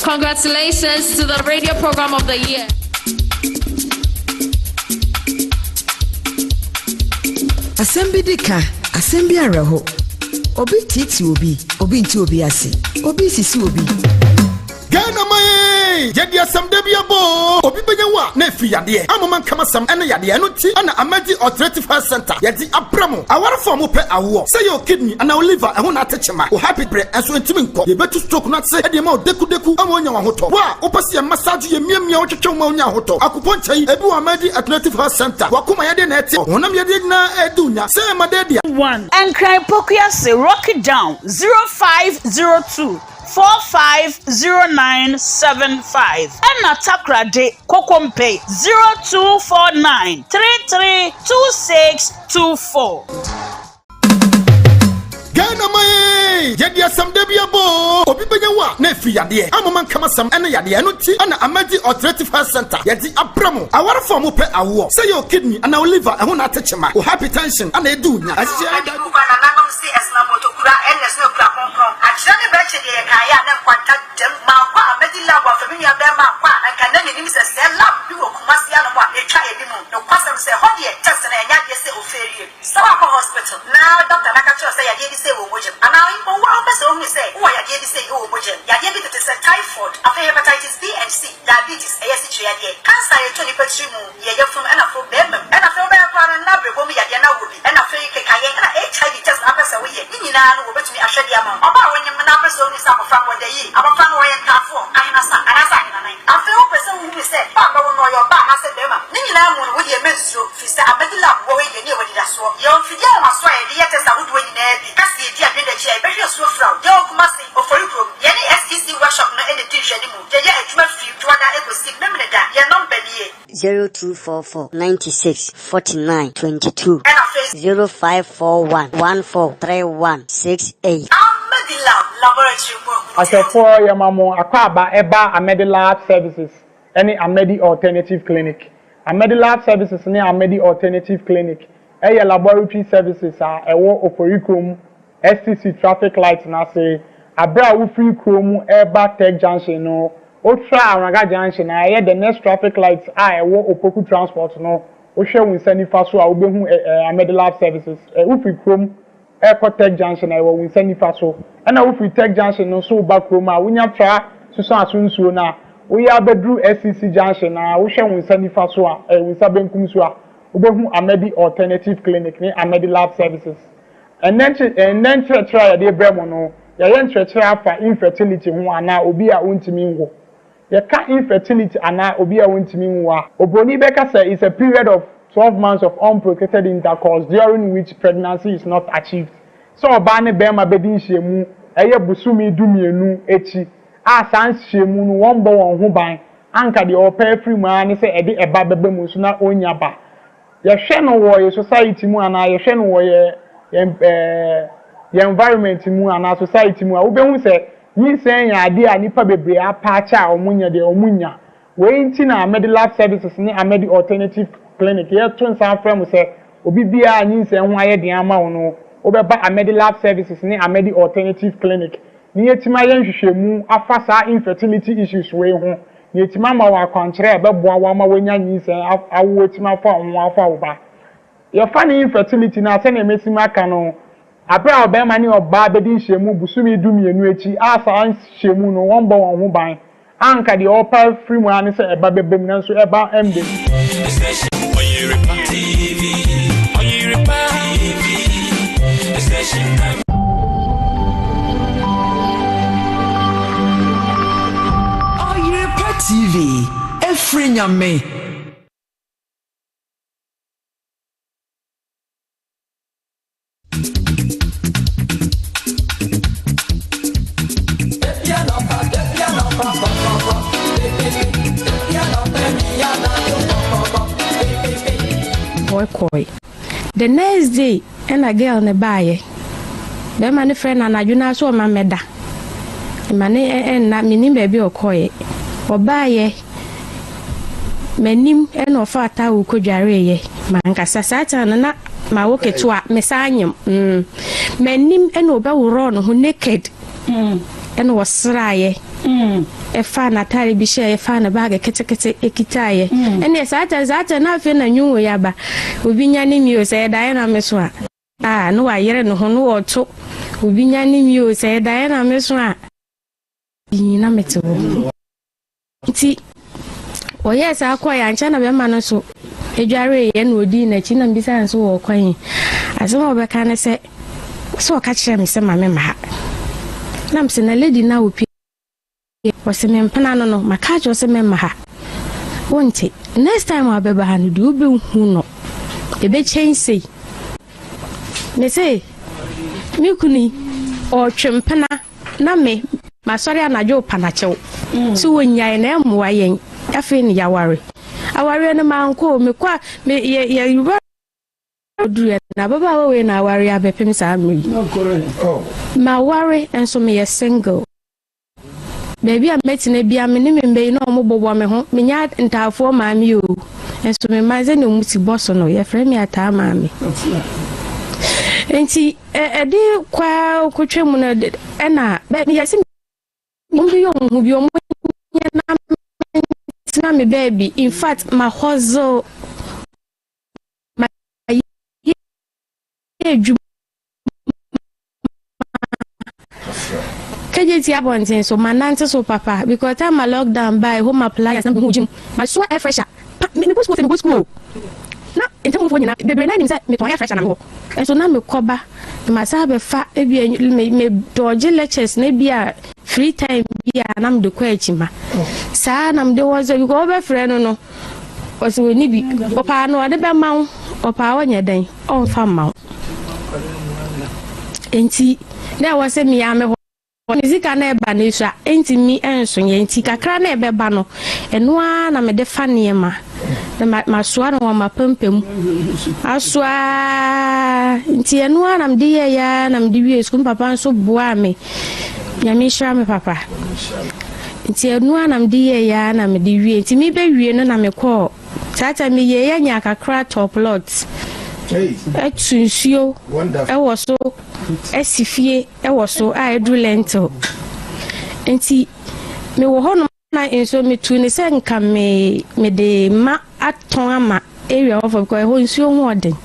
Congratulations to the radio program of the year. Asɛm bi di ka, asɛm bi awerɛho. Obi teetee obi, obi nte obi ase, obi resisi obi. Ghana man ee! Yɛde asɛm da bi abɔ oo! Obi bɛnya wo a na ɛfiri yadeɛ, amoma nkamasɛm ɛne yadeɛ. Ɛno nti ɛna Amadi Alternative Health Center yɛde abrɛ mo. Awarefo a mopɛ awoɔ, sɛ ɛyɛ wo kidney anaa wo liver ɛho na ate kyema, wo heartbeat brɛ nso ɛntumi nkɔ, yɛbɛtu stroke no ase de ama wo dekudeku ama woanya w'ahotɔ. Wo a wopɛ sɛ yɛ massage wo, yɛmiamia wo, twetwe wo ma wonya ahotɔ. Akupɔnkyɛ yi, ebi wɔ Amadi Alternative Health Center. W'akoma yadeɛ na ɛte, ɔhonam yadeɛ nyinaa ɛredi wo nya, sɛ ɛma dɛ deɛ. 1. Nkran Pokuase Rocky Down 0502 450975 ɛna Takoradi Kokompe 0249 332624. Ghana man ee! Yɛde asɛm da bi abɔ oo! Obi bɛnya wo a na ɛfiri yadeɛ, amoma nkamasɛm ɛne yadeɛ. Ɛno nti ɛna Amadi Alternative Health Center yɛde abrɛ mo. Awarefo a mopɛ awoɔ, sɛ ɛyɛ wo kidney anaa wo liver ɛho na ate kyema, wo hypertension ɛna ɛdi wo nya, ɛhyehyɛ ɛda. Kuba nananom se ɛsena motokura ɛna ɛsena okura kronkron. Akyerɛ ne bɛkye deɛ yɛkaeɛ a na nkwanta dam. Mankɔ a mɛdi lab afa me nua bɛɛma ankɔ a anka na menim sɛ sɛɛ lab bi wɔ Kumasi anom a ɛtwa anim. Nokwasɛm sɛ ɛhɔ deɛ test no ɛnyɛ adeɛ sɛ ofeerie. Sɛ woakɔ hospital na doctor no aka kyerɛ wo sɛ yadeɛ bi sei wɔ wo mogya mu anaa mpo wo ara wopɛ sɛ wohunu sɛ wowɔ yadeɛ bi sei wɔ wo mogya mu, yadeɛ bi tete sɛ typhoid, afei hepatitis B and C, diabetes, ɛyɛ asikyire yadeɛ, cancer a ɛtɔ nipa tiri mu, yɛ yafunu ɛna afei bɛɛma mu ɛna afei wobɛyɛ koraa no na brɛboɔ mu yadeɛ na wowɔ bi ɛna afei kekayɛ ɛna HIV test na wopɛ sɛ woyɛ ne nyinaa no wɔbɛtumi ahwɛ de ama wo. Ɔbaa a wonyem na wopɛ sɛ wohunu sɛ abɔfra no wɔda yie, abɔfra no ɔyɛ ntaafoɔ, ahenasa anaasɛ ahenanan, afei wopɛ sɛ wohunu sɛ ba a bɛwo no ɔyɛ ɔbaa anaasɛ bɛɛma, ne nyinaa mu no wodeɛ mɛnsuro firi sɛ Amadi lab wɔ hɔ yi deɛ ne yɛwɔ anidasoɔ. Yɛwɔ mfidie ahomasoɔ a yɛde yɛ test ahodoɔ nyinaa bi, ka sɛ yɛdi adwene da akyi a yɛbɛhwɛ asuo frɛ wo. Yɛwɔ Kumasi, Ofori kurom, yɛne SEC workshop no na ɛdi nhwɛanimu. Yɛyɛ adwuma firi Dwoada kɔsi Memeneda. Yɛn nɔmba nie. 0244 96 49 22. Ɛna afei. 0541 14 31 68. Ahmedilab Laboratory mu ahuntɛw. Ahwɛfoɔ yɛma mo akwaaba ɛba Ahmedilab Services ɛne Ahmedi Alternative Clinic. Ahmedilab Services ne Ahmedi Alternative Clinic ɛyɛ laboratory services a ɛwɔ Oforikrom STC traffic light no ase aber a wofir kurow mu reba Tech Junction no, otwa Awraga Junction a ɛyɛ the next traffic light a ɛwɔ Opoku Transport no, wohwɛ wo nsa nifa so a wobehu Ahmedilab Services. Wofir kurom rekɔ Tech Junction a ɛwɔ wo nsa nifa so. Ɛna wofir Tech Junction no nso reba kurom a wonya tra Susuaso nsuo no a, woyɛ abɛduru STC Junction a wohwɛ wo nsa nifa so a, wo nsa benkum so a, wobɛhu Ahmedi Alternative Clinic ne Ahmedilab Services. Ɛnnɛ ɛnnɛ nkyerɛkyerɛ a yɛde rebrɛ mo no, yɛyɛ nkyerɛkyerɛ afa infertility ho anaa obi a ontumi nwo. Yɛka infertility anaa obi a ontumi nwo a, obroni bɛka sɛ it's a period of 12 months of unprotected intercourse during which pregnancy is not achieved. Sɛ ɔbaa ne barima bɛdi nhyiamu ɛyɛ bosome dumienu akyi a saa nhyiamu no wɔmbɔ wɔn ho ban, anka deɛ ɔpɛ afiri mu ara ne sɛ ɛde ɛba bɛba mu nso na ɔnnya ba. Yɛhwɛ no wɔ yɛ society mu anaa yɛhwɛ no wɔ yɛ yɛn ɛɛ yɛn environment mu anaa society mu a, wobɛhu sɛ nyinsɛn yɛ adeɛ a nnipa bebree apaakyɛ a wɔnyɛ deɛ wɔnnya. Wei nti na Amedilab Services ne Amedi Alternative Clinic yɛto nsa afrɛ mo sɛ obi biara a nyinsɛn ho ayɛ den ama wo no, wobɛba Amedilab Services ne Amedi Alternative Clinic na yɛatumi ayɛ nhwehwɛmu afa saa infertility issues wei ho na yɛatumi ama wo akwankyerɛ a ɛbɛboa wo ama woanya nyinsɛn awo atumi afa wo ho afa wo ba. Yɛfa no infertility no a, sɛnea masi maka no, bere a ɔbarima ne ɔbaa bɛdi nhyiamu bosome dumienu akyi a saa nhyiamu no wɔmmɔ wɔn ho ban a anka deɛ ɔrepɛ afiri mu ara ne sɛ ɛba bɛba mu nanso ɛba mma mu. Ɔyerepa TV, ɛfiri Nyame. Ɔkɔe. The next day ɛna girl no baeɛ. Bɛrima no frɛ no anadwo no ara sɛ ɔma mmɛda. Ma ne ɛnna menim baabi a ɔkɔeɛ. Ɔbaeɛ m'anim ɛna ɔfaa towel kɔdwareeɛ. Mankasa saa time no na mawo ketewa mesan nyem. Mm. M'anim ɛna ɔbɛworɔɔ ne ho naked. Mm. Ɛna ɔsraeɛ. Ɛfaa n'ataare bi hyɛeɛ faa ne baage ketekete ɛkitaeɛ. Ɛnneɛ saa tɛ saa tɛ na afei na nwunwo yi aba. Obi nyane mi o sɛ ɛdaeɛ na me so a. Ah, na wayere ne ho na ɔto. Obi nyane mi o sɛ ɛdaeɛ na me so a. Yii na mete hɔ. Nti ɔyɛɛ saa kɔeɛ ankyɛ na bɛrima no nso dwareeɛ na ɔdii n'akyi na mebisa no sɛ wɔrekɔ he. Asɛm a ɔbɛka ne sɛ sɛ ɔka kyerɛɛ me sɛ ma memma ha. Na mese na lady no a ɔpie ɔse mempena no no maka akyerɛ wo sɛ mɛmma ha. Wonte. Next time a wobɛba ha no deɛ wobɛhu no ɛbɛkyɛn sei. Mese me kunu yi ɔretwe mpena na me masɔre anadwo repa no akyɛw sɛ wɔnnyae na ɛmmoa yɛn afei ne yɛaware awareɛ no mankɔ o mekɔ a me yɛ yɛ duruɛ na ababaawa wei na aware abɛpem saa mmerɛ yi maware nso meyɛ single. Baabi a mɛtena biara me ne me mma yi na wɔn bobɔ me ho. Menyɛ ntaafoɔ maame o, nso me mma sɛdeɛ wɔn si bɔ so no, yɛfrɛ me ataa maame. Nti ɛde kɔ ara kɔtwa mu no ɛna meyɛ sɛ wɔn bɛyɛ wɔn ho bi wɔn nyɛ na mentena me baabi. In fact, ma hustle ma yɛ adwuma Kejeti abɔnten so manante so papa because time ma lockdown bae home appliance na mehu gym masoa air fresher pa me mekɔ school sɛ mekɔ school o na ntamufoɔ nyina bebree na nim sɛ metɔn air fresher na mewɔ nso na mekɔba na masan abɛfa ebi me me dɔgye lectures na ebi a free time bi a na mede kɔ akyima saa na mede wɔ sɛ because wɔbɛfrɛ no no Ɔse ɔnni bi. Ɔpaa no ɔde bɛma wo, ɔpaa ɔnyɛ dɛn, ɔmfa mma wo. Enti na ɛwɔ sɛ me ara me hɔ me sika na ɛba no esua, enti me ɛnso yɛ. Nti kakra na ɛbɛba no, ɛno ara na mede fa nneɛma na masoa no wɔ m'apampam. Asoa ara, nti ɛno ara na mede yɛeɛ ara na mede wiee sukuu. Me papa nso boaa me. Nyame nhyira me papa. Nti ɛno ara na mede yɛeɛ ara na mede wie. Nti mebɛwie no na mekɔɔ saa time meyɛeɛ nyaa kakra tɔɔ plot atu nsuo ɛwɔ so asi fie ɛwɔ so a ɛduru lentil. Nti mewɔ hɔ nom na nso metu ne sɛ nka me mede ma atɔn ama area hɔfoɔ because ɛhɔ nsuo ho ɔden.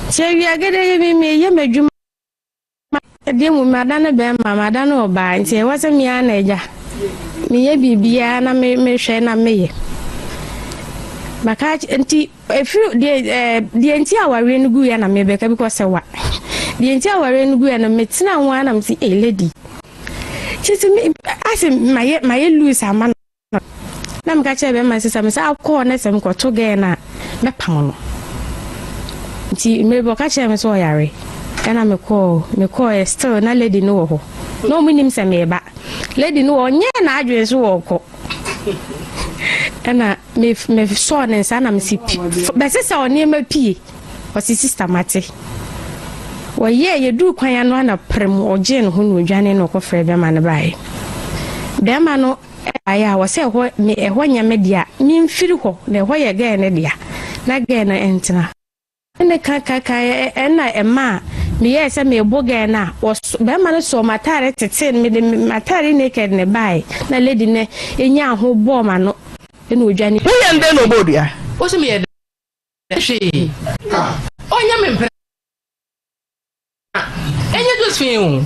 Nti awia gede yi me meyɛ m'adwuma. Ɛdeɛ mu madane bɛrima madane ɔbaa nti ɛwɔ sɛ me ara na agya meyɛ biribiara na me mehwɛ na meyɛ maka nti ɛfiri deɛ ɛɛ deɛ nti awareɛ no guiɛ na mebɛka bi kɔ sɛ wa deɛ nti awareɛ no guiɛ no metena ho ara na mesi ee lady titi me asɛ mayɛ mayɛ loose ama no. Na meka kyerɛɛ bɛrima no sɛ sɛ mesan kɔɔ na sɛ mekɔto gɛɛ no a, mɛpam no. Nti mmerɛ bi ɔka kyerɛɛ me sɛ ɔyare. Ɛna mekɔɔ, mekɔɔɛ still na lady no wɔ hɔ. Na ɔmo nim sɛ meba. Lady no wɔ ɔnyɛɛ n'adwene so ɔɔkɔ. Ɛna me mesɔɔ ne nsa na mesi pi bɛsesa ɔnneɛma pie. Ɔse sister mate. Wɔyɛɛ yɛduu kwan ano ana prem ɔgyee ne ho na ɔdwane na ɔkɔfrɛɛ bɛrima no baeɛ. Bɛrima no baeɛ a ɔsɛ ɛhɔ me ɛhɔ nyɛ me dea memfiri hɔ na ɛhɔ yɛ gɛɛ no dea na gɛɛ no ntena. Ne ka ka ka ɛna ɛmaa meyɛɛ sɛ mebo gɛɛ no a wɔs bɛrima no sɔɔ m'ataare tetee no mede m'ataare naked na ɛbaeɛ na lady no nyaa ho bɔɔ m'ano ɛna ɔdwane. Woyɛ no dɛn na ɔbɔɔ dua? Wo se meyɛ dɛn? Hwee. Ɔnyɛ me mpena. Ɛnyɛ Josephine o.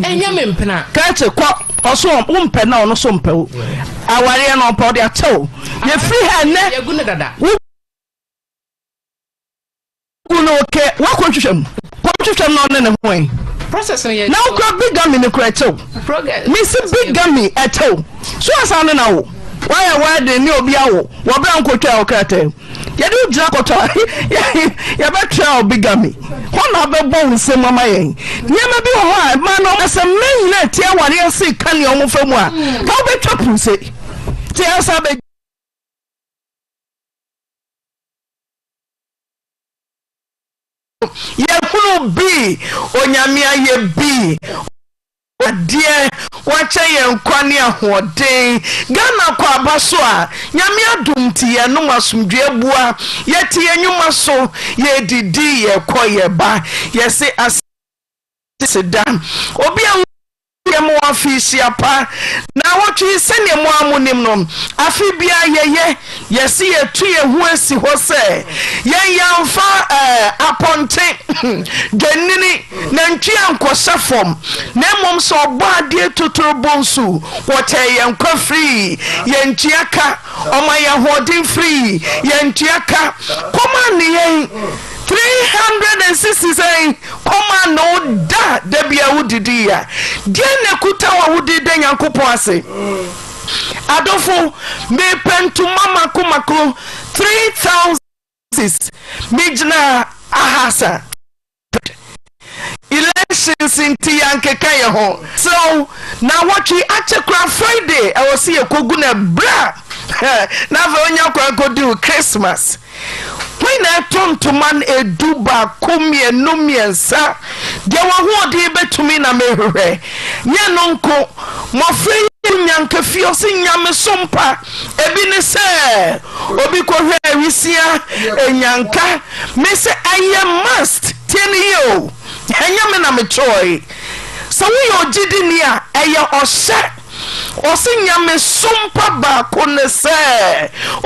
Ɛnyɛ me mpena. Kɛkye kɔ ɔso wo mpɛ na ɔno so mpɛ wo. Awareɛ no ɔmpɛ ɔde akyɛ wo. Yɛfiri ha nnɛ. Yɛgu no dada. Wo gu no kɛ woakɔ nhwehwɛ mu. Kɔ nhwehwɛ mu na ɔne ne ho ɛ. Process no yɛ. Na wokura bigamy no kura ɛkyɛ wo. Mesi bigamy ɛkyɛ wo. So asan ne na wo. Woayɛ wedding ne obi awo wɔ berɛ a nkotwaa wo krataa mu. Yɛde wo gyina kɔtɔ a yɛbɛtra wo bigamy. Hɔ na wobɛbɔ wo nsam ama yɛn. Nneɛma bi wɔ hɔ a ɛma no sɛ mmaa nyinaa tie awareɛ ase ka nea wɔfa mu a, ka wobɛtwa puruse. Nti ansa bɛ. Yɛhunu bi, Onyame ayɛ bi, adeɛ, wakyɛ yɛn nkwa ne ahoɔden. Ghana kɔ aba so a, Nyame adom nti yɛnom asomdwoeɛ abua, yɛte yɛn nnwuma so, yɛdidi, yɛkɔ, yɛba, yɛse aseda. Obi a. Yɛma wo afehyia pa. Naawɔtwe yi, sɛdeɛ mo ara monim no, afe biara yɛyɛ, yɛse yɛtu yɛn ho asi hɔ sɛ yɛn yɛamfa eh, apɔnkye, dwennini, nantwie ankɔhyɛ fam, na mmom sɛ ɔbɔ adeɛ totorobonsu, wɔkyɛɛ yɛn nkwa firii yɛn ntua ka, ɔma yɛn ahoɔden firii yɛn ntua ka, kɔm anne yɛn. 360 sɛn kɔma na wo da da bia wo didi ya deɛn na ɛkuta wo a wode da Nyankopɔn ase adɔfo mepɛ ntoma mako mako 3000 megyina ahasa elections nti yɛankeka yɛ ho serɛ wo na wɔtwe akyɛ kora Friday ɛwɔ se yɛkɔgu no ɛberɛ a na afei wonya kwan kɔdi Christmas Hwan na ɛtɔ ntoma no edu baako mmienu mmiɛnsa? Deɛ w'ahoɔden bɛtumi na mehwehwɛ. Nyɛ ɛno nko, mmɔfra yi nya nkafie ɔse nyamesom pa. Ebi ne sɛ obi kɔhwɛ awisia enyanka. Me sɛ ɛyɛ must, tie no yie o, ɛnyɛ me na metwerɛe. Sɛ woyɛ ogyidini a, ɛyɛ ɔhyɛ. Ɔse nyamesom pa baako ne sɛ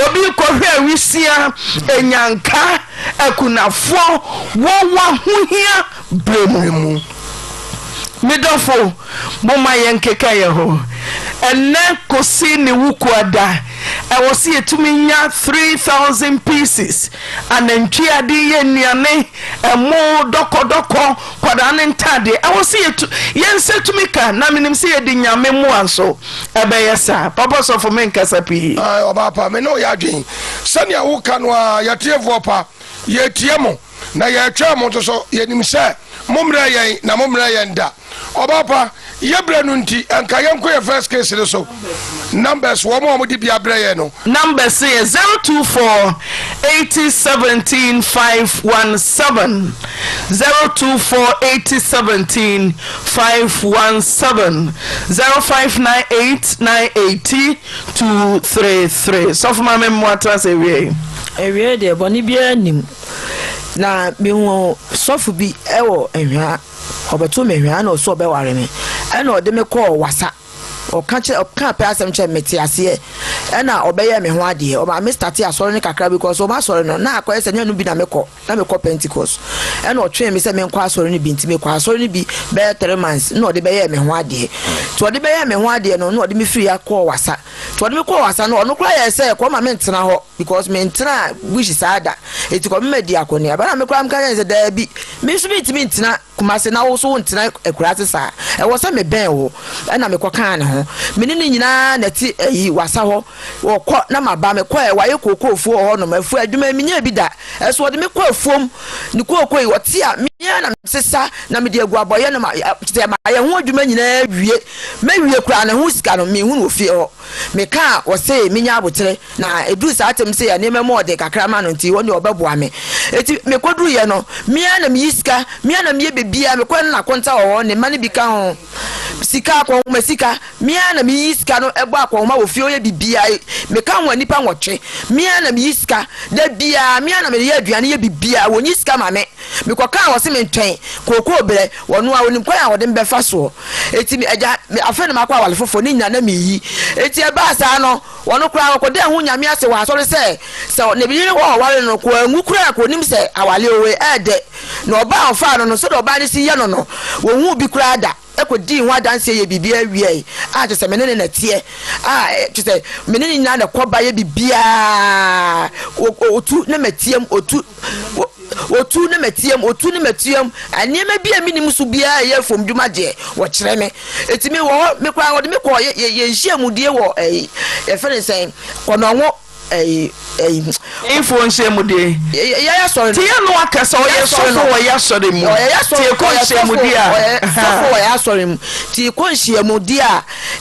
obi rekɔhwɛ awisia, anyanka, akunafoɔ wɔ w'ahohia berɛ mu. Me dɔfo, momma yɛnkeka yɛn ho ɛnnɛ kɔsi ne wukuada. Ɛwɔ sɛ yɛtumi nya 3000 pieces anantwie a de yɛ nnuane, ɛmo, dɔkɔdɔkɔ, Nkwadaa no ntaadeɛ, ɛwɔ sɛ yɛtu yɛn nsa tumi ka, na menim sɛ yɛde Nyame mmoa nso ɛbɛyɛ saa. Papa sɔfo menkasa pii. Ae ɔbaa pa, me ne wo yɛ adwen. Sɛnea woka no ara, yɛatiefoɔ pa, yɛretie mo, na yɛretwɛn mo nso so. Yɛnim sɛ mommrɛɛ yɛn, na mommrɛɛ yɛn da. Ɔbaa pa, yɛ berɛ no nti, ɛnka yɛnkɔ yɛn first case no so. Numbers, wɔn a wɔde bi abrɛ yɛn no. Numbers no yɛ 024 80 17 517, 024 80 17 517, 0598 980 233. Sɔfo Maame Mmoa tena ase awiei. Awiei deɛ bɔne biara nnim. Na mehuu sɔfo bi wɔ Ahwea. Ɔbɛtoo me hwɛ, ɛna ɔsɛ ɔbɛware me, ɛna ɔde me kɔɔ wasa. Ɔka kyerɛ ɔka pɛ asɛm kyerɛ me mete aseɛ, ɛna ɔbɛyɛɛ me ho adeɛ. Ɔmaa me starte asɔre no kakra because wɔn asɔre no na akɔyɛ sɛ nyɛ no bi na mekɔ, na mekɔ Pentecost. Ɛna ɔtwee me sɛ menkɔ asɔre no bi nti mekɔ asɔre no bi bɛyɛ 3 months na ɔde bɛyɛɛ me ho adeɛ. Nti ɔde bɛyɛɛ me ho adeɛ no na ɔde me firi ha kɔɔ wasa. Nti ɔde me kɔɔ wasa no ɔno koraa yɛɛ sɛ kɔma mentena hɔ because mentenaa bush saa da. Enti kɔ mema di akɔneaba. Na me koraa meka kyerɛ no sɛ, Daabi, me nso mentumi ntena Kumasi na wo nso wontena akuraase saa. Ɛwɔ sɛ mebɛn wo. Ɛnna mekɔkaa ne ho. Me ne no nyinaa na ɛte ayi, wasa hɔ. Ɔkɔ na maba. Mekɔɛ, wayɛ kookoofuo wɔ hɔnom. Afuo adwuma yi, menyɛɛ bi da. Ɛso ɔde me kɔ afuom. Ne kookoo yi, ɔte a, me ara na mesesa na mede agu abɔeɛ no ma, kyerɛ sɛ mayɛ ho adwuma nyinaa awie. Mɛwie koraa no, ɛho sika no, menhu no wɔ fie hɔ. Meka a, ɔse menya aboterɛ. Na ɛduru saa tem sɛ nneɛma mu ɔden kakra ma no nti, ɔno deɛ ɔbɛboa me. Enti mekɔduruiɛ no, me ara na meyi sika, me ara na meyɛ biribiara. Mekɔɛ no na akonta wɔ hɔ, ne mma no bi ka ho. Sika, akɔnhoma sika, me ara na meyi sika no bɔ akɔnhoma wɔ fie hɔ yɛ biribiara. Meka ho a, nnipa nwɔtwe. Me ara na meyi sika. Da biara, me ara na meyɛ aduane yɛ biribiara. Wɔnyi sika ma me. Mekɔkaa wɔse mentwɛn kookoo berɛ, wɔno ara wɔnim kwan a wɔde me bɛfa soɔ. Enti me agya, afei na makɔ aware foforɔ, ne nyinaa na meyi. Enti ɛbaa saa no, Wɔn koraa wɔkɔdaa ho Nyame ase wɔ asɔre sɛ, sɛ ne yere wɔ ɔware no no, kɔ anwu koraa anka onim sɛ aware oe ɛɛdɛ. Na ɔbaa a ɔfaa no no, sɛdeɛ ɔbaa no si yɛ no no, wɔnhuu bi koraa da. Ɛkɔdii ho adanseɛ yɛɛ biribiara wiae a kyerɛ sɛ me ne no na ɛteɛ a kyerɛ sɛ me ne no nyinaa na ɛkɔ ba yɛ biribiara. Ɔtu na matiam, ɔtu. Otu ne mɛteam, otu ne mɛteam. Nneɛma bi a mennim so biara a ɛyɛ fam dwuma deɛ, wɔkyerɛ me. Enti me wɔ hɔ, me koraa wɔde me kɔɔ yɛ yɛ yɛn nhyiamudie wɔ ɛyi yɛfrɛ no sɛn, Kɔnɔngo ɛyi ɛyi. Hefoɔ nhyiamudie? Yɛ yɛ asɔre no. Ti yɛ no aka sɛ ɔyɛ sɔfo wɔ yɛ asɔre mu. Ɔyɛ yɛ asɔre Ti yɛkɔ ɔyɛ sɔfo nhyiamudie a. ɔyɛ sɔfo wɔ yɛ asɔre mu. Ti yɛkɔ nhyiamudie a,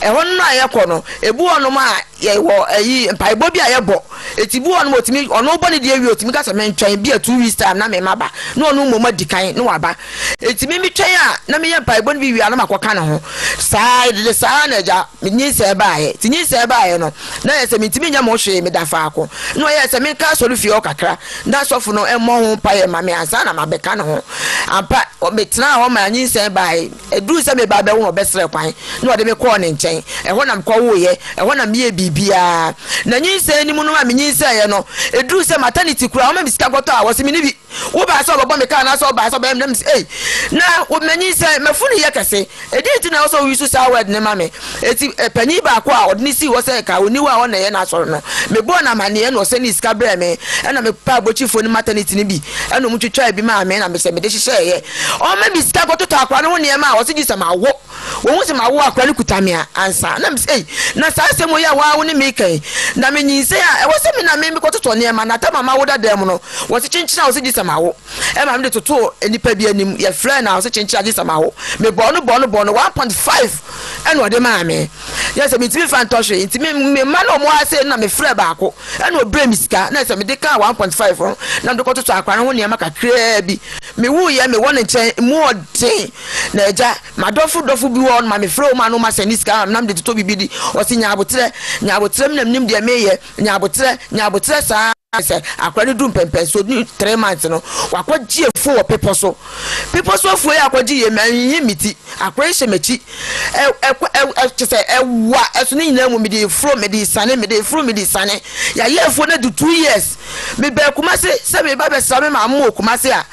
ɛhɔ no a yɛkɔ no, ebi wɔ nom a. yɛwɔ ayi mpaebɔ bi a yɛbɔ. Eti bi wɔ hɔ nom otumi ɔno bɔ ne deɛ wie otumi ka sɛ mentwɛn bi a 2 weeks time na me maba na ɔno mmom adi kan na waba. Eti me metwɛn a na meyɛ mpaebɔ no bi wie a na makɔka ne ho. Saa yɛdede saa na agya me nyinsɛn baeɛ. Nti nyinsɛn baeɛ no na ayɛ sɛ mentumi nyɛ mo hwee meda faako. Na ɔyɛɛ sɛ menka asɔrefie hɔ kakra na sɔfo no mmɔ ho mpaeɛ mma me ansa na mabɛka ne ho. Ampa metenaa hɔ maa nyinsɛn baeɛ. Ɛduruu sɛ mereba abɛwo no ɔbɛsrɛɛ kwan na ɔde me kɔɔ ne nkyɛn. Ɛhɔ na mekɔwoeɛ, ɛhɔ na meyɛɛ biribiara. Na nyinsɛn no mu no a menyinsɛneeɛ no, ɛduruu sɛ maternity koraa wɔma me sika kɔtɔ a, wɔse menni bi. Wobaa sɛ wɔbɛbɔ me ka anaasɛ wobaa sɛ wɔbɛyɛ me na mese ei, na manyinsɛn, m'afunu yɛ kɛse. Ɛdeɛn nti na ɛwɔ sɛ wo use saa word no ma me? Enti panin baako a ɔde no sii hɔ sɛ nka ɔnni hɔ a ɔna ɛyɛ n'asɔre no, mebɔɔ no amanneɛ na ɔsɛnee sika brɛɛ me. Ɛna mepaa abɔkyifoɔ no maternity no bi ɛna wɔn twitwaa bi maa me na mesɛ mede hyehyɛeɛ. Ɔma me sika kɔtotɔ akwadaa no ho nneɛma a ɔse gye sɛ mawo. Wɔhu sɛ mawo akwadaa no kuta me a ansa. Na mesɛ ei, na saa asɛm wei a waa wo ne me reka yi, na menyinsɛn a ɛwɔ sɛ me na me mekɔtotɔ nneɛma na tam a mawo dada mu no, wɔse kyenkyen a ɔse gye sɛ mawo. Ɛma mede totoo nnipa bi anim, yɛfrɛɛ no a ɔse kyenkyen a gye sɛ mawo. Mebɔɔ no bɔɔ no bɔɔ no 1.5 ɛna ɔde maa me. Yɛ sɛ mentumi mfa ntɔ hwee nti me me mma na wɔn ha sei no na mefrɛɛ baako ɛna ɔbrɛɛ me sika na sɛ mede kaa 1.5 ho na mede kɔtotɔ akwadaa no ho nneɛma kakraa bi. Mewuiɛ mewɔ ne nkyɛn mu ɔden na agya m'adɔfo dɔfo bi wɔ hɔ no ma mefrɛ wɔn a na wɔn asɛnde sika ama me na mede totɔ biribi di. Ɔse nya aboterɛ nya aboterɛ me na menim deɛ meyɛ nya aboterɛ nya aboterɛ saa. Sɛ akwadaa no duru mpɛmpɛnsoɔ du 3 months no, wakɔgye afuo wɔ bepɔ so. Bepɔ so afuo yi akɔgye yɛ manyiyi me ti. Akwadaa yi hyɛ m'akyi. Ɛ ɛ ɛ ɛ kyɛ sɛ ɛwa ɛso ne nyinaa mu mede foro mede sane mede foro mede sane. Yɛayɛ afuo no adu 2 years. Mebaa Kumase sɛ meba bɛsra me maame wɔ Kumase a,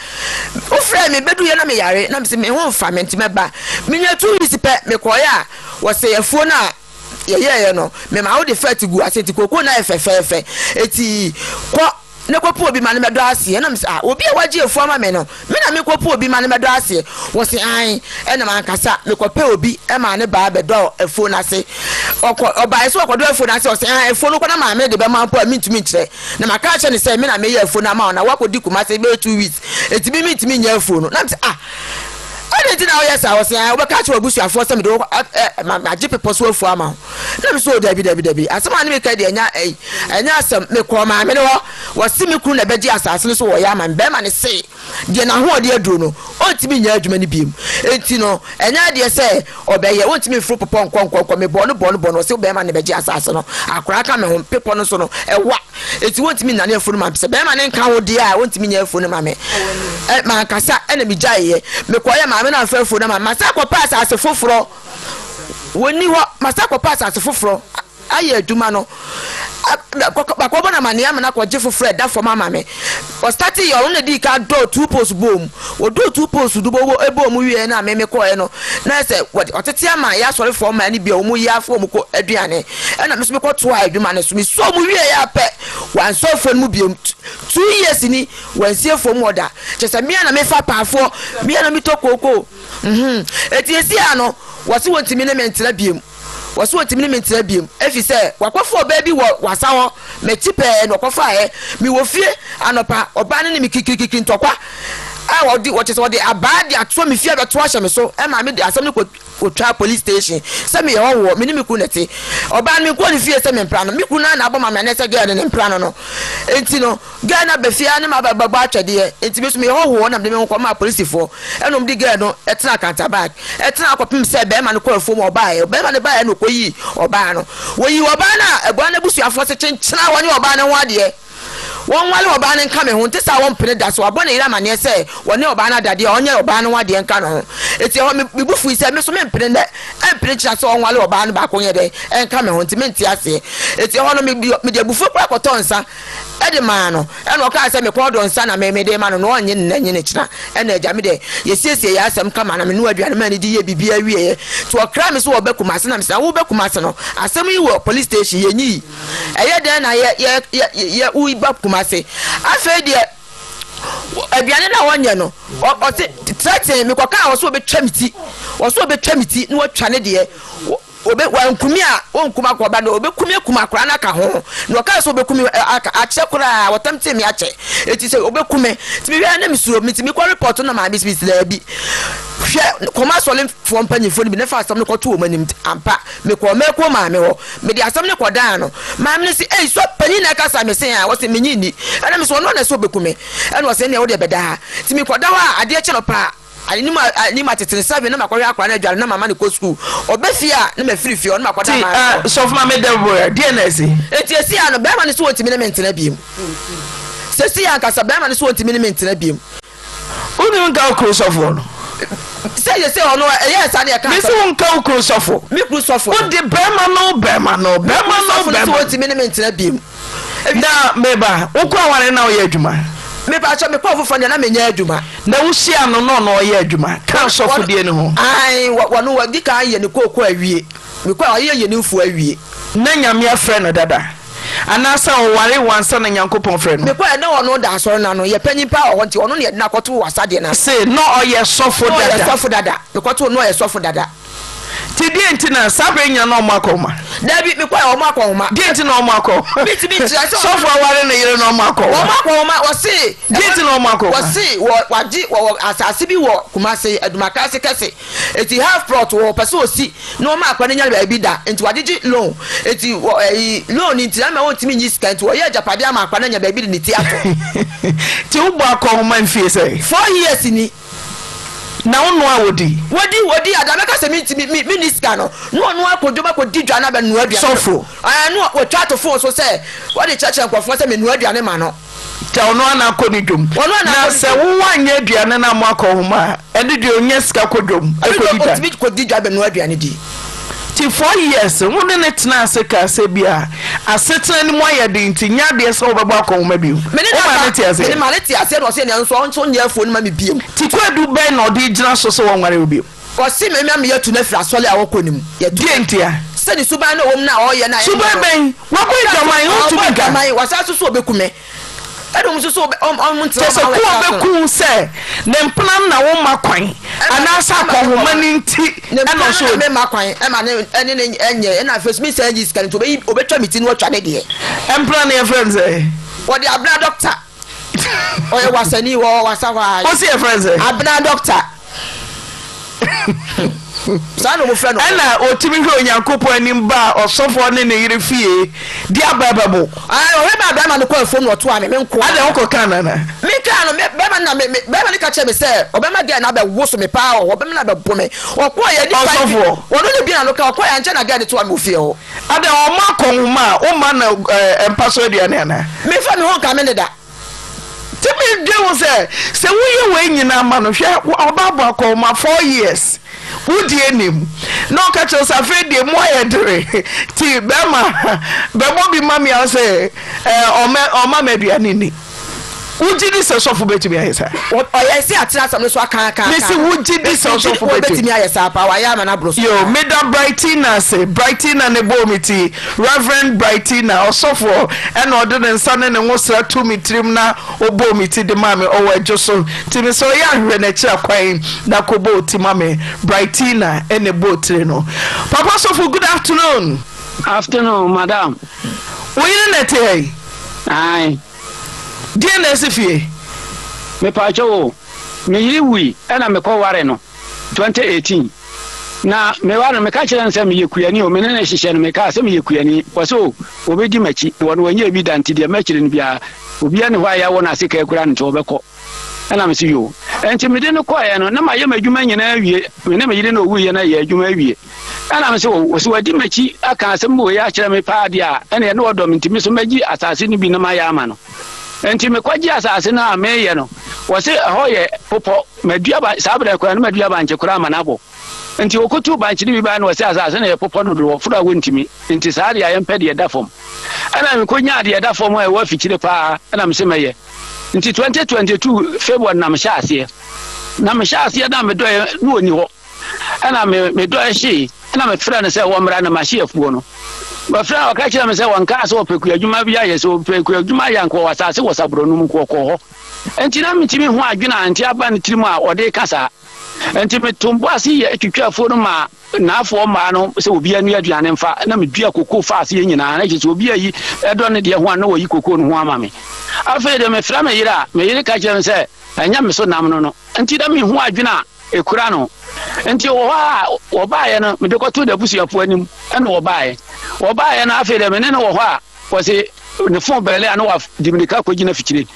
wofrɛɛ me bɛduiɛ na meyare na mese me ho mfa me nti mɛba. Menya 2 weeks pɛ mekɔeɛ a wɔsɛ afuo no a yɛyɛeɛ no, mema wode fɛt gu ase nti kookoo no ayɛ fɛfɛɛfɛ. Enti kɔ na kɔpɛ obi ma no mmɛdɔ aseɛ. Ɛna mese, ah, obi a wagye afuo ama me no, me na menkɔpɛ obi ma no mmɛdɔ aseɛ? Wɔse, aane. Ɛna mankasa mekɔpɛɛ obi maa no baa bɛdɔɔ afuo no ase. Ɔkɔ, ɔbaeɛ sɛ ɔkɔdɔ afuo no ase, ɔse, aane, afuo no kɔ na maame de bɛma mpo a mentumi nkyerɛ. Na maka akyerɛ no sɛ me na meyɛ afuo no ama wo na woakɔdi Kumase bɛyɛ 2 weeks, enti me mentumi nyɛ afuo no. Na mese, ah, Adɛn nti na woyɛ saa? Ɔse, Ae, wobɛka akyerɛ w'abusuafoɔ sɛ mede wo magye bepɔ so afuo ama wo. Na mese, O dabi, dabi, dabi, asɛm a ne meka yi deɛ ɛnyɛ ɛyi, ɛnyɛ asɛm. Mekɔɔ maame no hɔ, wɔse me kunu na ɛbɛgye asase no so wɔyɛ ama me. Bɛrima no se deɛ n'ahoɔden aduro no, ɔntumi nyɛ adwuma no biom. Enti no, ɛnyɛ adeɛ sɛ ɔbɛyɛ, ɔntumi mforo bepɔ nkɔ nkɔ nkɔ. Mebɔɔ no bɔɔ no bɔɔ no, ɔse bɛrima no na ɛbɛgye asase no. Akwadaa ka me ho, bepɔ no so no, ɛwa. Enti wontumi nnane afuo no ma me. Sɛ bɛrima no nka ho deɛ a, wontumi nyɛ afuo no ma me. Ɛ, mankasa ɛna megyaeɛ. Mekɔeɛ, maame no amfa afuo no ama me. Masan akɔpɛ asase foforɔ. Wɔnni hɔ. Masan akɔpɛ asase foforɔ ayɛ adwuma no. Makɔbɔ no amaneɛ ama no akɔgye foforɔ a ɛda fam ama me. Ɔstate yɛ, ɔno na ɛdii kan dɔɔ two poles bɔɔ mu. Wɔdɔɔ two poles du bɔ bɔɔ mu wieɛ no a me mekɔeɛ no, na ayɛ sɛ wɔde ɔtete ama yɛ asɔrefoɔ mmaa no bi a wɔyi afɔ wɔn kɔ aduane. Ɛna me nso mekɔtoaa adwuma no so. Mesɔɔ mu wieeɛ ara pɛ, wansɔ afuo no mu biom. 2 years ni, wansi afuo mu hɔ da. Kyerɛ sɛ me ara na mefa apaafoɔ, me ara na metɔ kookoo. Mhm. Enti seesei ara no, wɔse wɔntumi ne me ntena biom. Wɔse wɔntumi ne me ntena biom, efisɛ wakɔfa ɔbaa bi wɔ wasa hɔ, m'akyi pɛɛ na ɔkɔfaeɛ. Mewɔ fie anɔpa, ɔbaa no ne me kikirikikiri ntɔkwa a ɔde, ɔkyerɛ sɛ ɔde abaa de ato me fie abɛto ahyɛ me so ma mede asɛm no kɔ kɔtwaa police station sɛ meyɛ hɔhoɔ, me ne me kunu na ɛte. Ɔbaa no menkɔɔ ne fie sɛ mempra no, me kunu no ara na abɔ ma me aneɛ sɛ girl no ne mpra no no. Enti no, Girl no aba fie ara ne m'aba bɛbɔ atwɛdeɛ, enti me nso meyɛ hɔhoɔ na mede me ho kɔmaa polisifoɔ ɛna wɔde girl no tenaa Kantabak, ɛtenaa kɔpem sɛ barima no kɔɔ afuom ɔbaeɛ, barima no baeɛ na ɔkɔyii ɔbaa no. Wɔyii ɔbaa no a abua no abusuafoɔ se kyenkyena wɔne ɔbaa no ho adeɛ, wɔnwale ɔbaa no nka me ho, nte saa wɔmpene da, sɛ wabɔ ne yere amaneɛ sɛ wɔne ɔbaa no ada deɛ a ɔnyɛ ɔbaa no ho adeɛ nka ne ho. Enti ɛhɔ me me bo fui sɛ me nso mempene nnɛ ɛmpene nkyena sɛ ɔnwale ɔbaa no baako nyɛ dɛn ɛnka me ho, nti mente aseɛ. Enti ɛhɔ no me mede abufuo koraa kɔtɔɔ nsa de maa no, ɛna ɔkaa sɛ, Me kɔn dɔ nsa na me mede rema no, na ɔnnye no nnɛ nnye no kyena. Ɛna agya me deɛ, yɛsiesiee yɛn asɛm kama na menoaa aduane maa no di yɛɛ biribiara wieeɛ. Nti ɔkraa me sɛ ɔreba Kumasi na mese, na woreba Kumasi no, asɛm yi wɔ police station, yɛnyii. Ɛyɛ dɛn na yɛ yɛ yɛ yɛ woreba Kumasi? Afei deɛ aduane no a ɔnyɛ no, ɔse threaten me, kɔkaa ɔse ɔbɛtwa me ti, ɔse ɔbɛtwa me ti na watwa ne deɛ. Obe wankumi a ɔnkum akɔba no ɔbɛkumi akum akora no aka ho na ɔkaa sɛ ɔbɛkumi aka akyɛ koraa wɔtam tee me akyɛ eti sɛ ɔbɛkume nti mehwɛ na mesuro me nti mekɔ report na maame si daabi hwɛ kɔma asɔlefoɔ mpanyinfoɔ no bi ne fa asɛm no kɔto wɔn anim ampa mekɔɔ mɛkuo maame hɔ mede asɛm no kɔdaa no maame no se ei sɔ panyin na ɛkasa me se a wɔse menyi nni ɛna me sɛ ɔno na ɛsɛ ɔbɛkume ɛna ɔsɛ nea wode bɛda ha nti mekɔda hɔ a adeɛ kyɛ no paa Anim anim atete nsa bi na makɔhwɛ akwadaa no adware na mama no kɔ sukuu. Ɔba fie a na mafiri fie hɔ na makɔda Nti maame eh, hɔ. sɔfo maame Deborah, deɛn na asi? Nti esi a no bɛrima no so wɔntumi ne me ntena biem. Sɛsi ankasa bɛrima no so wɔntumi ne me ntena biem. Wonim nka wo kunu sɔfoɔ no? Sɛ yɛ sɛ ɔno ɛyɛ saa ne ɛka Mesi wo nka wo kunu sɔfo. Me kunu sɔfo no. Wode bɛrima no bɛrima no Me bɛrima kunu no sɔfo no so bɛrima. wɔntumi ne me ntena biem. Na meba, wokɔ aware na woyɛ adwuma? Mepakyɛ mekɔɔ foforɔ deɛ na menyɛ adwuma. Na wohyia no na ɔno ɔyɛ adwuma ka asɔfodie no ho? Ae, wɔno wadi kan ayɛ ne kooko awie. Mekɔɛ ɔyɛ yɛ ne mfuo awie. Na Nyame afrɛ no dada? Anaasɛ ɔwaree wo ansa na Nyankopɔn frɛ no? Mekɔɛ na ɔno da asɔre no ano, yɛ panyin paa wɔ hɔ nti ɔno na yɛde no akɔto wɔ asadeɛ no ano. Se na ɔyɛ sɔfo Na ɔyɛ dada? sɔfo dada. Mekɔtoo no na ɔyɛ sɔfo dada. Nti deɛ nti na saa berɛ nyina na ɔmo akɔ homa? Dabi, mekɔɛ ɔmo akɔ homa. Deɛ nti na ɔmo akɔ? Mentumi nkyerɛ sɛ Sɔfo aware ne yere na ɔmo akɔ homa. Ɔmo akɔ homa, wɔse. Deɛ nti na ɔmo akɔ homa? Wɔse wɔ wagye wɔwɔ asase bi wɔ Kumase, Adumakrase kɛse. Eti half plot wɔ hɔ, ɔpɛ sɛ osi na ɔma akora no nya baabi da. Nti wagyegye loan. Eti wɔ ɛyi loan nti na ama ontumi nyi sika nti wɔyɛ agyapadeɛ ama akora no anya baabi de ne ti ato. Nti wobɔ akɔ homa mfie sɛn? 4 years ni. Na wo noa wodi? Wodi wodi ada mɛka sɛ minti mi mi ni sika no na ɔno akɔ dwom akɔdi dwa na bɛnoa aduane. Sɔfo. Ɛɛ no wɔtwa ato fon so sɛ wɔde kyerɛkyerɛ nkurɔfoɔ sɛ menoa aduane ma no. Kyɛ ɔno ana akɔ ne dwom. Ɔno ana Na akɔ ne sɛ dwom. wo anyɛ aduane no a mo akɔ homa a ɛno deɛ ɔnya sika kɔ dwom Ɛno deɛ kɔdi dwa. ɔtumi kɔdi dwa bɛnoa aduane di. Nti 4 years wo ne no tenaa ase kaa sɛ bi a asetena no mu ayɛ den nti nyɛ adeɛ sɛ wobɛbɔ akɔnhoma bio. Me ne no Wo maa aka, no tee me aseɛ? ne maa no tee aseɛ na ɔse ɛnea nso ɔnso nyɛ afuo no ma me biom. Nti kwaadu bɛn na ɔde gyina so sɛ wɔnware wo bio? Ɔse me ma meyɛ tu no afiri asɔre a ɔkɔ no mu. Yɛtu Deɛ ntia? Sɛ ne suban no a ɛwɔ mu no a ɔyɛ no a ɛnyɛ Suban no. bɛn? Wabɔ adwaman, wontumi Ɔbɔ nka. adwaman, wasan nso so ɔbɛku me. Ɛna ɔmo nso so ɔmo ɔmo ntena Kyerɛ sɛ ɔmo ko a awɛn so. ɔbɛku wo sɛ ne mpena na womma kwan anaasɛ akɔnhoma no nti Ne ɛna mpena ɔsɛ no na ɔdi. memma kwan ɛma ne ɛne ne ɛnyɛ ɛna afei so mensan nyi sika no nti ɔbɛyi ɔbɛtwa me ti na watwa ne deɛ. Mpena no yɛfrɛ no sɛ? Wɔde Abena dɔkta. Ɔyɛ wasani wɔ wasa hɔ ara. Wose yɛfrɛ no sɛ? Abena dɔkta. Saa na wɔfrɛ no. Ɛna ɔtumi hwɛ Onyankopɔn anim baa ɔsɔfoɔ ne ne yere fie de aba bɛbo. Ae, ɔhwɛ maa bɛrima no kɔɔ afuom na ɔtoaa me, me nko ara. Adɛn wokɔkaa no anaa? Mekaa no, me, bɛrima no na me, me, bɛrima no ka kyerɛɛ me sɛ ɔbɛma gɛɛ no abɛwoso me paa wɔ hɔ, ɔbɛma no abɛbo me. Ɔkɔeɛ, nnipa bi, Ɔsɔfoɔ? ɔno ne bi na no ka, ɔkɔeɛ, ankyɛ na gɛɛ no toaa me wɔ fie hɔ. Adɛn, ɔma akɔnhoma a, womma no ɛɛ, mpa so aduane anaa? Memfa me ho nka me ne da. Nti medwen ho sɛ, sɛ woyɛ wei nyinaa ma no, hwɛ, ɔba abɔ akɔnhoma four years, wo deɛ nim, na ɔka kyerɛ wo sɛ afei deɛ mu ayɛ dere, nti bɛrima bɛbɔ bi ma me a, sɛ ɔmɛ ɔma me aduane nni. Wogye di sɛ sɔfo bɛtumi ayɛ saa? Ɔyɛ sɛ atena asɛm no so aka aka aka. Mese wogye di sɛ ɔsɔfo bɛtumi bɛtumi ayɛ saa paa, wayɛ ama no aboro so. Yo, meda Brightina ase. Brightina na ɛbɔɔ me ti. Rev. Brightina, ɔsɔfoɔ, ɛna ɔde ne nsa ne ne nwosra too me tirim na ɔbɔɔ me ti de maa me. Ɔwɔ Adwo so. Nti mesɛ ɔyɛ a hwehwɛ n'akyiri akwan na kɔbɔ wo ti ma me. Brightina na ɛbɔɔ tire no. Papa sɔfo, good afternoon. Afternoon, madam. Wo yere na ɛte ha yi? Ae. Deɛn na asi fie? Mepaakyɛw o, me yere wui ɛna mekɔ ware no. 2018 na meware no meka kyerɛ no sɛ meyɛ kuani o me ne no hyehyɛ no mekaa sɛ meyɛ kuani wɔsɛ o wɔbɛdi m'akyi na wɔno wɔnyɛ bi da nti deɛ mɛkyerɛ no biara obiara ne hɔ a yɛawɔ no ase kaa kura no nti wɔbɛkɔ ɛna mese yoo ɛnti mede no kɔeɛ no na mayɛ m'adwuma nyinaa awie me ne me yere na ɔwuiɛ no yɛ adwuma awie ɛna mese o wɔsɛ wadi m'akyi aka asɛm wei akyerɛ me paa deɛ a ɛneɛ ne ɔdɔ me nti me so mɛgye asase no bi na mayɛ ama no nti mekɔgye asase no a meyɛ no wɔse ɛhɔ yɛ popɔ Madua ba saa berɛ koraa no madua bankye koraa ama no abɔ. Nti wɔkɔtuu bankye no bi baeɛ no wɔse asase no yɛ popɔ dodo wɔforo a wɔntumi nti saa deɛ a yɛmpɛ deɛ ɛda fam. Ɛna mekɔnyaa deɛ ɛda fam a ɛwɔ afikyire paa ɛna mese mɛyɛ. Nti 2022 February na mehyɛ aseɛ. Na mehyɛ aseɛ na medɔeɛ na ɔnni hɔ. Ɛna me medɔeɛ hyee ɛna mefrɛ no sɛ wɔmmra na mahye afuo no. Mefrɛ no ɔka kyerɛ me sɛ wɔnkaa sɛ ɔpɛ kuadwuma bi ayɛ sɛ ɔpɛ kuadwuma ayɛ anka ɔwɔ asase wɔ Saborɔ no mu nka ɔkɔɔ hɔ. Enti na mintumi nhu adwene a nte aba ne tirim a ɔde reka saa. Nti meto mbo ase yɛ twitwa afuo no maa naafoɔ mmaa no sɛ obiara nua aduane mfa na medua kokoo fa aseɛ nyinaa na kyerɛ sɛ obi ayi ɛdɔ ne deɛ ho a na wɔyi kokoo no ho ama me. Afei de mefrɛ me yere a, me yere ka kyerɛ me sɛ ɛnyɛ me so nam no no. Nti na mehu adwene a ɛkura no. Nti wɔ hɔ a wɔbaeɛ no mede kɔtoo n'abusuafoɔ anim ɛna wɔbaeɛ. Wɔbaeɛ no afei deɛ me ne no wɔ hɔ a wɔse ne fon bɛle a na wɔde mirika kɔgyina fikyire.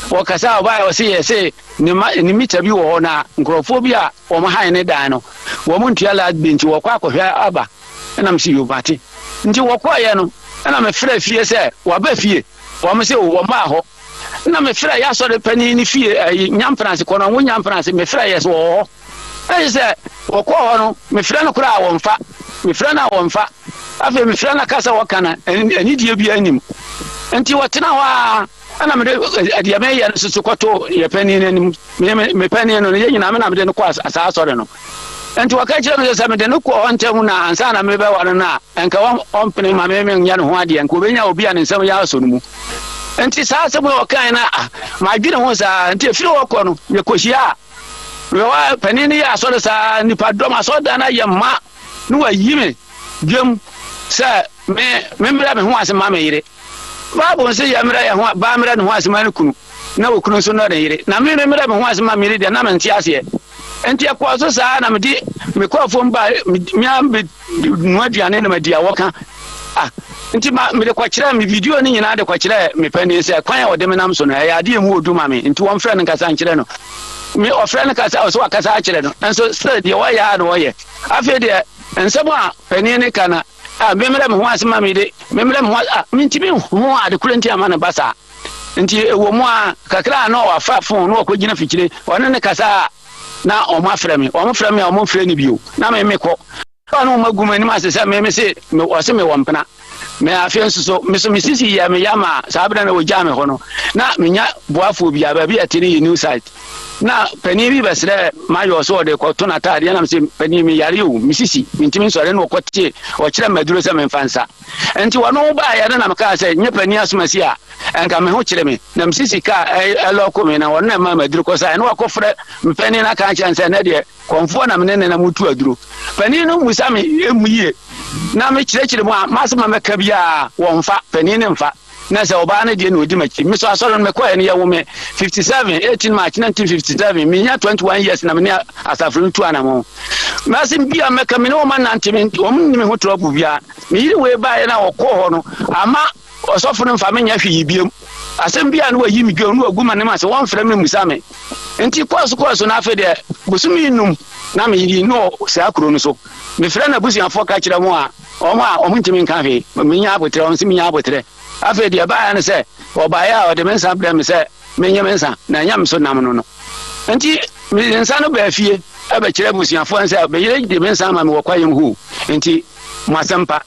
Wɔkasa a wɔbaeɛ wɔse yɛse ne ma ne mita bi wɔ hɔ na nkurɔfoɔ bi a wɔn han ne dan no wɔn ntua light bill nti wɔkɔ akɔhwɛ aba ɛna mese yoo mate. Nti wɔkɔeɛ no ɛna mefrɛ fie sɛ wɔaba fie wɔn se wɔmmaa hɔ. Nna mefrɛ yɛ asɔre panyin no fie ɛyi Nyampenase Kɔnɔngo Nyampenase mefrɛ yɛ sɛ wɔwɔ hɔ. Ɛyɛ sɛ wɔkɔɔ hɔ no mefrɛ no koraa a wɔmfa mefrɛ no a wɔmfa afei mefrɛ no kasa wɔka no anidie biara nnim nti wɔtena hɔ a ɛna mede deɛ meyɛ no soso kɔto yɛ panin no anim me me panin no yɛ nyinaa me na mede no kɔ saa asɔre no Enti wɔka kyerɛɛ me sɛ, sɛ mede no kɔ hɔ ntɛm na ansa na merebɛware no a, anka ɔmpene mma me menyɛ ne ho adeɛ, anka ɔbɛnya obi a ne nsam yɛ asɔ no mu. Enti saa asɛm yi ɔkae no, ah, madwene ho saa. Enti ɛfiri hɔ kɔ no, yɛkɔhyia a, mewɔ panin no yɛ asɔre saa, nnipadɔm, asɔredan no ayɛ ma, na wayi me dwam sɛ me memmrɛ me ho ase ma me yere. Bible nso yɛmmrɛ yɛn ho baa mmrɛ ne ho ase ma ne kunu, na okunu nso nnɔ ne yere. Na me memmrɛ me ho ase ma me yere deɛ, na mente aseɛ. Enti ɛkɔɔ so saa na mede mekɔɔ afuom ba me ara menoa aduane na madi a wɔka. Ah, nti ma mede kɔkyerɛɛ me video no nyinaa de kɔkyerɛɛ me panin sɛ kwan a ɔde me nam so no ɛyɛ adeɛ emu odu ma me nti wɔmfrɛ no nkasa nkyerɛ no. Me ɔfrɛ no kasa ɔsɛ wakasa akyerɛ no nso still deɛ ɔyɛ a na ɔyɛ. Afei deɛ nsɛm a panin no ka na ah memmrɛ me ho ase ma me de memmrɛ me ho ase ah mentumi nhu ade koro nti ama no ba saa. Nti ɛwɔ mu a, kakra a na wafa fon na wakɔgyina fikyire, ɔne no kasa a, na wɔn afrɛ me. Wɔn frɛ me a, wɔn mfrɛ no bio. Na me mekɔ. Ɛhɔ na wɔn agu m'anim ase sɛ me mese, me wɔse mewɔ mpena. Me afei nso so, me so me sisi yɛ me ya ma saa berɛ na wɔgyaa me hɔ no, na menya boafoɔ biara. Baabi a ɛte no yɛ new site. Na panin bi bɛsrɛɛ mayɔ sɛ ɔde kɔto n'ataadeɛ na mese, panin meyare o, me sisi, mentumi nsɔre. Na ɔkɔte, ɔkyerɛ me aduro sɛ memfa nsa. Enti wɔne wo baeɛ no na mekaa sɛ, Nyɛ panin asomasi a, anka me ho kyere me, na mesi sika a ɛlɔko me, na wɔn na ɛmaa me aduro kɔsaeɛ. Na wakɔfrɛ me panin no aka akyerɛ no sɛ, Ɛnnɛ deɛ, kɔmfoɔ na me ne no nam retu aduro. Panin no mmisa me mu yie, na mekyerɛkyerɛ mu a, m'asɛm a mɛka biara, wɔmfa, panin no mfa. Na sɛ ɔbaa no deɛ na ɔdi m'akyi. Me nso asɔre no mekɔeɛ no yɛwo me 57, 18 March 1957, menya 21 years na me ne asafo no tu anamɔn. M'asɛm bi a mɛka me ne wɔn anante, wɔn nni me ho trɔbo biara. Me yere wei baeɛ no a ɔkɔɔ hɔ no, amma ɔsɔfo no mfa me nyɛ hwee biom. Asɛm bi a na wayi me dwam na wagu m'anim ase, wɔmfrɛ me mmusa me. Nti kɔɔ so kɔɔ so na afei deɛ bosome nnum na me yere no wɔ saa kuro no so. Mefrɛ n'abusuafoɔ ka kyerɛ wɔn a, wɔn a wɔntumi nka hwee. Menya aboterɛ, wɔn nso menya aboterɛ. Afei deɛ ɛbaeɛ ne sɛ, wɔbaeɛ a wɔde me nsa brɛɛ me sɛ menye me nsa, na ɛnyɛ me so nam no no. Nti mede nsa no baa fie bɛkyerɛ abusuafoɔ no sɛ me yere de me nsa ama me wɔ kwaeɛm hoo, nti mo asɛm pa.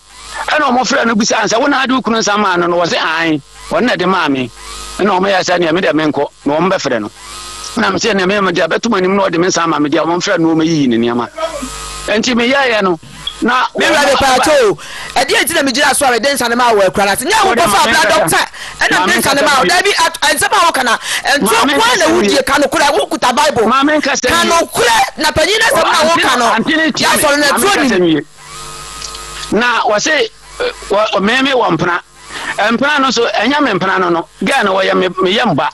Ɛna wɔfrɛɛ no bisaa no sɛ, Wo na wode wo kunu nsa maa no no? Ɔse, Aane, ɔno na ɛde maa me. Ɛna wɔyɛɛ sɛ neɛ me deɛ menkɔ, na wɔbɛfrɛ no. Ɛna mese, Neɛ me deɛ bɛto mo anim na ɔde me nsa ama me deɛ, wɔmfrɛ no na wɔmɛyiyi ne nneɛma. Nti meyɛeɛ no, na Me wura mepaakyɛ o, ɛdeɛn nti na megyina so a mede nsa no maa wɔ akura no ase? Nyɛ wo kɔfa abira dɔkta ɛna mede nsa no maa wo. Daabi, nsɛm a woka na ntorɔ nko ara na wodie. Ka nokorɛ, wokuta Bible. Ka nokorɛ na panyin no asɛm na woka no, yɛasɔre no aturo nim. Na wɔse me me wɔ mpena. Mpena no nso ɛnyɛ me mpena no no, girl no wɔyɛ me me yam ba.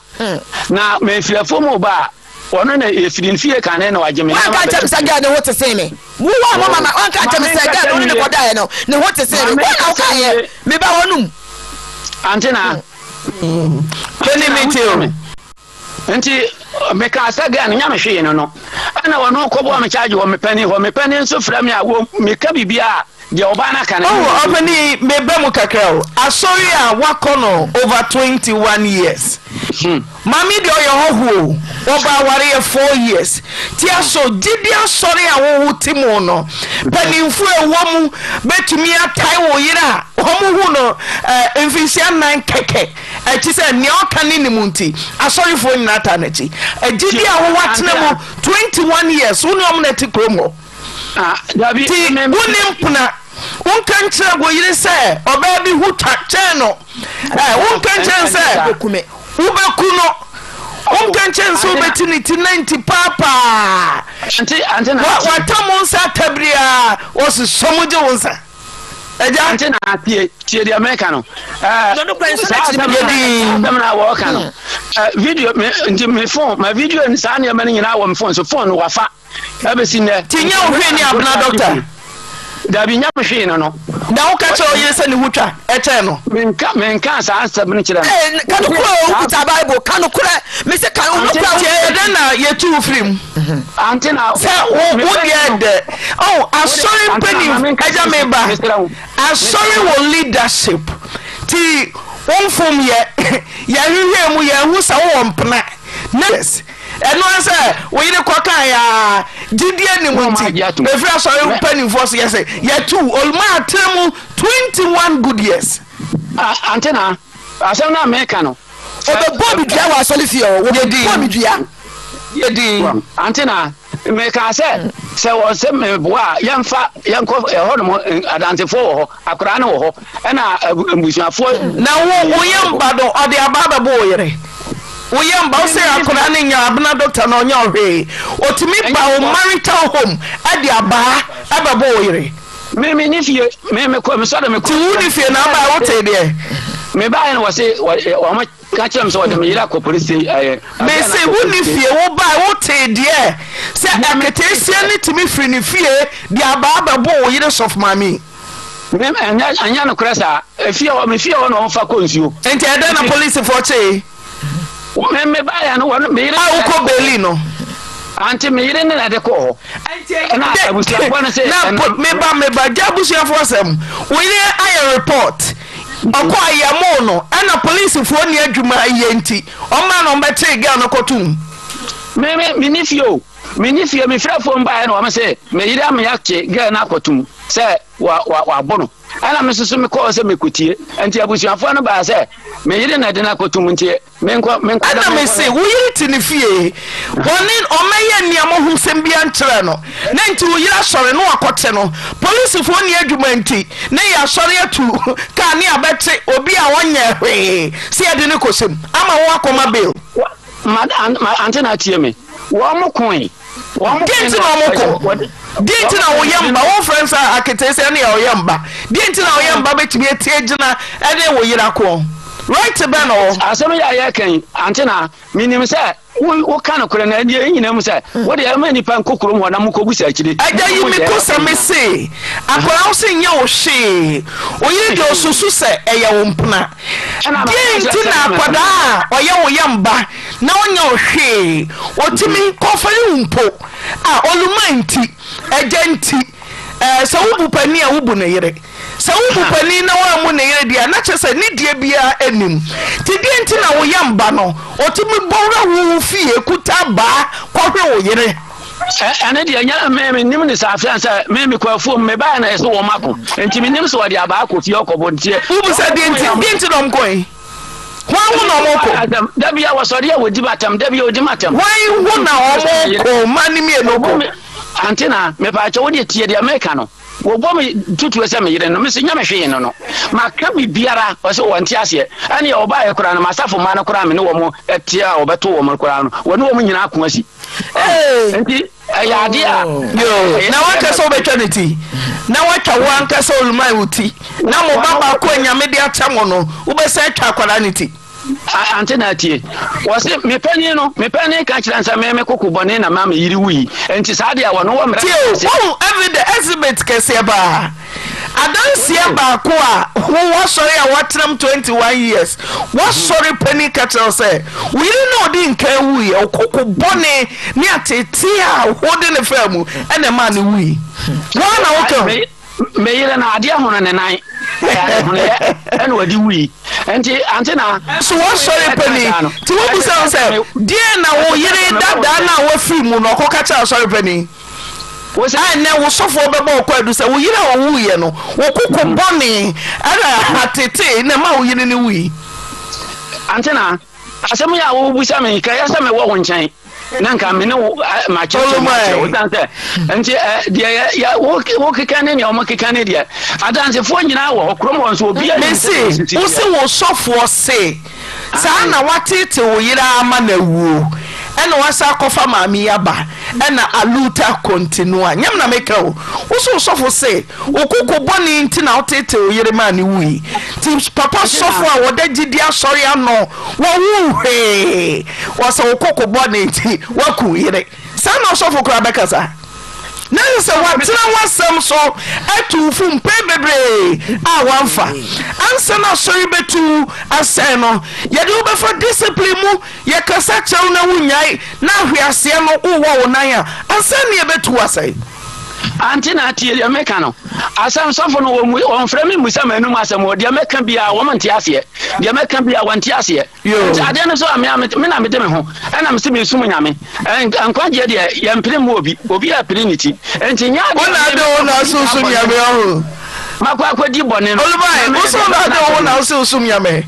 Na mefiri afuom reba a, Ɔno na efiri ne fie kane na wagye me. Wanka nkyerɛ me sɛ girl ne ho te sen me. Wo wa mo mama wanka nkyerɛ me sɛ girl no ne ne kɔdaeɛ no ne ho te sen me. Wo na wokaeɛ me ba hɔ nom. Ante na. Kene me te o. Nti mekaa sɛ girl no nya me hwee no no. Ɛna ɔno kɔbɔɔ me charge wɔ me panin hɔ. Me panin nso frɛ me a wɔ meka biribiara a deɛ ɔbaa no aka no. Oh ɔpanin meba mu kakra o. Asɔre a wakɔ no over 21 years. Maame yi deɛ ɔyɛ hɔhoɔ o, ɔbaa awareɛ four years. Ti aso gyidi asɔre a wo wo te mu no, mpanimfoɔ a ɛwɔ mu bɛtumi atae wo yere a wɔn hu no eh, mfinhyia nnan kɛkɛ akyi sɛ nea ɔka ne nim nti asɔrefoɔ nyinaa taa n'akyi. Gyidi a wo watena mu 21 years wo ne wɔn na ɛte kurom hɔ. Ti wo ne mpena wonka nkyerɛ wo yere sɛ ɔbaa bi ho twa kyɛn no. Ɛ wonka nkyerɛ no sɛ wobɛku no. Wonka nkyɛn sɛ wobɛti ne ti 90 paapaa. Watam wo nsa atabiri a wɔsosɔ mu gye wo nsa. Agya. Ante na tie tie deɛ meka no. Saa asɛm na wɔka no. Video me nti me phone ma video saa nneɛma no nyinaa wɔ me phone so phone no wafa. Ɛbɛsi nnɛ. Ti nyɛ wo hwee ne abena dɔkta. Dabi nyɛ me hwee no no. Na wo ka kyerɛ ɔyere sɛ ne ho twa ɛkyɛn no. Menka menka saa asɛm no kyerɛ no. Ee ka no korɛ o wokuta bible ka no korɛ mese ka no korɛ. Tiɛ yɛ dɛn na yɛtu wo firi mu. Ante na sɛ wo wo deɛ dɛ oh asɔre mpanin agya me ba asɔre wɔ leadership ti wo mfom yɛ yɛhwehwɛ mu yɛhu sɛ wowɔ mpena na Ɛno ara sɛ wo yere kɔkae a, gyidie nni mu nti, ɛfiri asɔre mpanimfoɔ so yɛse yɛtu Oluma atena mu 21 good years. Ante na asɛm no a meka no. Ɔbɛbɔ me dua wɔ asɔre fie hɔ. Wɔbɛbɔ me dua. Yɛdin. Ante na mekaa sɛ sɛ wɔ sɛ meboa a yɛmfa yɛnkɔ ɛhɔ nom adansefoɔ wɔ hɔ akwadaa no wɔ hɔ ɛna mbusuafoɔ. Na wo wo yam ba no ɔde aba abɛbɔ wo yere. Wo yam ba wo sɛ akwadaa no nya abena doctor na ɔnyɛ ɔhwee otumi ba wo marital home ɛde abaa ɛbɛbɔ wo yere. Me me ni fie me me kɔ me sɔre me kɔ. Ti wo ni fie na aba wo te deɛ. Me ba yɛ no wɔ se wɔn ka kyerɛ me sɛ wɔde me yere akɔ polisi ɛyɛ. Me se wo ni fie wo ba wo te deɛ sɛ aketeesia ne tumi firi ne fie de abaa bɛbɔ wo yere sɔfo maame. Me ɛnyɛ ɛnyɛ nokorɛ saa. Efie hɔ me fie hɔ na wɔn fa kɔ nsuo. Nti ɛdɛn na polisifoɔ kyee? Me me ba yɛ no wɔn me yere. A wokɔ beeli no. Ante me yere ne na ɛde kɔɔ hɔ. Ɛna abusuafoɔ no se. Na po me ba me ba gya abusuafoɔ asɛm. Wo yere ayɛ report. Ɔkɔ ayɛmoo no ɛna polisifoɔ ni adwuma yɛ nti ɔmaa na ɔmbɛkyee girl no kɔtom. Me me me ni fie o. Me ni fie me fira fom baeɛ na wɔn se me yere ama yɛakye girl no akɔtom sɛ wa wa wabɔ no. Ɛna me nso so mekɔɔ sɛ mekɔtie. Nti abusuafoɔ no baa sɛ me yere na ɛde no akɔtom nti menkɔ menkɔ Ɛna me se wo yere te ne fie ɔne ɔmɛyɛ nneɛma ho sɛm bia nkyerɛ no na nti wo yere asɔre na wakɔte no polisifoɔ nni adwuma nti ne yɛ asɔre atu kaa ne abɛte obi a ɔnyɛ hwee sɛ yɛde no kɔsɛm ama wo akɔma bail. Ma ma ante na atie me. Wɔn mo koe. Wɔn mo Deɛ nti na wɔn ko? Deɛ nti na woyɛ mba? Wo frɛ nsa aketee sɛ ɛne ɔyɛ mba. Deɛ nti na woyɛ mba bɛtumi ati agyina ɛne wo yere ako? Right bɛn na ɔwɔ? Asɛm yi a yɛreka yi, ante na menim sɛ wo woka nokorɛ na ɛdeɛ nyina mu sɛ wo deɛ ɛma nnipa nkɔ kurom hɔ na mokɔbu sa akyire. Agya yi me ko sɛ me se akwadaa wo se nyɛ wo hwee wo yere deɛ ɔsusu sɛ ɛyɛ wo mpena deɛ nti na akwadaa a ɔyɛ wo yɛ mba na ɔnyɛ wo hwee ɔtumi kɔfɛre wo mpo a ɔluma nti agya nti ɛɛ sɛ wobu panin a wobu ne yere sɛ wobu panin na woammu ne yere deɛ a na kyerɛ sɛ ne deɛ biara anim nti deɛ nti na wo yam ba no ɔtumi bɔwura wo wo fie kuta baa kɔhwe wo yere. Ɛne deɛ nyɛ me menim ne saa afei sɛ me mekɔ afuom mebaeɛ na ɛsɛ wɔn ako nti menim sɛ wɔde abaa kɔ fie ɔkɔbɔ nti wobu sɛ deɛ nti deɛ nti na ɔmkɔe Hwan ho na wɔkɔ? Da bi a wɔsɔre a wɔdi m'atɛm, da bi a wɔdi m'atɛm. Hwan ho na wɔkɔ? Mma ne mmienu kɔ. Ante na mepaakyɛ wo deɛ tie deɛ meka no. Wɔbɔ me tutuo sɛ me yere no, mese nyɛ me hwee no no. Maka biribiara, ɔsɛ wɔnte aseɛ. Ɛne ɔbaeɛ koraa no, m'asafo mma no koraa me ne wɔn teɛ a wɔbɛto wɔn koraa no, wɔne wɔn nyinaa ko asi. Nti ɛyɛ adeɛ a. Yoo, na wankasa wobɛtwa ne ti na watwa wo ankasa oluman wo ti na mo ba baako a nyame de akyɛ mo no wobɛsan atwa akwadaa ne ti. Ante na atie. Wɔse me panin no, me panin ka kyerɛ sɛ me me koko bɔne na ma me yere wui. Nti saa deɛ wɔno wɔ mmerɛ. Tie o, wohu evidence exhibit kɛseɛ paa. Adanseɛ baako a wo w'asɔre a woatenam 21 years w'asɔre panin ka kyerɛ wo sɛ wo yere na ɔdi nkan wuiɛ wo koko bɔne ne ateetee a wode ne faa mu ɛna ɛmaa ne wui woa na woka ho. Me yere no adeɛ hono ne nan ɛyɛ adehonoyɛ ɛna ɔde wui nti ante na. So w'asɔre panin nti wobusa wo sɛ deɛn na wo yere dadaa no a wafiri mu no ɔkɔka kyerɛ asɔre panin? A Ɛnnɛ wo sɔfoɔ bɛbɔ wo kwaadu sɛ wo yere a ɔwuiɛ no, wo koko bɔne ɛna atetee na ɛma wo yere no wui. Antena, asɛm yi a wobisa me yi, ka ɛyɛ sɛ mewɔ wo nkyɛn na nka me ne wo makyerɛkyerɛ mu akyerɛ wo san sɛ nti deɛ yɛ wokeka ne nea wɔkeka ne deɛ adansefoɔ nyinaa wɔ hɔ kurom hɔ nso obiara mese wo se wo sɔfoɔ se. Saa na woateetee wo yere ara ma no awuo, ɛna woasan akɔfa maame yi aba, ɛna aluta continua. Nyɛ me na meka o. Wo se wo sɔfo se wo koko bɔne nti na woteetee wo yere maa no wui. Nti papa sɔfo a wɔda gyidie asɔre ano, wɔwoo hwee, wɔsɛ wo koko bɔne nti woaku wo yere. Saa na ɔsɔfo koraa bɛkasa? Na ɛsɛ sɛ watena w'asɛm so atu wo fo mpɛn bebree a woamfa. Ansa na asɔre bɛtu wo asɛn no, yɛde wo bɛfa discipline mu, yɛkasa kyerɛ wo na wonnyae, na ahweaseɛ no wowɔ wo nan a, ansa na yɛbɛtu wo asɛn. Ante na tie deɛ meka no. Asɛm sɔfo no wɔmfrɛ me mmusa m'anum asɛm o, deɛ mɛka biara wɔn nte aseɛ, deɛ mɛka biara wɔnte aseɛ. Nti adeɛ no so a me me na mede me ho ɛna mese mesum Nyame. Nkwagyeɛ deɛ yɛmpene mma obi, obi a pene ne ti. Nti nyɛ adeɛ a me wode wo na wose wosum Nyame ɔho. Makɔ akɔdi bɔne no. Olubae, wo se wo na wode wo ho na wose wosum Nyame.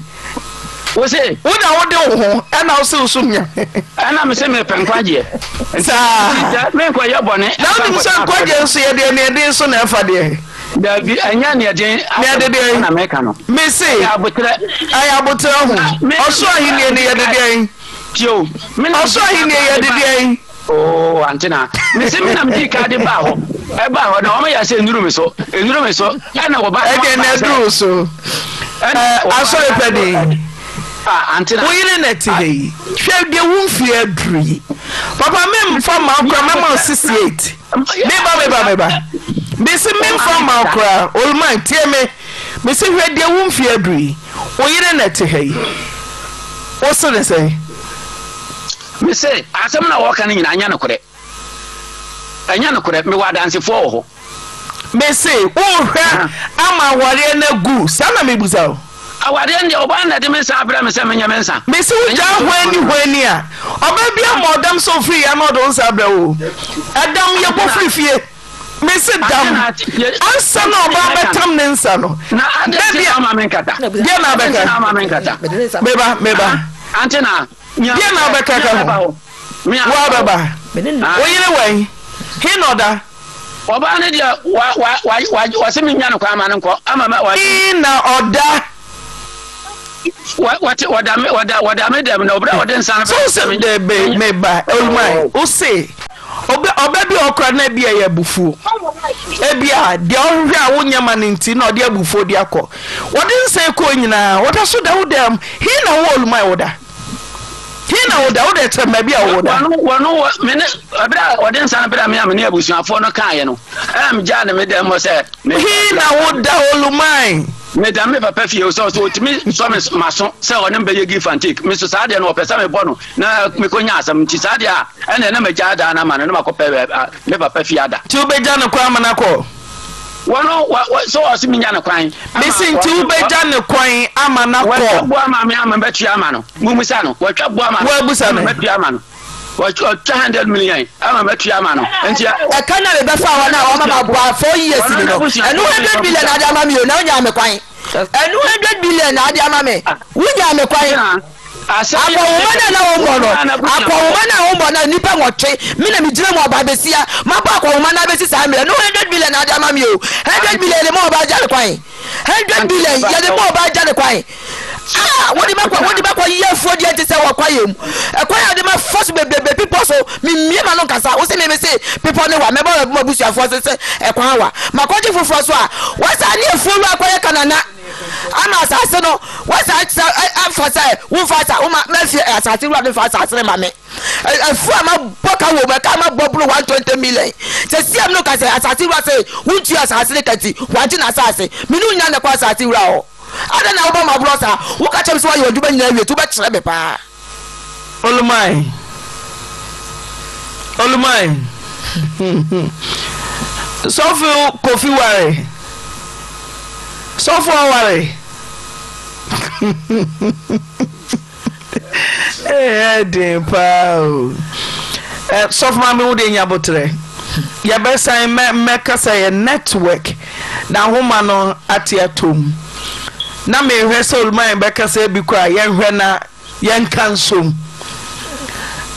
Wo se? Wo na wode wo ho ɛna wose wosum Nyame. Ɛna mese mepɛ nkwagyeɛ. Saa. Nti menkɔyɛ bɔne. Na wonim sɛ nkwagyeɛ nso yɛde aniɛden so na ɛfa deɛ. Dabi, ɛnyɛ nea den asɛm deɛ na meka no. Mese, ɛyɛ aboterɛ. Ɛyɛ aboterɛ ho. Ɔsoro ahennie no yɛde deɛn? Tio, me na Ɔsoro ahennie yɛde deɛn? Oo, antena. Mese me na medi ka de baa hɔ. Ɛbaa hɔ na wɔn yɛ sɛ nnuru me so, nnuru me so. Ɛna wɔba. Ɛdeɛ na ɛduru so. Asɔre pɛ ni. Antena. Wo yere na ɛte ha yi. Hwɛ deɛ wo mfie aduru yi. Papa memfa ma wo koraa mɛma wo 68. Meba meba meba. Mese memfa mma wo koraa. Oluman tie me. Mese hwɛ deɛ wo mfeɛ aduru yi. Wo yere na ɛte ha yi. Wo se ne sɛn? Mese asɛm no a wɔka no nyinaa nyɛ nokorɛ. Ɛnyɛ nokorɛ. Mewɔ adansefoɔ wɔ hɔ. Mese wohwɛ ama awareɛ no agu. Saa na mebusa wo. Awadeɛ no deɛ, ɔbaa no na ɛde me nsa abrɛ me sɛ menyɛ me nsa. Mese wo gyaa hwan ni hwan ni a, ɔbaa bi ama ɔdam sɛ ɔfiri ya na ɔde wo nsa abrɛ wo. Ɛdam yɛ bɔ firi fie. Mese dam. Ansa na ɔbaa bɛtam ne nsa no. Na adɛn nti na ɔma me nkata? Deɛ na abɛka? Meba, meba. Ante na. Deɛ na abɛka ka ho? Wo abɛba. Wo yere wɛn? He na ɔda? Ɔbaa no deɛ wa wa wa wa wɔsi mi nya no kwan ma no nkɔ ama ma wa. He na ɔda. Wɔ wɔte wɔda me wɔda wɔda me dɛm na obira wɔde nsa no. So sɛ de be me ba olumai o se ɔbɛ ɔbɛ bi a ɔkora na ebi ɛyɛ abufuo ebi a deɛ ɔhwehwɛ a wonyɛ ma no nti na ɔde abufuo de akɔ wɔde nsa ekɔ nyinaa wɔda so da wo dɛm he na wo olumai woda. He na woda? Wo deɛ kyerɛ me baabi a woda. Wɔno, wɔno, wɔ, me ne, ɛberɛ a ɔde nsa no brɛɛ me a me ne abusuafoɔ no kaeɛ no, ɛna megyaa no me dan mu hɔ sɛ, me, He na woda Oluman? Meda me papa fie, sɛ ɔsɛ ɔtumi sɔ me m'aso sɛ ɔne me bɛyɛ give and take, me nso saa deɛ no ɔpɛ sɛ mebɔ no na mekɔnya asɛm, nti saa deɛ a, ɛnneɛ na magyaa dan no ama no na makɔpɛ me papa fie ada. Nti wobɛgya no kwan ama no akɔ? Wɔno, wɔ, wɔ, sɛ ɔse menya no kwan. Mese nti wobɛgya no kwan ama no akɔ? Wɔatwa boɔ ama me ama mɛtua ama no. Mumisa no. Wɔatwa boɔ ama me. Woabusa no? Mɛtua ama no. Wɔatwa 100 million ama mɛtua ama no. Nti. Ɛka na mebɛfa wɔn a wɔma maboa 4 years ni no. Ɛno 100 million na ade ama me o, na wonyaa me kwan. Ɛno 100 billion na ade ama me. Wonyaa me kwan. Akɔnhoma no a na wommɔ no, akɔnhoma no a wommɔ no a nnipa nwɔtwe, me na megyina mu ɔbaa besia, mabɔ akɔnhoma no abɛsi saa mmerɛ no, 100 billion na ade ama me o, 100 billion yɛde ma ɔbaa gya ne kwan, 100 billion yɛde ma ɔbaa gya ne kwan. Ah, wode bɛkɔ wode bɛkɔ yɛ afuo deɛ nti sɛ wɔ kwaeɛ mu ɛkwan a wode ma fa so bebrebe bepɔ so memmie ma no nkasa wo se me me se bepɔ ne wa mɛbɔ m'abusuafoɔ se sɛ ɛkwan wa makɔgye foforɔ so a wɔsaa ne afuo wura akɔyɛ kanana Ama asase no, woasan kyerɛ afa sɛ womfa asa woma mafie asase wura no mfa asase no ma me. Afuo a mabɔ ka wɔ mu ɛka mabɔ boro 120 million. Sɛ siam no ka sɛ asase wura sɛ wontua asase no ka nti wagye n'asase. Me ne wo nyinaa na ɛkɔ asase wura hɔ. Adɛn na wobɔ m'aborɔ saa? Woka kyerɛ me sɛ woayɛ w'adwuma nyinaa awie nti wobɛkyerɛ me paa. Olumai Olumai Sɔfo Kofi ware Sɔfo aware Ɛyɛ den paa o Sɔfo maame wo deɛ nya boterɛ Yɛbɛsan mɛkasa yɛ network na ahoma no ate atom na mehwɛ sɛ Olumai bɛkasa bi kɔ a yɛnhwɛ na Yɛnka nsom.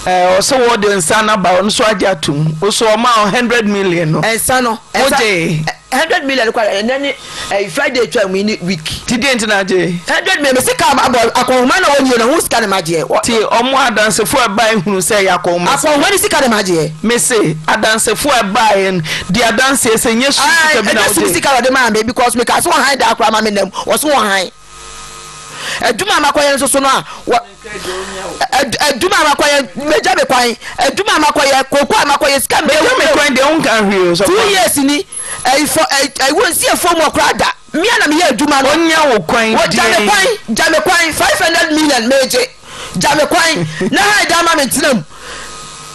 Ɛɛ ɔsɛ wɔ de nsa no aba ɔno nso agye atom wo so ɔma wo 100 million no. Nsa no wogye. 100 million kora ɛnɛ ne ɛyi Friday twa mu yi ne week. Ti deɛ nti na agye. 100 million mesi kaa abɔ akɔnhoma na wɔnyie no ho sika na ma gyeɛ. Ti ɔmo adansefo ɛbae hunu sɛ ɛyɛ akɔnhoma sika. Akɔnhoma ne sika na ma gyeɛ. Mese adansefo ɛbae no di adanseɛ sɛ nyɛ sum sika bi na wogye. Ɛnyɛ sum sika na ɔde maa me because me kaa sɛ wɔhan daa koraa ma me nam wɔso wɔhan. Adwuma a makɔyɛ nso so no a wɔ adwuma a makɔyɛ megya me kwan adwuma a makɔyɛ koko a makɔyɛ sika megya me kwan deɛ wonka hwee o two years ni ɛyifɔ ɛyi nsi efuo mu ɔkora da mmea na meyɛ adwuma no onya wo kwan wɔ gya me kwan gya me kwan 500 million megye gya me kwan na ha ɛda ama me ntena mu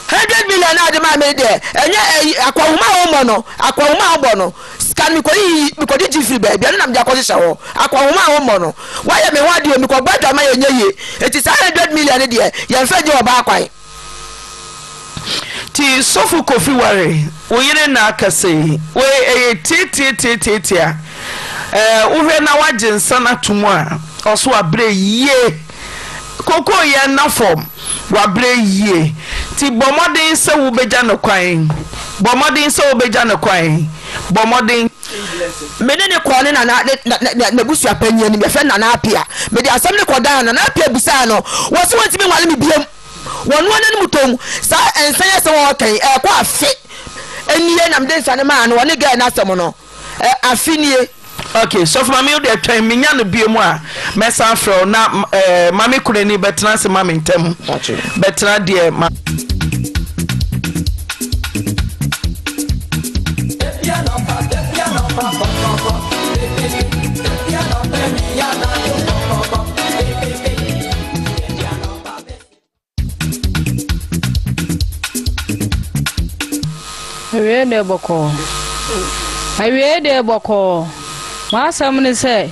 100 million na ade maa me deɛ ɛnyɛ ɛyi akɔnhoma a wɔmmɔ no akɔnhoma a wɔbɔ no Sika no mekɔyiyi, mekɔgyegye firi baabi, ɛno na mede akɔhyehyɛ hɔ. Akɔnhoma a wommɔ no, woayɛ me ho adeɛ o, mekɔbɔ adwaman a ɛnyɛ yie. Enti saa 100 million no deɛ, yɛmfa nnye ɔbaa kwan. Nti sɔfo Kofi ware wo yere na akasa yi wei ɛyɛ tiatiatiatiatia ɛɛ wohwɛ na wagye nsa no ato mu a ɔso wabrɛ yie kokoo yɛ nna fam wabrɛ yie nti bɔ mmɔden sɛ wobɛgya no kwan bɔ mmɔden sɛ wobɛgya no kwan bɔ mmɔden. Me ne no kɔɔ ne nana ne na na n'abusua panyin anim, yɛfrɛ no Nana Appiah. Mede asɛm no kɔdaa no, Nana Appiah bisaa no, wɔse wɔntumi nware me biam. Wɔnoa n'anom toom. Saa nsa yi asɛm a ɔreka yi, ɛrekɔ afe nie na mede nsa no maa no, ɔne girl no asɛm no, ɛ, afe nie. Ok sɔfo mame wo deɛ twɛn menya no bio mu a mɛsan afrɛ wo na eh, mame kunani bɛtena ase ma me ntɛm bɛtena deɛ ma. Awiei deɛ bɔkɔɔ. Awiei deɛ bɔkɔɔ. M'asɛm ne sɛ,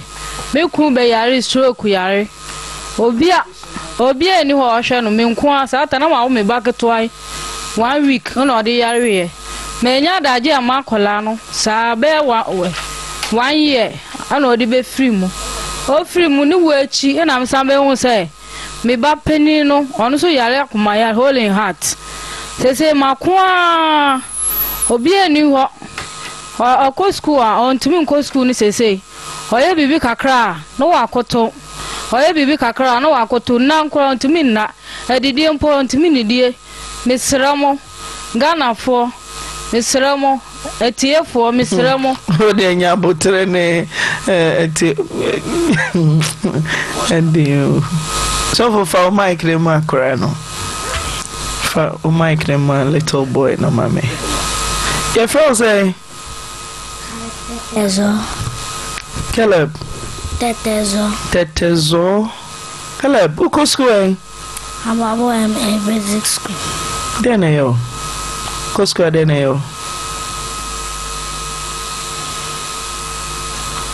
me kunu bɛyare stroke yare. Obi a obi a nni hɔ a ɔhwɛ no, me nko ara. Saa ta na mawo me ba ketewa yi one week na ɔde yareɛ. Mannya adagye amma akwadaa no saa bɛyɛ one one year ɛna ɔde bɛfiri mu. Ɔfiri mu ne wuo akyi ɛna mesan bɛhu sɛ Me ba panin no, ɔno nso yare akoma yare, hole in heart. Seesei mako ara, obiara nni hɔ. Ɔkɔ sukuu a, ɔntumi nkɔ sukuu no seesei. Ɔyɛ biribi kakra a, na wakoto. Ɔyɛ biribi kakra a, na wakoto. Nna koraa ɔntumi nna. Adidie mpo, ɔntumi nnidie. Mesrɛ mo, Ghanafoɔ, mesrɛ mo, atiefoɔ, mesrɛ mo. Wo deɛ nya aboterɛ ne atie ɛden o. Sɔfo fa wo mic no ma akora no. Fa wo mic no ma little boy no ma me. Yɛfrɛ wo sɛ? Tɛtɛzɔ. Caleb. Tɛtɛzɔ. Tɛtɛzɔ. Caleb, wokɔ sukuu ɛ? Aboabo MA Basic School. Dɛn na ɛyɛ wo? Kɔ sukuu a dɛn na ɛyɛ wo?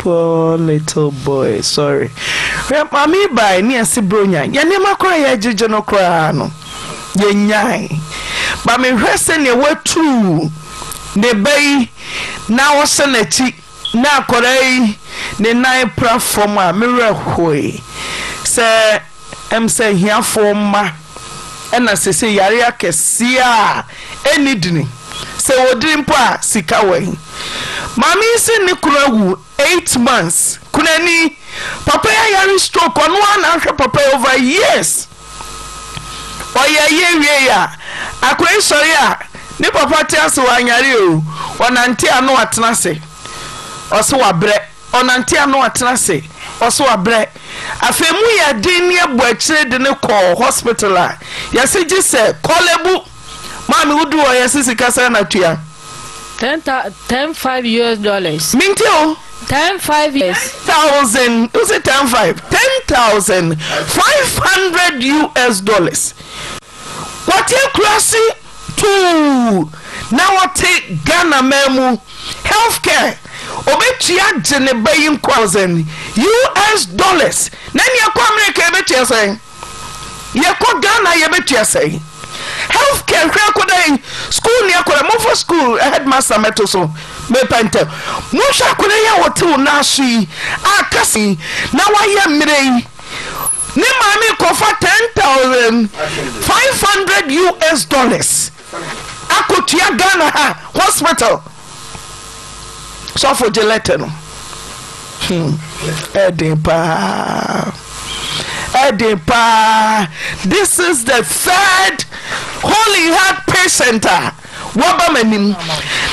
Poor little boy, sorry. Hwɛ maame yi bae ne ɛse bronya. Yɛn nneɛma koraa yɛgyegye no koraa no, yɛnyae. Ba mehwɛ sɛnea watu ne ba yi na ɔhyɛ n'akyi na akwadaa yi ne nan pra fam a, me werɛ hoe sɛ Ɛm sɛ ahiafoɔ mma na sese yareɛ akɛseɛ a ɛnni dini. Sɛ wɔdini mpo a sika wɔ he? Maame yi se ne kunu awu 8 months, kunani. Papa yi ayare stroke, ɔno ara na ahwɛ papa yi over years. Ɔyɛ ayie wiei a, akora yi sɔre a, ne papa te ase wanyare o, ɔnante a na watena ase. Ɔse wabrɛ. Ɔnante a na watena ase, ɔse wabrɛ. Afei mu yɛ den ne ɛbɔ akyire de no kɔɔ hospital a yɛse gye sɛ Korle-Bu. Maame woduru hɔ yɛse sika sɛn na tua? Ten thou 10 5 US dollars. Mente o. 10 5 US. 10,000, wose 10 5, 10,500 US dollars. Wɔte akurase tuu na wɔte Ghana man mu health care obetua gye ne ba yi nkwa thousand US dollars na nea ɛkɔ America yɛbɛtua sɛn yɛkɔ Ghana yɛbɛtua sɛn health care hwɛ akɔda yi school ni akɔda momfa school headmaster mɛto so mepɛ ntɛm monhwɛ akɔda yi a wɔte wo nan so yi a kasa yi na wayɛ mmerɛ yi. Ne maame kɔfa 10,500 US dollars akɔtua Ghana ha hospital. Sɔfo gye lɛtɛ no. Hmm. Ɛden paa. Ɛden paa. This is the third holy heart patient a waba m'anim.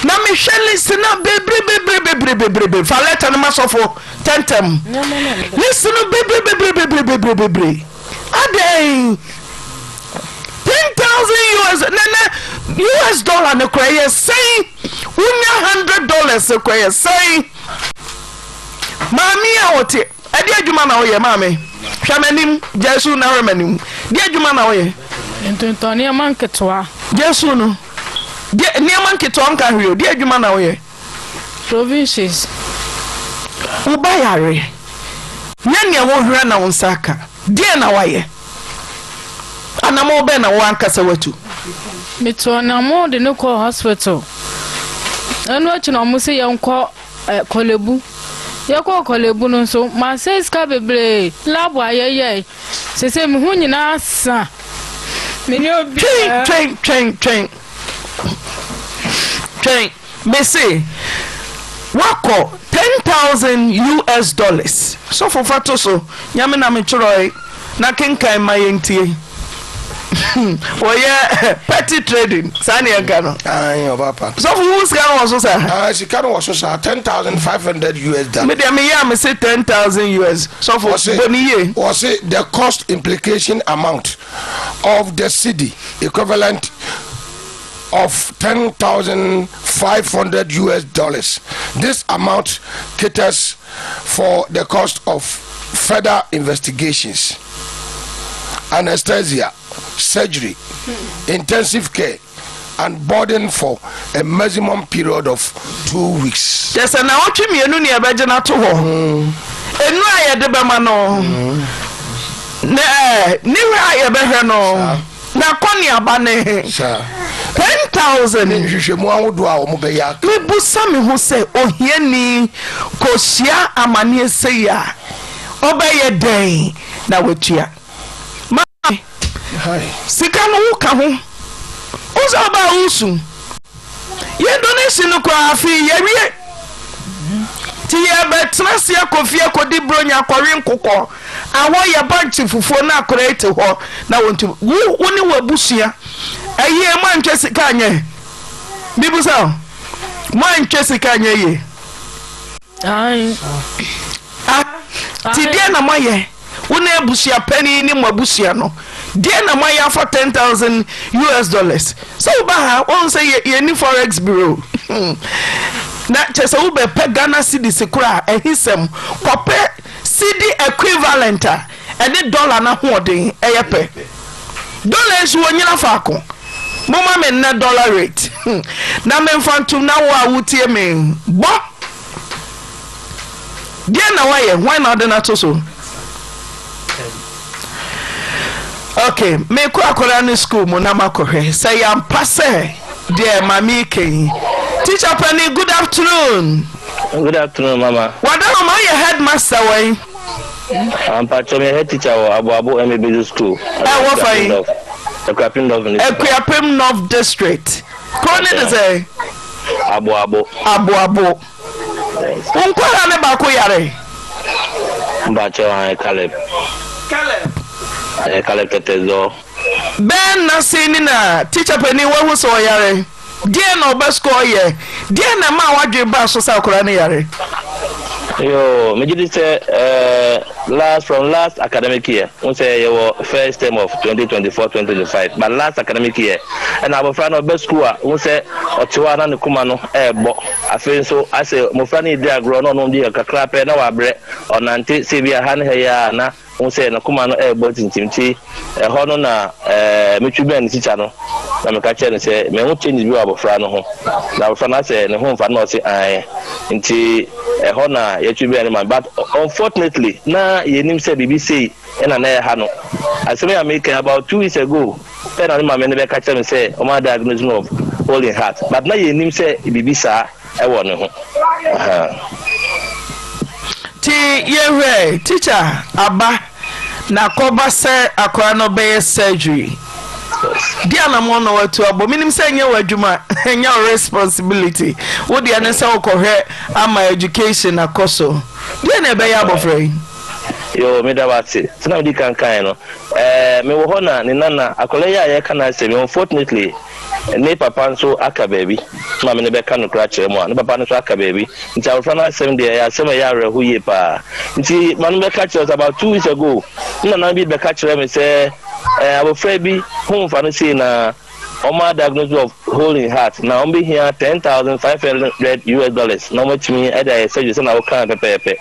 Na mehwɛ list na bebree bebree bebree bebree. Fa lɛtɛ no ma sɔfo tɛntɛm. List no bebree bebree bebree bebree bebree. Adɛn? 10,000 US nɛnɛ US dollar no kora yɛ sɛn? Wonya $100 kora yɛ sɛn? Maame a ɔte ɛde adwuma na woyɛ maame? Hwɛ m'anim, gyae su na hwɛ m'anim. Deɛ adwuma na woyɛ? Ntontɔn nneɛma nketewa. Gyae su no. Deɛ nneɛma nketewa nka hwee o. Deɛ adwuma na woyɛ? Provisions. Wo ba yare. Nyɛ nea wohwɛ na wo nsa aka. Deɛn na woayɛ? Anammɔn bɛn na wo ankasa woatu? Metuu anammɔn de no kɔɔ hospital. Ɛno akyi na wɔn se yɛnkɔ eh, Korle-Bu. Yɛkɔɔ Korle-Bu no nso, masɛe sika bebree, lab a yɛyɛe. Seesei me ho nyinaa sa. Me ne obiara. Twɛn, twɛn, twɛn, twɛn. Twɛn. Mese woakɔ 10,000 US dollars. Sɔfo fa to so, Nyame na metwerɛe na kenkan ma yɛntie. Wɔyɛ petty trading, saa ne yɛnka no. Ae, ɔba pa. Sɔfo wo sika no wɔ so saa? Ah, sika no wɔ so saa, 10,500 US dollars. Me deɛ meyɛ a mese 10,000 US. Sɔfo, bɔ ne yie. Wɔse the cost implication amount of the cedi equivalent of 10,500 US dollars. This amount caters for the cost of further investigations, anesthesia, surgery, intensive care, and boarding for a maximum period of 2 weeks. Kyɛ sɛ naawɔtwe mmienu ne yɛbɛgye no ato hɔ. Nnuro a yɛde bɛma no, ne ɛɛ ne hwɛ a yɛbɛhwɛ no. N'akɔneaba ne he? 10,000. Ne nhwehwɛmu ahodoɔ a wɔbɛyɛ aka. Mebusa me ho sɛ ohiani kɔhyia amaneɛ sei a, ɔbɛyɛ dɛn na watua? Maame, sika no woka ho? Wo sɛ ɔbaa wosu. Yɛn donation no koraa afei yɛawie. Nti yɛbɛtena ase akɔ fie akɔdi bronya akɔwe nkokɔ. Awɔ yɛ bankye fufuo na akwadaa yi te hɔ na wɔntumi wo wo ne w'abusua ɛyie mo antwa sika anyɛ bibusa o mo antwa sika anyɛ yie ah ti deɛ na moayɛ wo ne abusua panin ne mo abusua no deɛ na moayɛ afa 10,000 US dollars sɛ woba ha wɔn sɛ yɛni forex bureau na kyɛ sɛ wobɛpɛ Ghana cedis koraa ɛhisɛm kɔpɛ Cedi equivalent a ɛne dɔla no ahoɔden yɛ pɛ. Dɔla yi nso wɔnnyina faako. Momma me nnɛ dɔla rate na memfa ntom na wo a wotie me bɔ. Deɛn na woayɛ? Hwan na wode no ato so? Ok, mekɔ akwadaa no school mu na makɔhwɛ sɛ yɛampa sɛ deɛ maame yi ka yi. Teacher panin, good afternoon. Good afternoon, mama. Wadaroma yɛ headmaster wɔ yi. Ampakyɛ meyɛ head teacher wɔ Aboabo MA Basic School. Ɛwɔ fa yi. Akuapem North District. Akuapem North District. Kuro ne de sɛ. Aboabo. Aboabo. Wo nkwadaa no baako yare? Mpakyɛ ae Caleb. Caleb. Ɛɛ Caleb Tɛtɛzɔ. Bɛn nna sei ni na teacher panin wahu sɛ ɔyare? Deɛn na ɔba sukuu a ɔyɛ? Deɛn na ɛmaa w'adwene baa so sɛ akwadaa no yare? Yoo, megye di sɛ ɛɛ last from last academic year, n sɛ yɛwɔ first term of 2024 2025, but last academic year ɛna abɔfra no ɔba sukuu a, n sɛ ɔte hɔ a na ne koma no ɛɛbɔ. Afei nso, asɛ mmofra no redi agorɔ na ɔno deɛ kakra pɛ na wabrɛ, ɔnante sɛ ebia ha ne ha yi ara na wohu sɛ n'akoma no rebɔ tintim. Nti ɛhɔ no na metwi bɛn ne tikya no na meka kyerɛɛ no sɛ mahu changes bi wɔ abɔfra no ho na abɔfra no asɛ ne ho mfa no na ɔse ae. Nti ɛhɔ na yɛtwi bɛn no ma but unfortunately na yɛnnim sɛ biribi sei na na ɛha no. Asɛm yi a meka yi about 2 weeks ago pɛ na me maame no bɛka kyerɛ me sɛ wɔn adiagnose no of hole in heart but na yɛnnim sɛ biribi saa ɛwɔ ne ho. Ahaa. Nti yɛhwɛ teacher aba. Na kɔba sɛ akwadaa no bɛyɛ surgery. Di anamɔn na watu abɔ. Menim sɛ ɛnyɛ w'adwuma, ɛnyɛ wo responsibility. Wo deɛ ne sɛ wokɔhwɛ ama education akɔ so. Deɛ na ɛbɛyɛ abɔfra yi? Yoo, meda wo ase. Sɛnea medi kan kae no, eh, mewɔ hɔ na ne nana, akwadaa yi a yɛreka n'asɛm yi, unfortunately, ne papa nso aka baabi. Me maame no bɛka nokorɛ akyerɛ mo a, ne papa no nso aka baabi. Nti abɔfra no asɛm deɛ, ɛyɛ asɛm a ɛyɛ awerɛho yie paa. Nti ma no bɛka kyerɛ wo sɛ about two weeks ago, me nana bi bɛka kyerɛɛ me sɛ, eh, abɔfra bi ho mfa no sei na wɔn a diagnosis of hole in heart na wɔn bɛhia 10,500 US dollars na wɔn atumi de ayɛ surgery sɛnea wɔkaa no pɛpɛɛpɛ.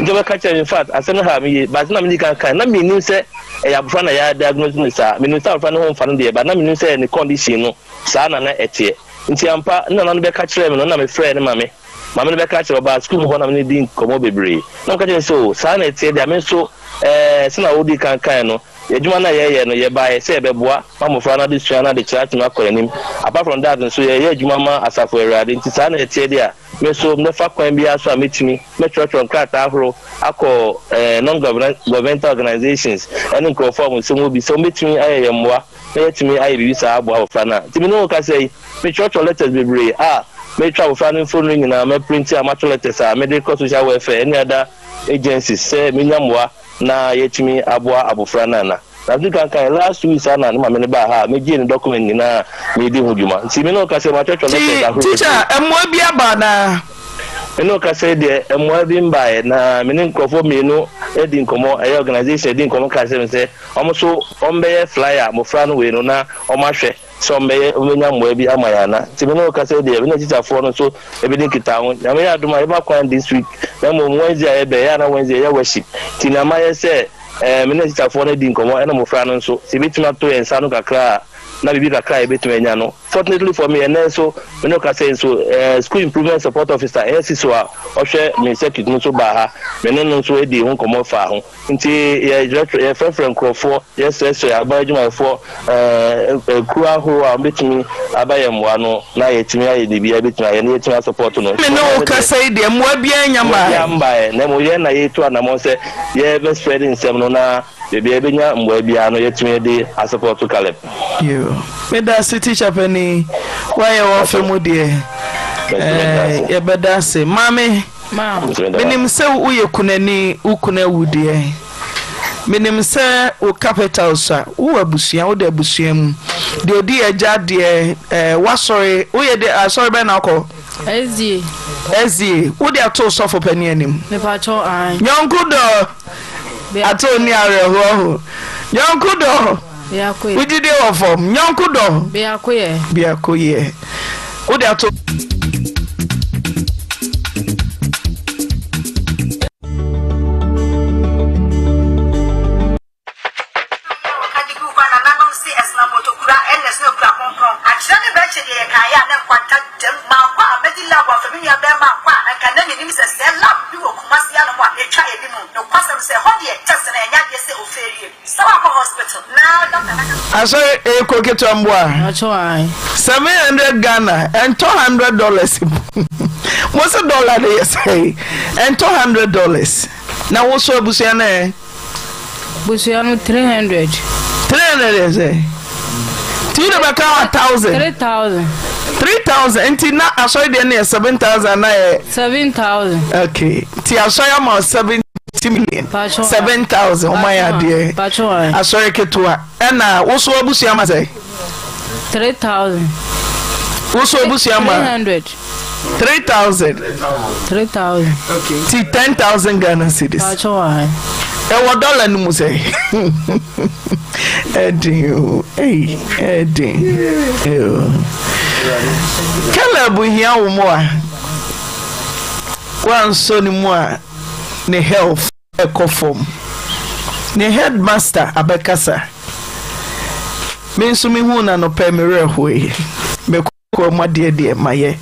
Nti wɔbɛka kyerɛ me, in fact, asɛm no haa me yie, but na medi kan kan, na mennim sɛ ɛyɛ abɔfra na yɛ diagnose no saa. Menim sɛ abɔfra no ho mfa no deɛ, but na mennim sɛ ne condition no saa na na ɛteɛ. Nti ampa, ne nana no bɛka kyerɛɛ me no, na mefrɛɛ ne maame. Maame no bɛka kyerɛ, ɔbaa sukuu mu hɔ na me ne no dii nkɔmmɔ bebree. Na meka kyerɛɛ no sɛ, oh, saa na ɛteɛ deɛ a, me nso, ɛɛ, sɛnea wodii kan kae no, adwuma no a yɛreyɛ no, yɛbaeɛ sɛ yɛbɛboa ma mmɔfra no adesua no adekyerɛ atumi akɔ n'anim. Apart from that nso, yɛyɛ adwuma ma Asafo Awurade, nti saa na ɛteɛ deɛ a, me nso mɛfa kwan biara so a mɛtumi, mɛtwerɛtwerɛ nkrataa ahorow akɔ eh, non-governmental organisations ne nkurɔfoɔ a wɔn nsɛm wɔ bi sɛ wɔbɛtumi ayɛ yɛn mmoa na yɛatumi ayɛ biribi saa aboa abɔfra no a. Nti me ne wo kasa yi, metwerɛtwerɛ letters bebree a metwa abɔfra no mfonini nyinaa, maprinti a matwerɛ letters a mede kɔ social welfare ne other agencies sɛ menya mmoa na yɛatumi aboa abɔfra no ana. Na nso kankan last week saa na ne maame no baa ha a megyee ne document nyinaa a meredi ho dwuma. Nti me ne wo kasa yi matwerɛtwerɛ letters ahorow Teacher, bebree. mmoa bi aba anaa? Me ne wo kasa yi deɛ mmoa bi mbaeɛ na me ne nkurɔfoɔ mmienu adi nkɔmmɔ, ɛyɛ organisation adi nkɔmmɔ kaa kyerɛ me sɛ wɔn nso wɔbɛyɛ flyer mmɔfra no wei no na wɔahwɛ sɛ wɔbɛyɛ wɔbɛnya mmoa bi ama yɛn ana. Nti me ne wo kasa yi deɛ me ne tikyafoɔ no nso bɛdi nkitaho. Nyame yɛ adom a yɛbɛma kwan this week na mmom Wednesday a yɛbɛ ɛyɛ a na Wednesday yɛyɛ worship nti nea mayɛ sɛ ɛɛ me ne tikyafoɔ no adi nkɔmmɔ ɛna mmɔfra no nso sɛ yɛbɛtumi ato yɛn nsa ano kakra a na biribi kakra a yɛbɛtumi anya no. Fortunately for me, ɛnnɛ nso, me ne wo kasa yi nso, eh, School Improvement Support Officer, ɛyɛ SISO a ɔhwɛ me circuit no nso baa ha. Me ne no nso dii ho nkɔmmɔ faa ho. Nti yɛkyerɛkyerɛ, yɛfrɛfrɛ nkurɔfoɔ, yɛsrɛsrɛ aban adwumayɛfoɔ, eh, kuo ahorow a wɔbɛtumi aba yɛn mmoa no na yɛatumi ayɛ biribi a yɛbɛtumi ayɛ na yɛatumi asɔpɔto no. Me ne wo kasa yi deɛ, mmoa biara nnya Mmoa biara mmaeɛ. mmaeɛ, na mmom yɛn na yɛretu anammɔn sɛ yɛbɛ spread nsɛm no na Baabi a yɛbɛnya mmuae biara no yɛatumi de asɔpɔto Caleb. Yoo medase teacher panin woayɛ w'afa mu deɛ eh, yɛbɛda ase maame menim sɛ woyɛ kunani wo kunu awu deɛ menim sɛ wo capital sa wowɔ abusua wode abusua mu deɛ ɔdi agya deɛ eh, woasɔre woyɛ de asɔre bɛn na wokɔ SDA. SDA wode ato sɔfo panin anim Mepakyɛw ae. Nyɔnko dɔ Ato nni awerɛhoɔ ho. Nyɔnko dɔ. Wo gyidie wɔ fam. Nyɔnko dɔ. Biakoyɛ. Biakoyɛ. Wode ato. Asɔre ɛyɛ kuro ketewa mboa. 700 Ghana ɛntɔ 100 dollars mo se dollar de yɛ sɛe ɛntɔ 100 dollars na wo so abusua no ɛ. Busua no 300. 300 yɛ sɛ nti wode bɛka 1000. 3000. 3000 nti na asɔre deɛ no yɛ 7000 na yɛ. 7000. Okay nti asɔre ama 7 million 7000 ɔma yɛ adeɛ asɔre ketewa ɛna woso abusua ma sɛ. 3000. Woso abusua ma. 300. 3000. 3000. Ti 10000 Ghana cedis. Ɛwɔ dɔla no mu sɛ. Ɛden o, ei, ɛden. Caleb hia wo mu a, wansɔ ne mu a ne health ɛkɔ fam. Ne headmaster abɛkasa. Me nso mehuu no anɔpa yi me werɛ hoe. Kokoa mu adeɛ deɛ mayɛ.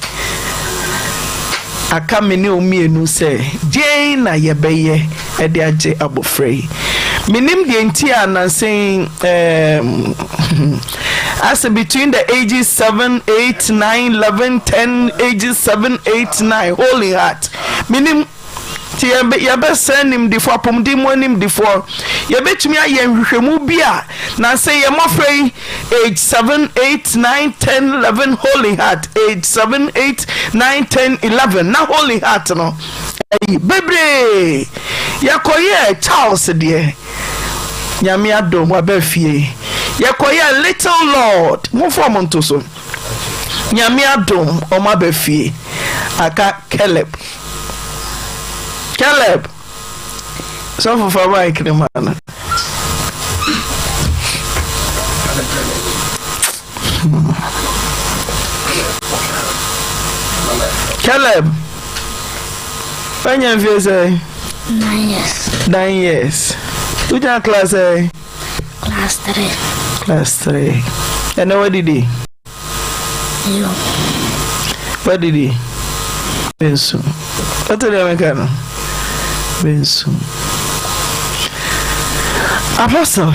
Aka me ne wo mmienu sɛ deɛn na yɛbɛyɛ de agye abɔfra yi. Menim deɛ nti a nansa yi um, asɛ between the ages 7, 8, 9, 11, 10, ages 7, 8, 9, holy heart. Menim. Nti yɛbɛsrɛ animdefoɔ, apɔmuden mu animdefoɔ, yɛbɛtumi ayɛ nhwehwɛmu bi a na sɛ yɛn mmɔfra yi age 7, 8, 9, 10, 11 Holy Heart age 7, 8, 9, 10, 11 na Holy Heart no ayi bebree. Yɛkɔyɛɛ Charles deɛ, Nyame adom waba fie. Yɛkɔyɛɛ Little Lord, momfa wɔn nto so. Nyame adom ɔmo aba fie aka Caleb Caleb sɔfo fa mic no ma no. Caleb wanya mfie sɛ? 9 years. 9 years. Wogyina class ɛ? Class 3. Class 3. Ɛnɛ wadidi? Yo. Wadidi? Bensu. Wote deɛ meka no? Bensu. Apostle.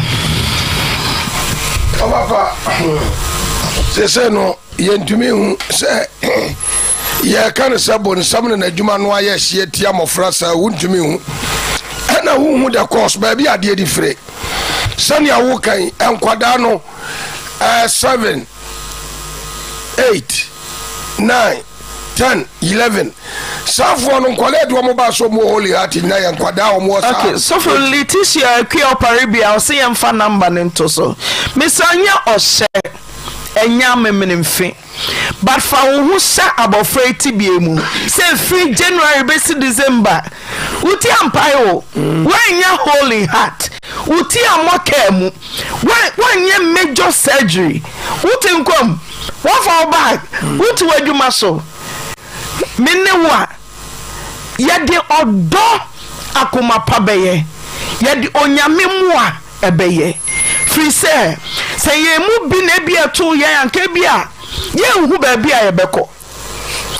Ɔbapa, sese no yɛntumi hu sɛ yɛka no sɛ bonsam ne n'adwuma no ayɛ hyeɛ tia mmɔfra saa, wontumi hu ɛna wohu the course baabi adeɛ de fire sɛnea wokan nkwadaa no 7, 8, 9, 10, 11 saafoɔ no nkwadaa de wɔn ba so wɔn wɔ Holy Heart nyina yɛ nkwadaa wɔn wɔ saa. Okay, sɔfo Letitia Akua Ɔpare bia ɔsɛ yɛmfa number no nto so. Mesa nyɛ ɔhyɛ ɛnyɛ amemenemfe. But fa wo ho hyɛ abɔfra yi tebea mu sɛ ɛfiri January bɛsi December wo ti ampae o, woannya hole in heart, wo ti ammɔ kaa mu, woanyɛ major surgery, wote nkwa mu, woafa wo bag, wote w'adwuma so. Me ne wo a, yɛde ɔdɔ akoma pa bɛyɛ, yɛde Onyame mmoa ɛbɛyɛ. Firi sɛ, sɛ yɛn mu bi na ebia ɛtoo yɛn a, anka ebia yɛrenhu baabi a yɛbɛkɔ.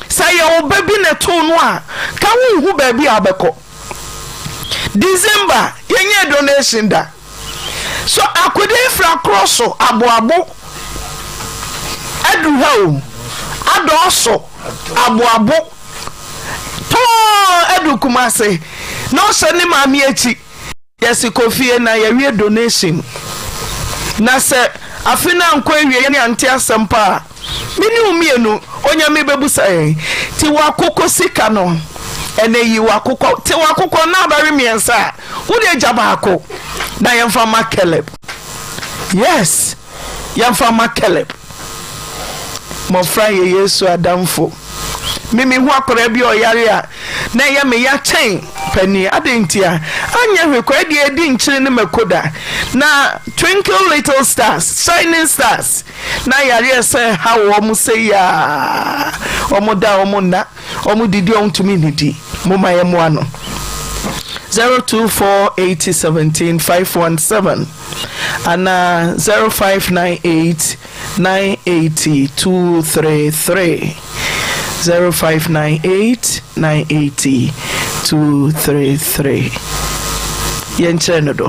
Sɛ ɛyɛ wo ba bi na ɛtoo no a, ka wonhu baabi a wobɛkɔ. December, yɛnyɛɛ donation da. So akode afiri akorɔ so aboabo aduru ha o, adɔɔso aboabo tɔɔ aduru Kumase na ɔhyɛ ne maame akyi. Yɛse kɔ fie na yɛwie donation na sɛ afe no ankɔ awieɛ ne ante asɛm pa a me ne wo mmienu Onyame bɛbusa yɛn ti wakokɔ sika no ɛnɛ yi wakokɔ te wakokɔ na abɛwe mmiɛnsa a wode agya baako na yɛmfa ma Caleb yes yɛmfa ma Caleb. Mmɔfra yɛ Yesu adamfo. Me mehu akwadaa bi a ɔyare a, na ɛyɛ me ya kyɛn panin. Adɛn ntia? Anyɛ hwee koraa, ɛdeɛ ɛdi nkyene ne mako da. Na twinkle little stars, shining stars, na yareɛ sɛ ɛha wɔn sei a, wɔn da wɔn nna, wɔn didi wɔn ntumi nnidi. Momma yɛmmoa no. 024 80 17 517 anaa 0598 980 233 0598 980 233 Yɛnkyerɛ no dɔ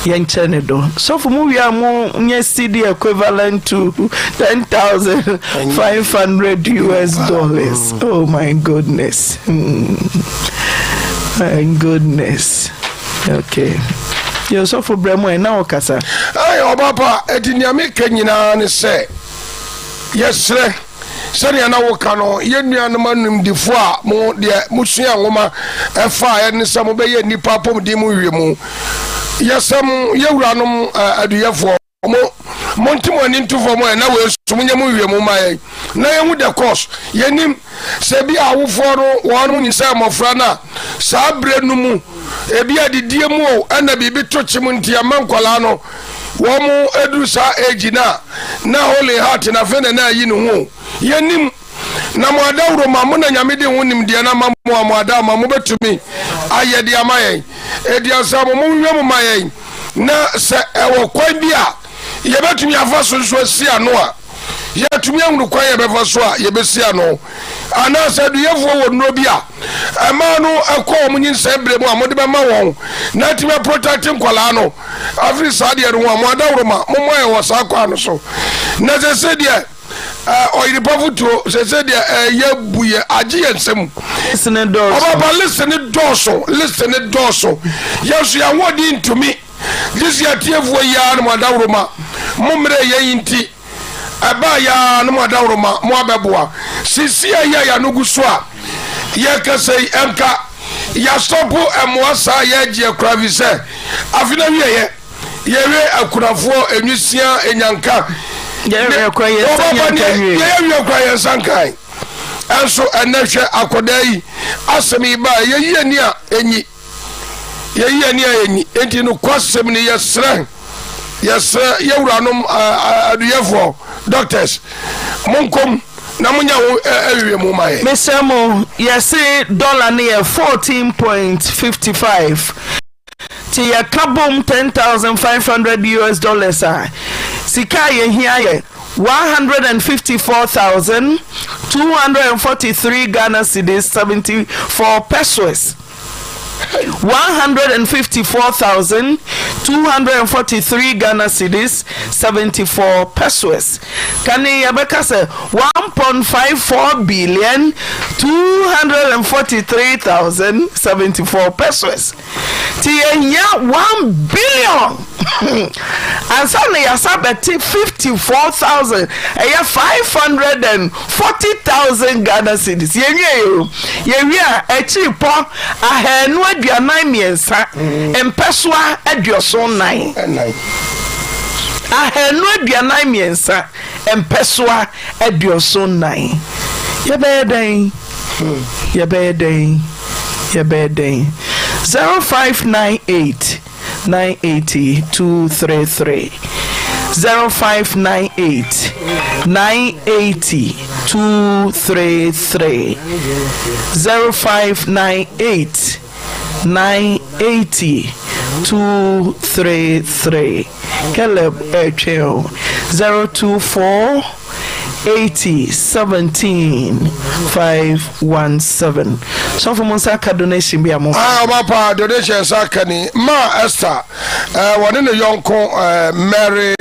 yɛnkyerɛ no dɔ sɔfo mu wie a mo nyɛ cedi equivalent to 10,500 US dollars. Oh my goodness. My goodness. Okay. Yɛ sɔfo brɛ mu ɛ na ɔkasa. Ɛyɛ ɔba pa ɛti nea meka nyinaa ne sɛ yɛsrɛ sɛnea na woka no yɛn nuanom animdefoɔ a mo deɛ mosua nwoma ɛfa ɛne sɛ mobɛyɛ nnipa apɔmuden mu nhwehwɛmu yɛsɛ mo yɛwuranom aduyɛfoɔ mo monte mo ani nto fam ɛ na wei nso monyɛ mo nhwehwɛmu ma yɛn na yɛhu the cause yɛnim sɛ bi awofoɔ no wɔn nim sɛ mmɔfra no a saa berɛ no mu ebi adidie mu o ɛna biribi to kyem nti ɛma nkwadaa no wɔn mo aduru saa age no a na holy heart na afei na na ayi ne ho o yɛnim na mo adawuro ma mo na nyame de ho nimdeɛ no ama mo a mo ada ma mobɛtumi ayɛ de ama yɛn ɛdi ansa mo monhwɛ mo ma yɛn na sɛ ɛwɔ kwan bi a yɛbɛtumi afa so nso asi ano a yɛatumi ahunu kwan yɛbɛfa so a yɛbɛsi ano anaasɛ aduyɛfoɔ wɔ nnuro bi a ɛmaa no ɛkɔ wɔn nyinsɛn berɛ mu a mode bɛma wɔn na atumi aprotɛkte nkwadaa no afiri saa deɛ no ho a mo adaworo ma mommɔ yɛ wɔ saa kwan no so na sɛ sɛ deɛ. Ɔyere pa fotuo sese deɛ ɛyɛ bu yɛ agye yɛ nsam. List ne dɔɔso. Ɔbaba list ne dɔɔso list ne dɔɔso yɛn so yɛn ahoɔden ntumi gye sɛ atiefoɔ yi ara no mo adaworoma mo mmerɛ yɛn yi nti ɛbaa yɛ ara no mo adaworoma mo abɛboa sisi a yɛ yɛn ano gu so a yɛkasa yi ɛnka yɛasɔpo ɛmoa saa yɛgyeɛ koraa fi sɛ afe no awieɛ. Yɛwe akunafoɔ, enwisia, enyanka. Yɛwe kora yɛn nsa nyanka wie. Yɛwe kora yɛn nsa nkan. Ɛnso ɛnɛ hwɛ akɔdaa yi asɛm yi baa yɛyi ani a enyi. Yɛyi ani a enyi. Enti no kwasɛm ni yɛsrɛ yɛsrɛ yɛwuranom aduyɛfoɔ doctors monkom na monya ho awiwie mu ma yɛ. Mesrɛ mo yɛse dollar no yɛ 14.55. Nti yɛka bom 10,500 US dollars a, sika a yɛhia yɛ 154,243 Ghana cedis 74 pesewas. 154,243 Ghana cedis 74 pesewas. Kane yɛbɛka sɛ 1.54 billion 243,074 pesewas. Nti yɛhia 1 billion ansa na yɛasa bɛte 54,000 ɛyɛ 540,000 Ghana cedis. Yɛnwie o. Yɛwie a akyiri pɔ 243 mpɛsoa 74. 243 mpɛsoa 74. Yɛbɛyɛ dɛn? Yɛbɛyɛ dɛn? Yɛbɛyɛ dɛn? 0598 980 233 0598 980 233 0598 980 233 Caleb ɛretwɛn o 024 80 17 517 Sɔfo mo nsa aka donation bi a mo. Ah, ɔba pa donation nsa aka ni ma Esther eh, wɔne ne yɔnko eh, Mary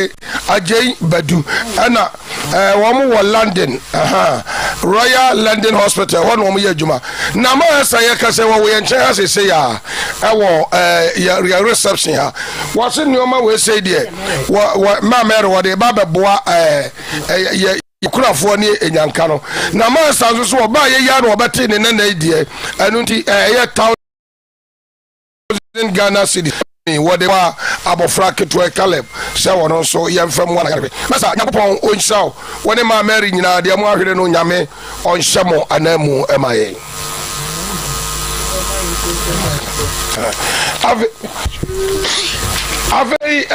Agyei Badu ɛna eh, wɔn wɔ London uh, Royal London Hospital hɔ na wɔn yɛ adwuma na ma ɛsɛ yɛ kɛsɛ wɔ yɛn nkyɛn ha sese yɛ a ɛwɔ eh, yɛ yɛ reception ha wɔsi nneɛma wɔ ese deɛ wɔ wɔ maa mɛri wɔde ba bɛboa ɛɛ eh, yɛ kurafoɔ ne enyanka no na maa ɛsa nso so ɔbaa yɛ yia na ɔbɛte ne nana yi deɛ ɛno nti ɛyɛ thousand Ghana cedis wɔde ma abɔfra ketewa Caleb sɛ wɔn nso yɛmfa mu anayarehwɛ. Masa Nyankopɔn ɔnhyira wo wo ne maa Mary nyinaa deɛ mo ahwere no Nyame ɔnhyɛ mo ananmu ma yɛn. Afei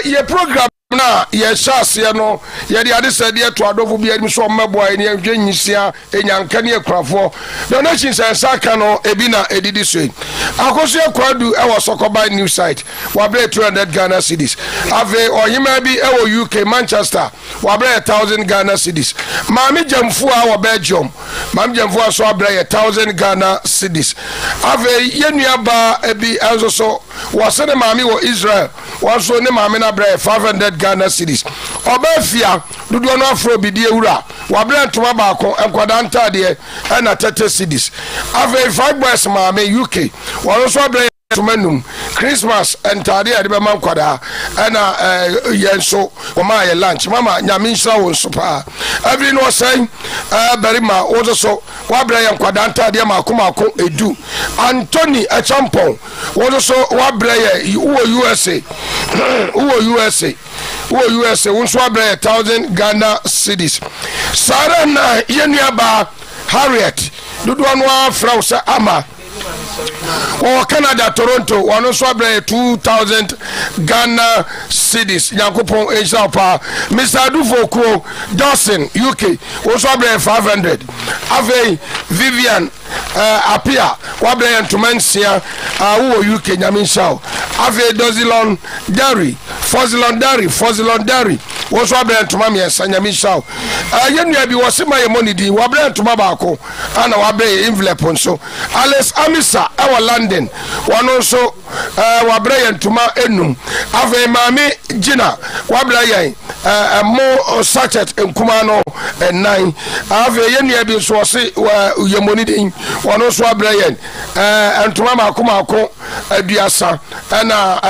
yɛ program no a yɛhyɛ aseɛ no, yɛde adesrɛdeɛ to adɔfo bi anim sɛ wɔmmɛboa yɛn yɛnhwɛ nyisia, nyanka ne akurafoɔ. Donations a nsa aka no, ebi na ɛdidi so yi. Akosua Kwadu wɔ Sɔkɔban New Site, wabrɛ 200 Ghana cedis. Afei ɔhemaa bi wɔ UK, Manchester, wabrɛ yɛ 1000 Ghana cedis. Maame Gyamfua wɔ Belgium, Maame Gyamfua nso abrɛ yɛ 1000 Ghana cedis. Afei yɛn nua baa bi nso so, wɔse ne maame wɔ Israel, Wɔn nso ne maame no abrɛ yɛ 500 Ghana cedis. Ɔbaa fia, dodoɔ no afrɛ obidie wura, wabrɛ ntoma baako, nkwadaa ntaadeɛ ɛna 30 cedis. Afei Five Boys maame, UK, wɔn nso abrɛ yɛ ntoma num, Christmas ntaadeɛ a yɛde bɛma nkwadaa ɛna eh, yɛn nso wɔmaa yɛ lunch. Mama, Nyame nhyira wo nso paa. Afei no ɔsɛn eh, barima, wo nso so wabrɛ yɛ nkwadaa ntaadeɛ maako maako edu. Anthony Acheampong, Wo nso so woabrɛ yɛ wowɔ USA wowɔ USA wowɔ USA wo nso woabrɛ yɛ thousand Ghana cedis saa ara na yɛn nuabaa Harriet dodoɔ no ara frɛ wo sɛ Ama wɔwɔ Canada Toronto wɔn nso abrɛ yɛ 2000 Ghana cedis Nyankopɔn nhyira wo paa Mr. Adufo Okuo Dawson UK wo nso abrɛ yɛ 500 afei Vivian Eh, Apia, wabrɛ yɛ ntoma nsia. Ah, wowɔ UK, nyame nhyira wo. Afei Dozilon Dairy, Fozilon Dairy, Fozilon Dairy, wo nso wabrɛ yɛ ntoma mmiɛnsa, nyame nhyira wo. Eh, yɛn nua bi wɔse ma yɛ mmɔ ne din, wabrɛ yɛ ntoma baako, ana wabrɛ yɛ envelope nso. Alice Amisa ɛwɔ London, wɔno nso eh, wabrɛ yɛ ntoma enum. Afei Maame Gina, wabrɛ yɛn. Ɛmo sachet nkumaa no nnan. Afei yɛn nua bi nso ɔse yɛmmɔ ne din, ɔno nso abrɛ yɛn ntoma mako mako aduasa ɛna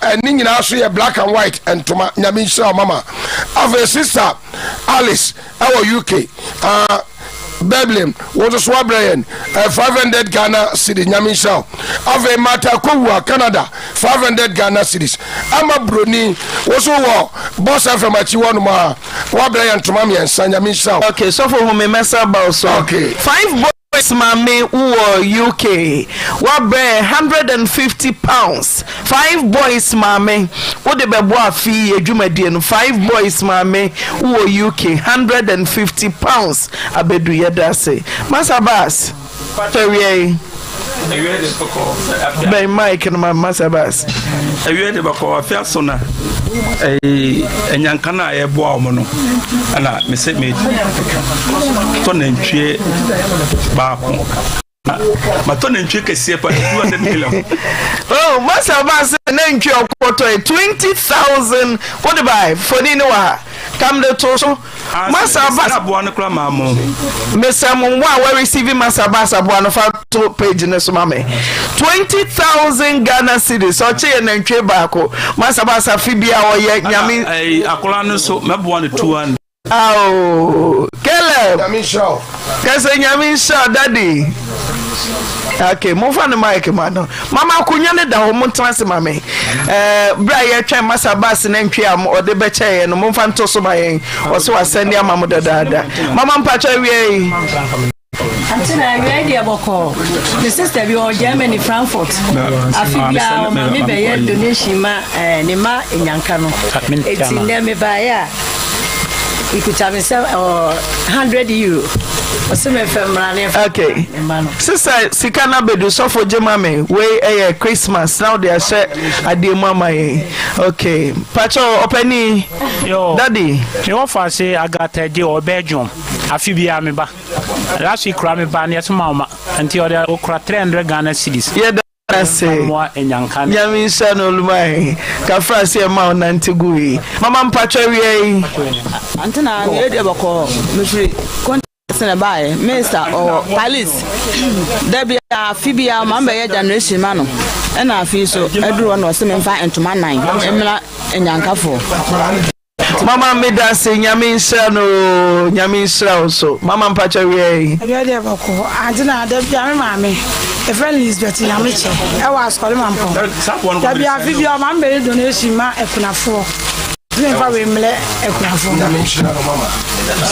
ɛne nyinaa so yɛ black and white ntoma. Nyame nhyira wo mama. Afei sister Alice ɛwɔ UK uh, Berlin wo nso so abrɛ yɛn 500 Ghana cedis. Nyame nhyira wo. Afei Martha Kowua Canada 500 Ghana cedis. Ama Broni wo so wɔ Boss FM akyi hɔ nom a woabrɛ yɛn ntoma mmiɛnsa. Nyame nhyira wo. Okay, sɔfo hu me mɛsa ba wo so. Okay. Five boys maame wowɔ UK woabrɛ yɛn £150. Five boys maame wode bɛbɔ afe yi adwumadie no five boys maame wowɔ UK £150 abedu yɛda ase Masa Bass patɔ awia yi Awia de bɔkɔ sɛ afia. Bɛn mic no ma Masa Bass. Awia de bɔkɔ afia so na ɛyi ɛnyanka no a yɛboa wɔn no ɛna mese me tɔ nantwie baako. Matɔ nantwie kɛseɛ pa 200 million. Oh, masa ba sɛ nantwie ɔkɔtɔ yɛ 20,000 wode bae foni ne wɔ ha kam de to so masa ba aboa no kora maa mo. Mesɛ mo wo a wɔreceive masa ba aboa no fa to page ne so ma me 20,000 Ghana cedis ɔkye yɛ nantwie baako masa ba asafe bi a ɔyɛ nyame. Akora no so mɛboa no 200. Aww Caleb Nyame nhyira wo. Kɛsɛ nyame nhyira wo daddy. Okay, momfa ne mic ma no. Mama akonnwa no da hɔ, montena ase ma me. Eh, berɛ a yɛtwɛn masa bus no ntwe a ɔde bɛkyɛ yɛn no, momfa nto so ma yɛn. Ɔsɛ wasɛnde ama mo dadaada. Mama mpakyɛ awia yi. Ante na awia yi deɛ bɔkɔɔ. Me sister bi wɔ Germany Frankfurt. Afe biara ɔma me bɛyɛ donation ma eh, ne ma nyanka no. Eti nnɛ mebaeɛ a ekuta me sɛ ɔ €100. Ɔsɛ mɛfɛ mmra ne mfa Okay. ne ma no. Sister sika no abedu sɔfo gye ma me wei ɛyɛ Christmas na wode ahyɛ adeɛ mu ama yɛn. Okay. Pakyɛ ɔpani. Yo. Daddy. Me wɔ fa se Agatha gye wɔ Belgium. Afe biara me ba. Last week koraa me ba ne ɛso ma ɔma. Nti ɔde okura 300 Ghana cedis. Yɛda ase. Mmoa nyanka ne. Nyame nhyira no Olumae. Kafra se ɛma wo nante gu yi. Mama mpakyɛ awia yi. Ante na me deɛ bɔkɔɔ mefiri kɔntɛs na ɛbaeɛ minista ɔwɔ palis da bi afe biara ma mbɛyɛ generation ma no ɛna afe yi so aduru hɔ na ɔse memfa ntoma nan mmra nyankafoɔ. Mama medase nyame nhyira no oo nyame nhyira wo so mama mpakyɛ wia yi. Awia deɛ bɔkɔɔ ante na da bia me maame yɛfrɛ no Lisbeth Nyamekyɛ ɛwɔ Asɔre Mampɔn da bia afe bia ɔma me bɛyɛ donation ma akunafoɔ nti me nfa wei mlɛ akunafoɔ.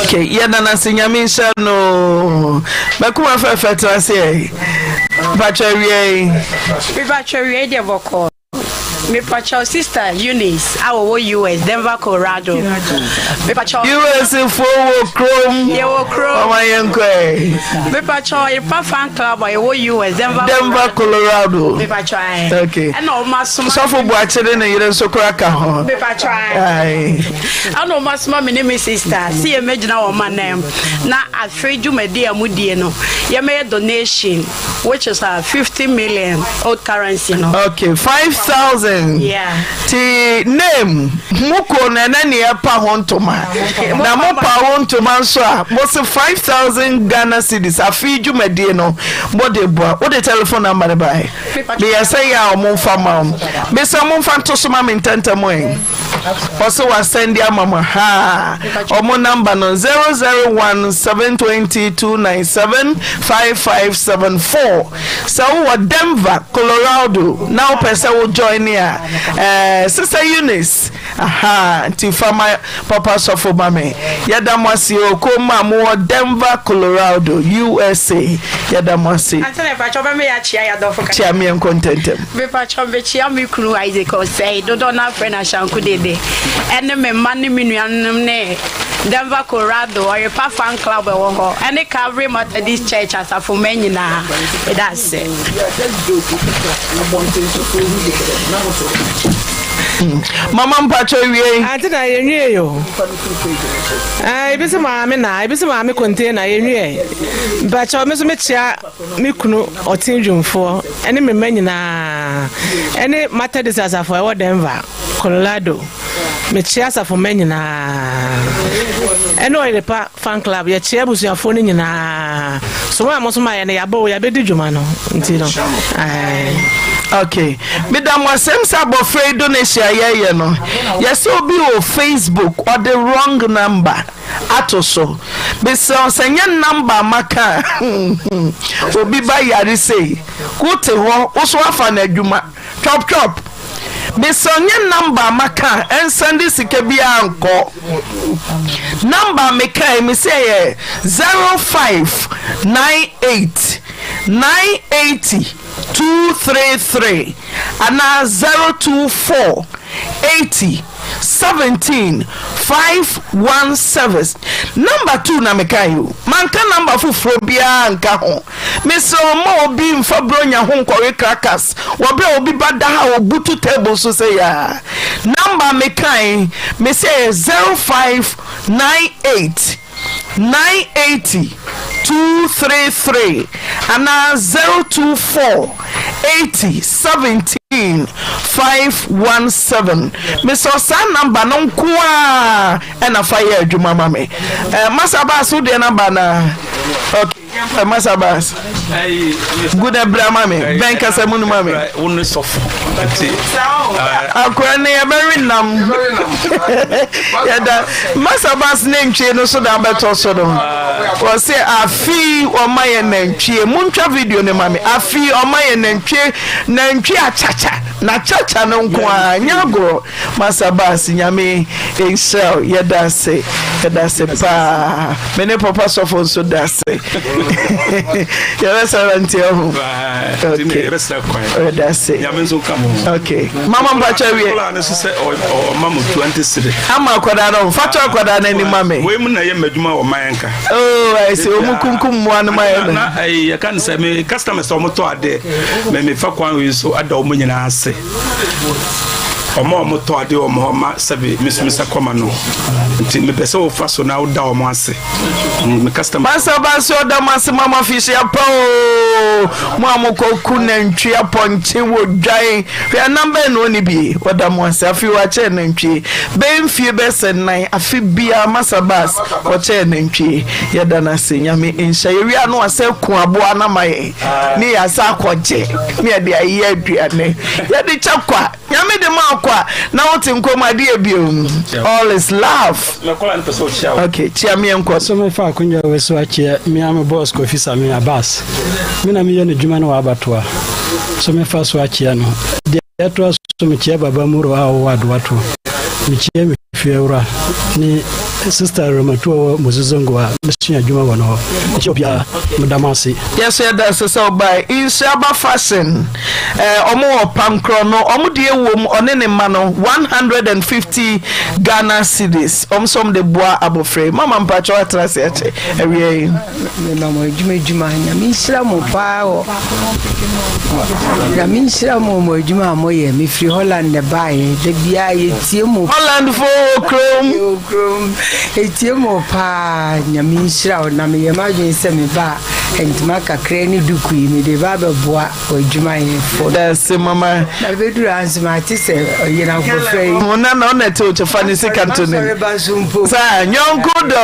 Okay yɛda no ase nyame nhyira no oo makuma fɛfɛ tena ase ɛ mpakyɛ awia yi. Mepakyɛ awia yi deɛ bɔkɔɔ. Mepakyɛw sister Eunice a wɔwɔ US Denver Colorado. Mepakyɛw. US fo wɔ kurom. Yɛwɔ kurom. Ɔma yɛn kɔ ɛ. Mepakyɛw Yepa fan club a yɛwɔ US Denver. Denver Colorado. Mepakyɛw ayi. Okay. Ɛna wɔn asoma. Sɔfo Buakye ne ne yere nso kora ka ho. Mepakyɛw ayi. Ɛna wɔn asoma me ne me sister si yɛn mɛgyina wɔn anan na afei dwumadi a mo die no yɛmɛyɛ donation. Which is a 50 million old currency no. Okay, 5,000. Yeah. Ti name mo ko no ɛnɛ ne ɛpa ho ntoma. Na mo pa ho ntoma nso a mo se 5,000 Ghana cedis afi dwumadie no mo de boa. Wo de telephone number ne bae. Meyɛ sɛ yɛ a ɔmo nfa ma wo. Mesɛ mo nfa nto so ma me ntɛntɛm ɛ. Ɔse wasɛnde ama mo haa ɔmo number no 001 720 297 5574 sɛ wowɔ Denver Colorado na wopɛ sɛ wo join a ɛɛ Sister Eunice ahaa nti fa ma papa sɔfo ma me yɛda mo ase o kurom a mowɔ Denver Colorado USA yɛda mo ase. Ante na ɛpakyɛ ɔbɛma yɛakyea yɛn adɔfo kakra. Kyea me yɛnkɔ ntɛntɛm. Mepakyɛw mekyia me kunu Isaac Osei, dodoɔ no ara frɛ no Ashanku Dede, ɛne me mma ne me nuanom ne Denver Colorado Ɔyepa Fan Club ɛwɔ hɔ, ɛne Calvary Methodist Church asafo mma nyinaa. Meda ase. Mama mpakyɛw wiei. Ante na yɛnwiei o. Ah, ebi se maame na, ebi se maame container yɛnwiei. Mpakyɛw me nso mekyia me kunu ɔte dwumfoɔ ɛne me mma nyinaa ɛne Methodist asafo a ɛwɔ Denver, Colorado. Mekyea asafomma nyinaa. Ɛne Ɔyerepa Fan Club, yɛkyea abusuafoɔ no nyinaa. Soma a mosomaeɛ no, yɛaba o, yɛabɛdi dwuma no. Nti no, ae. Ok, meda mo ase. Sɛ abɔfra yi donation a yɛyɛ no, yɛsɛ obi wɔ Facebook ɔde wrong number ato so. Mesrɛ wo sɛ nyɛ number a maka a obi ba yare sei, wote hɔ wo so afa no adwuma. Chop chop mesrɛ nyɛ number a maka a ɛnsɛnde sika biara nkɔ number a mekae mese ɛyɛ 0598 980 233 anaa 024 80 17 517 number 2 na mekae o manka number foforɔ biara nka ho. Mesrɛ wo mma obi mfa bronya ho nkɔwe crackers wɔ berɛ a obi ba da ha a ɔbutu table so sɛ yaa. Number a mekae, mese ɛyɛ 0598 980 233 anaa 024 80 17 517. Mesrɛ wo saa number no nko ara na fa yɛ adwuma ma me. Eh, Masa Abbas wo deɛ number anaa? Okay. Masa Bass. Gu na bra ma me. Bɛn kasa mu no ma me. Wo ne sɔfo. Nti. Akora ne yɛbɛwe nam. Yɛda Masa Bass nantwie no so na abɛtɔ so no. Wɔse afi ɔma yɛ nantwie. Montwa video no ma me. Afi ɔma yɛ nantwie. Nantwie akyakya. Na kyakya no nko ara. Nyɛ agorɔ. Masa Bass Nyame nhyira wo yɛda ase yɛda ase paa me ne papa sɔfo nso da ase yɛbɛsara nti ɔho okay yɛda ase okay mama mpakyɛ wie ama akwadaa no fa to akwadaa no anim ma me wei mu na yɛ m'adwuma wɔ man nka oh I see ɔmu kunkum mmoa no ma yɛ no na yɛka no sɛ me customers a wɔtɔ adeɛ me mefa kwan wei so ada wɔn nyinaa ase Wɔn a wɔtɔ adeɛ wɔ hɔ ma sɛbe me nso me nsa kɔma no nti mepɛ sɛ wofa so na woda wɔn ase me customer. Basa basa ɔda mo ase mama fihyia pa oo mo a mokɔ ku nantwi apɔnkye wɔ dwan hwɛ anam bɛn na ɔni bi ɔda mo ase afei wakyɛ nantwie bɛyɛ mfie bɛsɛ nan afe biara masa bas ɔkyɛ nantwie yɛda no ase nyame nhyɛ yɛwia no asɛ ku aboa na ma yɛ ne yɛasa akɔgye ne yɛde ayɛ aduane yɛde kyɛ kwa nyame de ma kwa na wote nkɔm adeɛ bio all is love okay kyia meɛ nkɔ so mefa akonnwa wei so akyia me a me boss Kofi Sami Abbas me na meyɛ no dwuma no wɔ abatoa so mefa so akyia no deɛ ɛtoa so mekyia Baba Muro a ɔwɔ Adoato mekyia me fiewura ne Sister Ramatu ɔwɔ Mozozongo a mesua adwuma wɔ no hɔ. Mekyia obiara. Meda mo ase. Yɛso yɛda ase sɛ wobae. Nhyiraba Fashion eh, ɔmo wɔ Pankorɔ no, ɔmo deɛ wom ɔne ne mma no 150 Ghana cedis. Ɔmo sɛ ɔmo de boa abɔfra yi. Mama mpakyɛw atena ase akyɛ awia yi. Mema mo adwuma adwuma nyame nhyira mo paa wɔ nyame nhyira mo mo adwuma a moyɛ mefiri Holland na baeɛ da biara yɛtie mo Holland fo wɔ kurom wɔ kurom yɛtie mo paa nyame nhyira wo na meyɛ m'adwene sɛ meba a ntoma kakra ne duku yi mede ba abɛboa w'adwumayɛfoɔ. Dase mama. Na bɛduru ha nso mate sɛ ɔyere abɔfra yi. Ho na na ɔna ɛte okyɛ fa ne sika nto ne. Masɔre ba nso mpo. Saa nyɔnko dɔ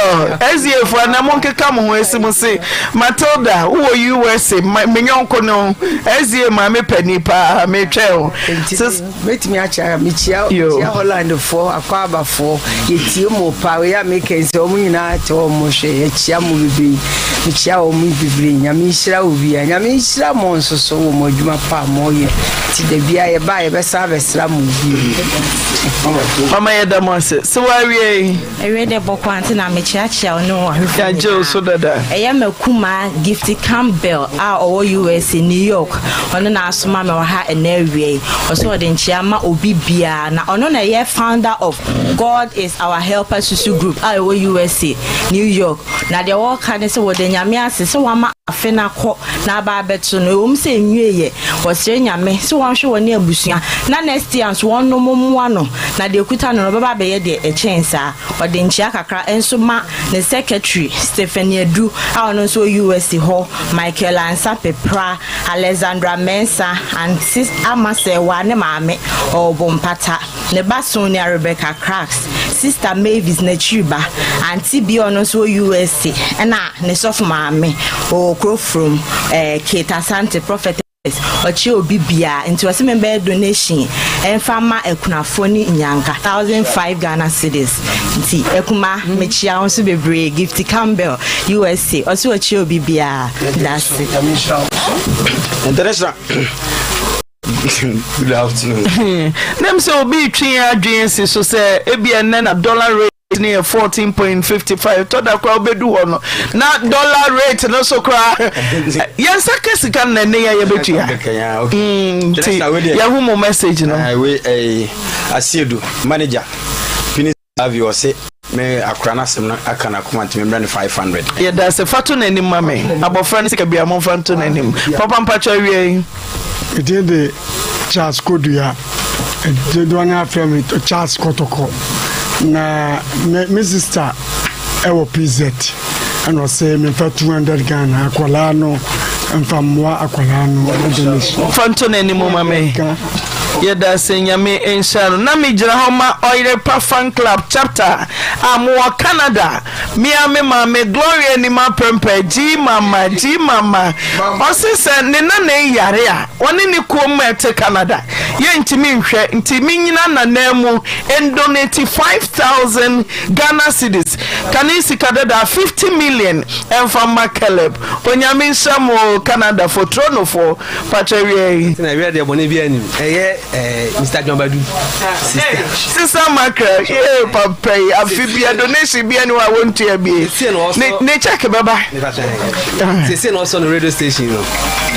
SDA fo ana mo nkeka mo ho esi mo se Matilda wowɔ USA me nyɔnko no SDA maame pani paa metwɛn o. Sis mɛtumi akyɛ mekyia mekyia Hollandfoɔ akɔabafoɔ yɛtie mo paa wei a meka yi sɛ wɔn nyinaa te hɔ wɔn hwɛ yɛkyia mo bebree mekyia wɔn bebree nyame nhyira wo bia nyame nhyira mo nso so wɔ mo adwuma pa a moyɛ nti da bia yɛba a yɛbɛsan abɛsra mo bio. Mama yɛda mo ase sɛ woawie yi. Awiei de bɔkɔ ante na mekyeakyea wo ne wo ahwɛfo nyinaa. Yɛagye wo so dada. Ɛyɛ m'akumaa Gifty Campbell a ɔwɔ USA, New York. Ɔno na asoma me wɔ ha ɛnnɛ awia yi. Ɔsɛ ɔde nkyea ma obi biara. Na ɔno na ɛyɛ founder of God is Our Helper Susu Group a ɛwɔ USA, New York. Na deɛ wɔreka ne sɛ wɔda Nyame ase sɛ wama afe no akɔ na aba abɛto no. Ɛwom sɛ ɛnwieɛ, wɔsrɛ Nyame sɛ wɔnhwɛ wɔne abusua na next year nso wɔnnom mmoa no na deɛ ɛkuta no no ɔbɛba abɛyɛ deɛ ɛkyɛn saa. Ɔde nkyea kakra nso ma ne secretary Stephanie Adu a ɔno nso wɔ USA hɔ, Michael Ansah Pepra, Alexandra Mensah, Auntie Ama Serwaa ne maame ɔwɔ Bompata. Ne ba Sonia Rebecca Cracks, Sister Mavis n'akyiri ba, Auntie bi a ɔno nso wɔ USA, ɛna ne sɔfo maame ɔwɔ kuro from eh, Kate Asante Prophetess. Ɔkyerɛ obi biara nti ɔse membɛyɛ donation ɛmfa ma akunafoɔ ne nyanka 1005 Ghana cedis nti Akuma mekyia wo nso bebree Gifty Campbell USA ɔse ɔkyerɛ obi biara dase. International. Good afternoon. Nem sɛ obi retwe yɛn adwene asi so sɛ ebia nnɛ na dollar rate no yɛ 14.55 tɔ da koraa wobɛdu hɔ no na dollar rate no so koraa yɛn nsa ka sika no na ɛnɛ yɛ yɛbɛtua nti yɛho mo message no. Wei ɛyi Asiedu manager Pini Avi ɔse me akora no asɛm no aka n'akoma nti memmrɛ no 500. Yɛda ase fa to n'anim ma me abɔfra no sika bia momfa nto n'anim papa mpakyɛ awiei. Me din de Charles Kodua dodoɔ no afrɛ me Charles Kɔtɔkɔ na me me sister ɛwɔ PZ ɛna ɔsɛ memfa 200 Ghana akwadaa no mfa mmoa akwadaa no donation. Fa nto n'anim ma me. Yɛda ase Nyame nhyira no. Na me gyina hɔ ma Ɔyerepa Fan Club chapter a mo wɔ Canada. Me ara me maame Gloria Nima Prempeh G mama G mama ɔse sɛ ne nana yi yare a ɔne ne kuo mma ɛte Canada yɛntumi nhwɛ nti me nyina nananmu ndonate 5000 Ghana cedis kane sika dada 50 million ɛmfa mma Caleb Onyame nhyira mo o Canada fo Toronto fo Pakyɛ wiɛ yi. Na wiɛ deɛ bɔne biara nim. Ɛyɛ eh, Mr. John Badu. Sister. Sister Mackerel, yee papa yi, afe bia donation bia ni hɔ a wɔntua bie. Ne ne check bɛba. Sese na ɔsɔ no radio station no.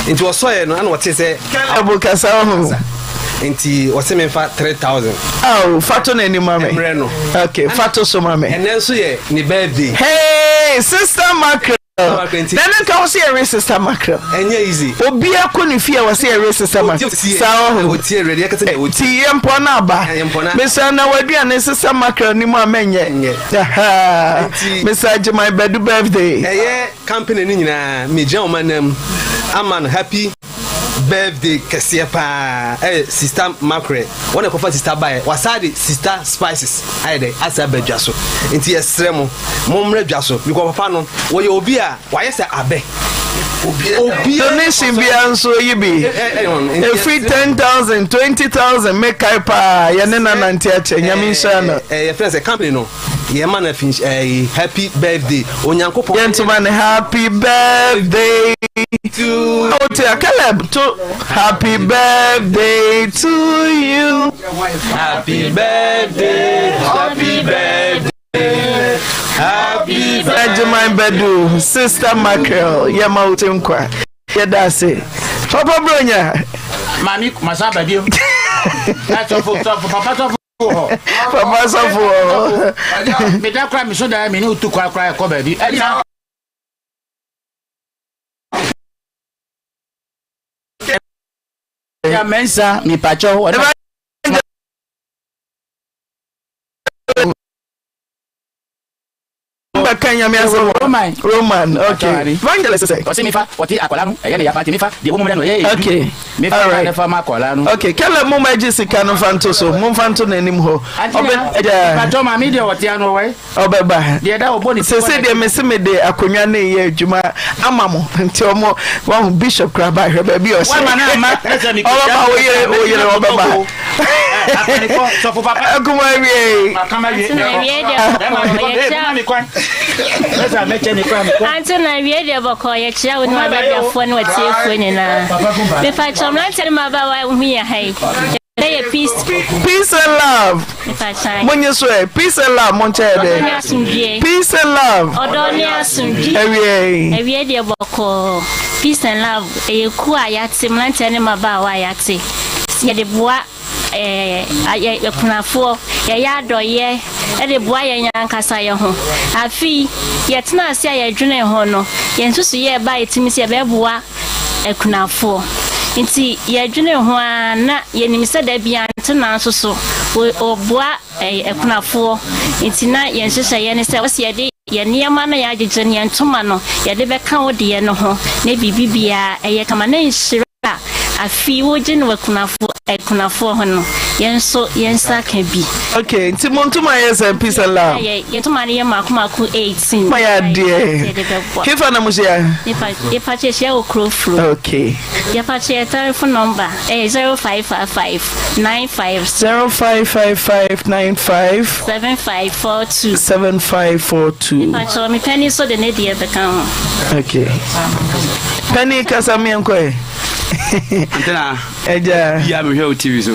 Nti ɔsɔ yɛ no, ana ɔte sɛ. Ɛbo kasa ho. Nti ɔse me nfa 3000. Aw, fa to n'anim ma me. Mmerɛ no. Okay, fa to so ma me. Ɛnɛ nso yɛ ne birthday. Hey, Sister Mackerel. Na ne nka wo sɛ yɛwe sesa mackerel. Ɛnyɛ easy. Obiara kɔ ne fie a wɔsɛ yɛwe sesa mackerel. Saa ɔho. Otie ready ɛkɛsɛ deɛ otie. Ti yɛ mpɔ no aba. Mesa na waduane sesa mackerel ni mu a mɛnyɛ. Mesa Agyeman Badu birthday. Ɛyɛ company no nyinaa megyina wɔn anam ama no happy birthday kɛseɛ paa ɛyɛ sista makorɛ wɔn na ɛkɔfa sista baeɛ wasaa de sista spices ayɛ dɛ asa aba dwa so nti yɛsrɛ mo mommrɛ dwa so because papa no wɔyɛ obi a wayɛ sɛ abɛ donation biara nso yi bi ɛfiri 10000 20000 mekae paa yɛne na nante akyɛ nyame nhyira no yɛfrɛ sɛ company no Yɛma no afi ɛyi happy birthday Onyankopɔn. Yɛn to ma no happy birthday to. Awo te a Caleb to happy birthday to you. Happy birthday, happy birthday, happy birthday. Benjamin Bedu, Sister Mackerel, yɛma wo ti nkwa. Yɛda ase. Papa Bronya. Maame masa ba bio. Sɔfo sɔfo papa sɔfo. Papa sɔfo wɔ hɔ. Meda kora me so da me ne wotu kwa kora ɛkɔ baabi. Ɛna ya mensa mipacho bɛka nyame asɛm roman roman okay evangelist sɛ ɔse mefa ɔte akwadaa no ɛyɛ ne yafa nti mefa deɛ wɔmu no ɛyɛ okay mefa all right ne fa ma akwadaa no okay kɛlɛ mo ma gye sika no fa nto so mo fa nto n'anim hɔ ɔbɛ ɛgya patɔ maame deɛ ɔte ano wɔ ɔbɛba deɛ da ɔbɔ ne sese deɛ mese mede akonnwa ne yɛ adwuma ama mo nti ɔmo wɔn bishop kura ba hwɛ baabi ɔhyɛ wama no ama ɛsɛ mi ɔbɛba wo yere wo yere ɔbɛba akuma awie Ante na awie deɛ bɔkɔɔ yɛkyerɛ wo ne wabadwafoɔ ne watiefoɔ nyinaa mepakyɛ mmeranteɛ ne mmabaawa a wohu yɛ ha yi yɛbɛyɛ peace peace and love monye so ɛ peace and love monkyɛ yɛ dɛ peace and love ɔdɔ ne asomdwie awie awie deɛ bɔkɔɔ peace and love ɛyɛ kuo a yɛate mmeranteɛ ne mmabaawa a yɛate yɛde boa Yɛyɛ akunafoɔ, yɛyɛ adɔeɛ de boa yɛn ankasa yɛn ho. Afe yi, yɛtenaa ase a yɛdwenee ho no, yɛn nsusuiɛ baa yɛn tirim sɛ yɛbɛboa akunafoɔ. Nti yɛdwenee ho ara na yɛnim sɛ da biara ntenaa nso so wɔboa akunafoɔ. Nti na yɛn nhyehyɛeɛ ne sɛ wɔsi yɛde yɛn nneɛma no a yɛagyegye no, yɛn ntoma no, yɛde bɛka wo deɛ no ho na biribi biara ɛyɛ kama na nhyira. Afe yi wogye no wɔ akunafoɔ ho no, yɛn nso yɛn nsa ka bi. Okay, nti mo ntoma yɛ sɛn peace and love? Yɛ yɛn ntoma no yɛ mako mako 18. Mo yɛ adeɛ. Hefa na mo hyia? Yɛpa kyɛ hyia wɔ kuro furo. Okay. Yɛpa kyɛ yɛ telephone number ɛyɛ 0555 95. 0555 95. 7542. 7542. Yɛpa kyɛ me pɛni nso de ne deɛ bɛka ho. Okay. Pɛni kasa miɛnkɔ ɛ. Antena. Ɛgya. Bia mehwɛ wo TV so.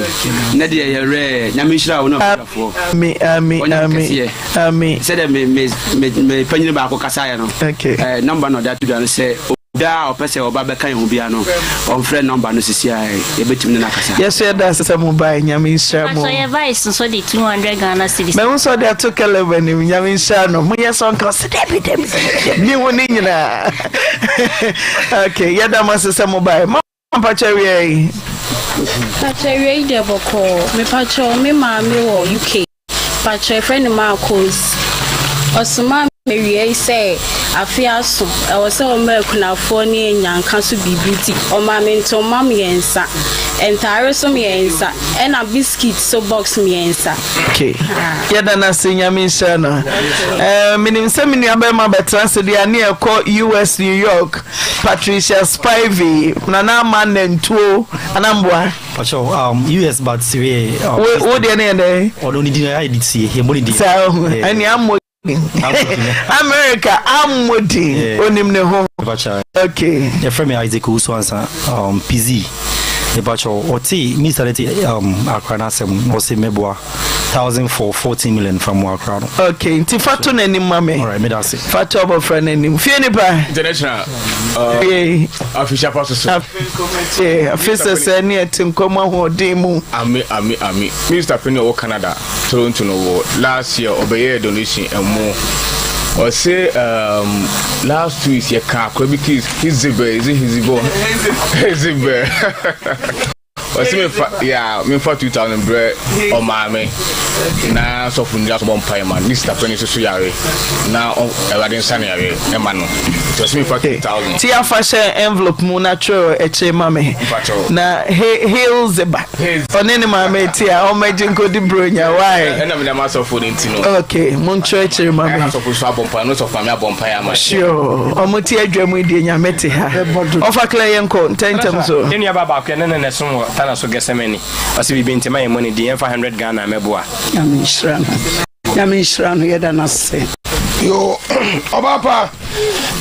Ne deɛ yɛ rɛ. Nyame nhyira wo ne ɔbɛfoɔ. Ami ami ami ami. Sɛdeɛ me me me me panyin baako kasaeɛ no. Okay. Eh, nɔmba na ɔde ato dwa no sɛ obiara a ɔpɛ sɛ ɔba bɛka yɛn ho biara no ɔmfrɛ nɔmba no sisi a yɛbɛtumi ne no akasa. Yɛso yɛda ase sɛ mo bae Nyame nhyira mo. Pastor yɛ vice nso de 200 Ghana cedis. Mahu sɛ ɔde ato Caleb anim Nyame nhyira no. Moyɛ sɛ ɔnka ɔsɛ dabi dabi dabi mehu ne nyinaa. Okay yɛda mo ase sɛ mo bae. Ma mpakyɛ awia yi. Mpakyɛ awia yi deɛ bɔkɔɔ. Mepakyɛ me maame wɔ UK. Mpakyɛ yɛfrɛ no Marcos. Ɔsomaa me awia yi sɛ afe aso ɛwɔ sɛ ɔma akunafoɔ ne anyanka so biribi nti ɔmaa me ntoma mmiɛnsa, ntaare so mmiɛnsa ɛna biscuit so box mmiɛnsa. Okay. Yɛda no ase Nyame nhyira no. Eh, menim sɛ me nua bɛrima bɛtena ase deɛ ne ɛkɔ US New York Patricia Spivey Nana Ama Nantuo anamboa. Pacho, US but we. Wo deɛ ne yɛ dɛ. Ɔno ne din ayɛ de tie yɛ bɔ ne din. Saa ɛne ammɔ din. America ammɔ din onim ne ho. Okay. Yɛfrɛ me Isaac Owusu Ansa PZ. Mepacho ɔte Mr. ne te akra no asɛm na ɔse mɛboa 1004 14 million fa mu akra no. Okay, nti fa to n'anim ma me. Alright, meda ase. Fa to abɔfra n'anim. Fie nipa. International. Afehyia pa soso. Afe sɛsɛ ne ɛte nkwa mu ahoɔden mu. Ame ame ame. Minister panyin a ɔwɔ Canada, Toronto no wɔ last year ɔbɛyɛɛ donation ɛmo. Ɔse last 2 weeks yɛ ka akora bi case Hizibel is it Hizibel? Hizibel. Ɔse mefa ya mefa 2000 brɛ ɔmaame na sɔfo ngyina so bɔ mpae ma no. Ne sister panyin nso so yare na Awurade nsa no yare ɛma no. Nti ɔse mefa 2000. Ti afa hyɛ envelope mu na twerɛ akyire ma me. Na Hilzeba ɔne ne maame ti a ɔmmɛgye nkɔdi bronya why? Ɛna mede ama asɔfo no nti no. Okay, montwerɛ akyire ma me. Ɛna asɔfo nso abɔ mpae no sɔfo maame abɔ mpae ama. Sure, ɔmo te adwa mu yi deɛ Nyame te ha. Ɔfa Claire yɛnkɔ ntɛntɛm so. Yɛn nua baa baako yɛne no na ɛsom wɔ Tana so Gethsemane. Ɔse biribi nti ma yɛmmɔ ne din, yɛmfa 100 Ghana mmɛboa. Nyame nhyira no. Nyame nhyira no yɛda no ase. Yoo ɔbaa pa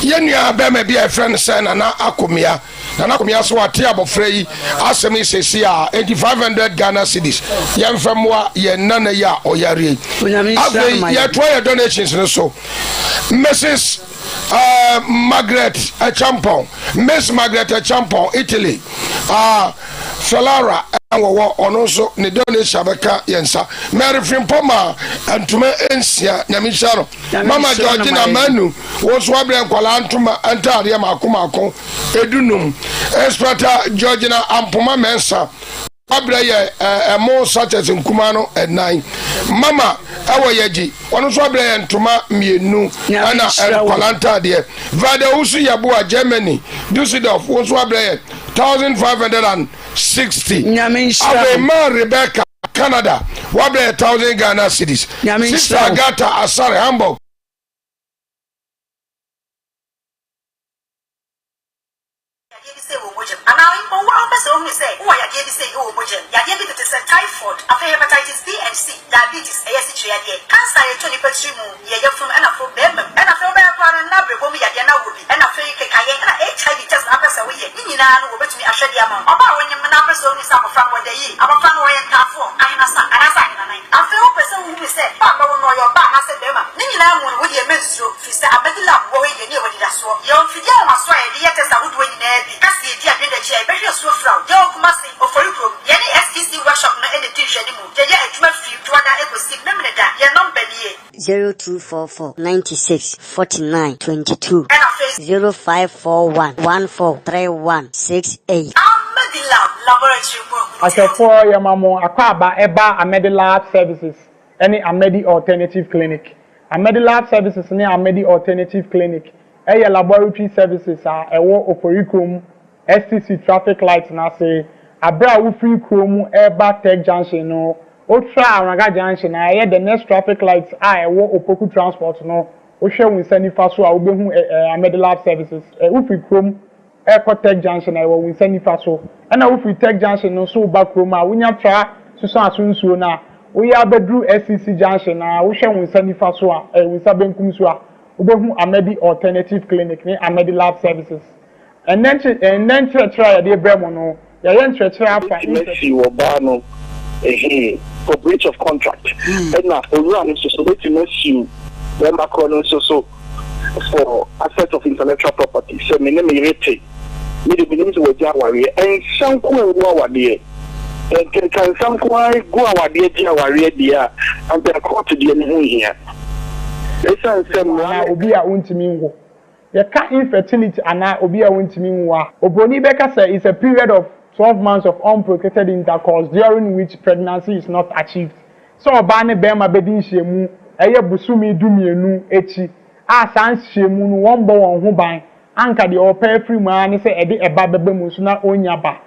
yɛn nua bɛrima bi a yɛfrɛ no sɛ Nana Akomea Nana Akomea so ate abɔfra yi asɛm yi sɛsi a enti 500 Ghana cedis yɛmfa mmoa yɛn nana yi a ɔyare yi. Afei yɛtoa yɛ donations no so Mrs. Uh, Margaret Acheampong, Miss Margaret Acheampong, Italy, uh, Ferrara wɔwɔ ɔno nso ne donation bɛka yɛn nsa. Mary Frimpong ma ntoma nsia nyame nhyira no. Mama Georgina Manu wɔn nso abrɛ nkwadaa ntoma ntaadeɛ mako mako 15. Inspector Georgina Ampoma Mensah Wabrɛ yɛ ɛmo sachets nkumaa no ɛnan. Mama ɛwɔ yɛgye ɔno nso abrɛ yɛ ntoma mmienu ɛna nkwadaa ntaadeɛ. Vada Owusu Yeboah Germany Dusseldorf wo nso abrɛ yɛ 1560. Afei maa Rebecca Canada wabrɛ yɛ 1000 Ghana cedis. Sister Agatha Asare Hamburg. Yadeɛ bi sei wɔ wo mogya mu, anaa mpo wo ara wopɛ sɛ wohunu sɛ wowɔ yadeɛ bi sei wɔ wo mogya mu, yadeɛ bi tete sɛ typhoid, afei hepatitis B and C, diabetes, ɛyɛ asikyire yadeɛ, cancer a yɛtɔ nnipa tiri mu, yɛ yafunu ɛna afei barima mu, ɛna afei wobɛyɛ koraa no na abrɛbɔ mu yadeɛ na wowɔ bi, ɛna afei kekayɛ, ɛna HIV test na wopɛ sɛ woyɛ, ne nyinaa no wɔbɛtumi ahwɛ de ama wo. Ɔbaa a wonyem na wopɛ sɛ wohunu sɛ abɔfra no ɔda yie, abɔfra no ɔyɛ ntaafoɔ, ahenasa, anaasɛ ahenanan, afei wopɛ sɛ wohunu sɛ ba a bɛwo no ɔyɛ ɔbaa anaasɛ barima, ne nyinaa mu no wodeɛ mɛnsuro, firi sɛ Amadi lab wɔ hɔ yi deɛ ne yɛwɔ anidasoɔ. Yɛwɔ mfidie ahomasoɔ a yɛde yɛ test ahodoɔ nyinaa bi. Ka sɛ yɛdi adwene akyi a, yɛbɛhwɛ asuo firaw. Yɛwɔ Kumasi, Ofori kurom. Yɛne SEC workshop no na ɛdi nhwɛanimu. Yɛyɛ adwuma firi Dwoada kɔsi Memeneda. Yɛn nɔmba nie. 0244 96 49 22 Ɛna afei. 0541 14 31 68. Amedilab Laboratory mu ahuntɛw. Ahwɛfoɔ yɛma mo akwaaba ɛba Amedilab Services ɛne Amedi Alternative Clinic. Amedilab Services ne Amedi Alternative Clinic yɛ laboratory services a ɛwɔ Oforikrom STC traffic light no ase. Aberɛ a wofiri kuro mu reba Tech Junction no, wotra Awraga Junction a ɛyɛ the next traffic light a ɛwɔ Opoku Transport no, wohwɛ wo nsa nifa so a wobɛhu Amedilab Services. Wofiri kurom rekɔ Tech Junction a, ɛwɔ wo nsa nifa so. Ɛna wofiri Tech Junction no nso reba kurom a, wonya tra Susuaso nsuo no a, woyɛ abɛduru SCC Junction no a, wohwɛ wo nsa nifa so a, wo nsa benkum so a, wobɛhu Amedi Alternative Clinic ne Amedi Lab Services. Ɛnnɛ ɛnnɛ nkyerɛkyerɛ a yɛde rebrɛ mo no, yɛayɛ nkyerɛkyerɛ afa Wobɛtumi asi ɔbaa no he for breach of contract, ɛna owura no nso so wobɛtumi asiw bɛrima korɔ no nso so for asset of intellectual property, sɛ me ne me yere te, me de menim sɛ wagya awareɛ, nsa nko a ngu awadeɛ, nka nsa nko ara gu awadeɛ gye awareɛ deɛ a, anka court deɛ ne ho nhia. Ɛsiane sɛ mmara Anaa no. obi a ontumi nwo. Yɛka infertility anaa obi a ontumi nwo a, obroni bɛka sɛ it's a period of 12 months of unprotected intercourse during which pregnancy is not achieved. Sɛ ɔbaa ne barima bɛdi nhyiamu ɛyɛ bosome dumienu akyi a saa nhyiamu no wɔmmɔ wɔn ho ban, anka deɛ ɔrepɛ afiri mu ara ne sɛ ɛde ɛba bɛba mu nso na ɔnnya ba.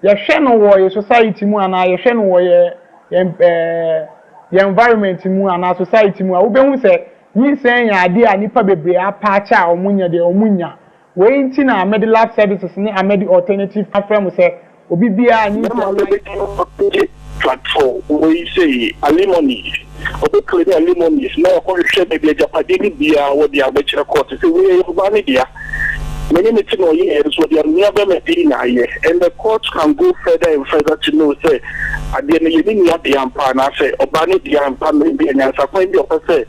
Yɛhwɛ no wɔ yɛ society mu anaa yɛhwɛ no wɔ yɛ yɛn ɛɛ yɛn environment mu anaa society mu a, wobɛhu sɛ nyinsɛn yɛ adeɛ a nnipa bebree apa akyɛ a wɔnyɛ deɛ wɔnnya. Wei nti na Amedi Lab Services ne Amedi Alternative afrɛ mo sɛ obi biara a nyinsɛn Bɛrima no bɛtumi agye tractor wei sei, alimonies, ɔbɛ claim alimonies na wakɔhwehwɛ baabi agyapadeɛ no biara wɔ de abɛkyerɛ court sɛ wei ɛyɛ ɔbaa no dea, me ne no te na ɔyɛeɛ nso ɔde anua bɛrima din na ayɛ and the court can go further and further to know sɛ adeɛ no yɛ ne nua dea ampa anaasɛ ɔbaa no dea ampa na ebia nyansakwan bi a ɔpɛ sɛ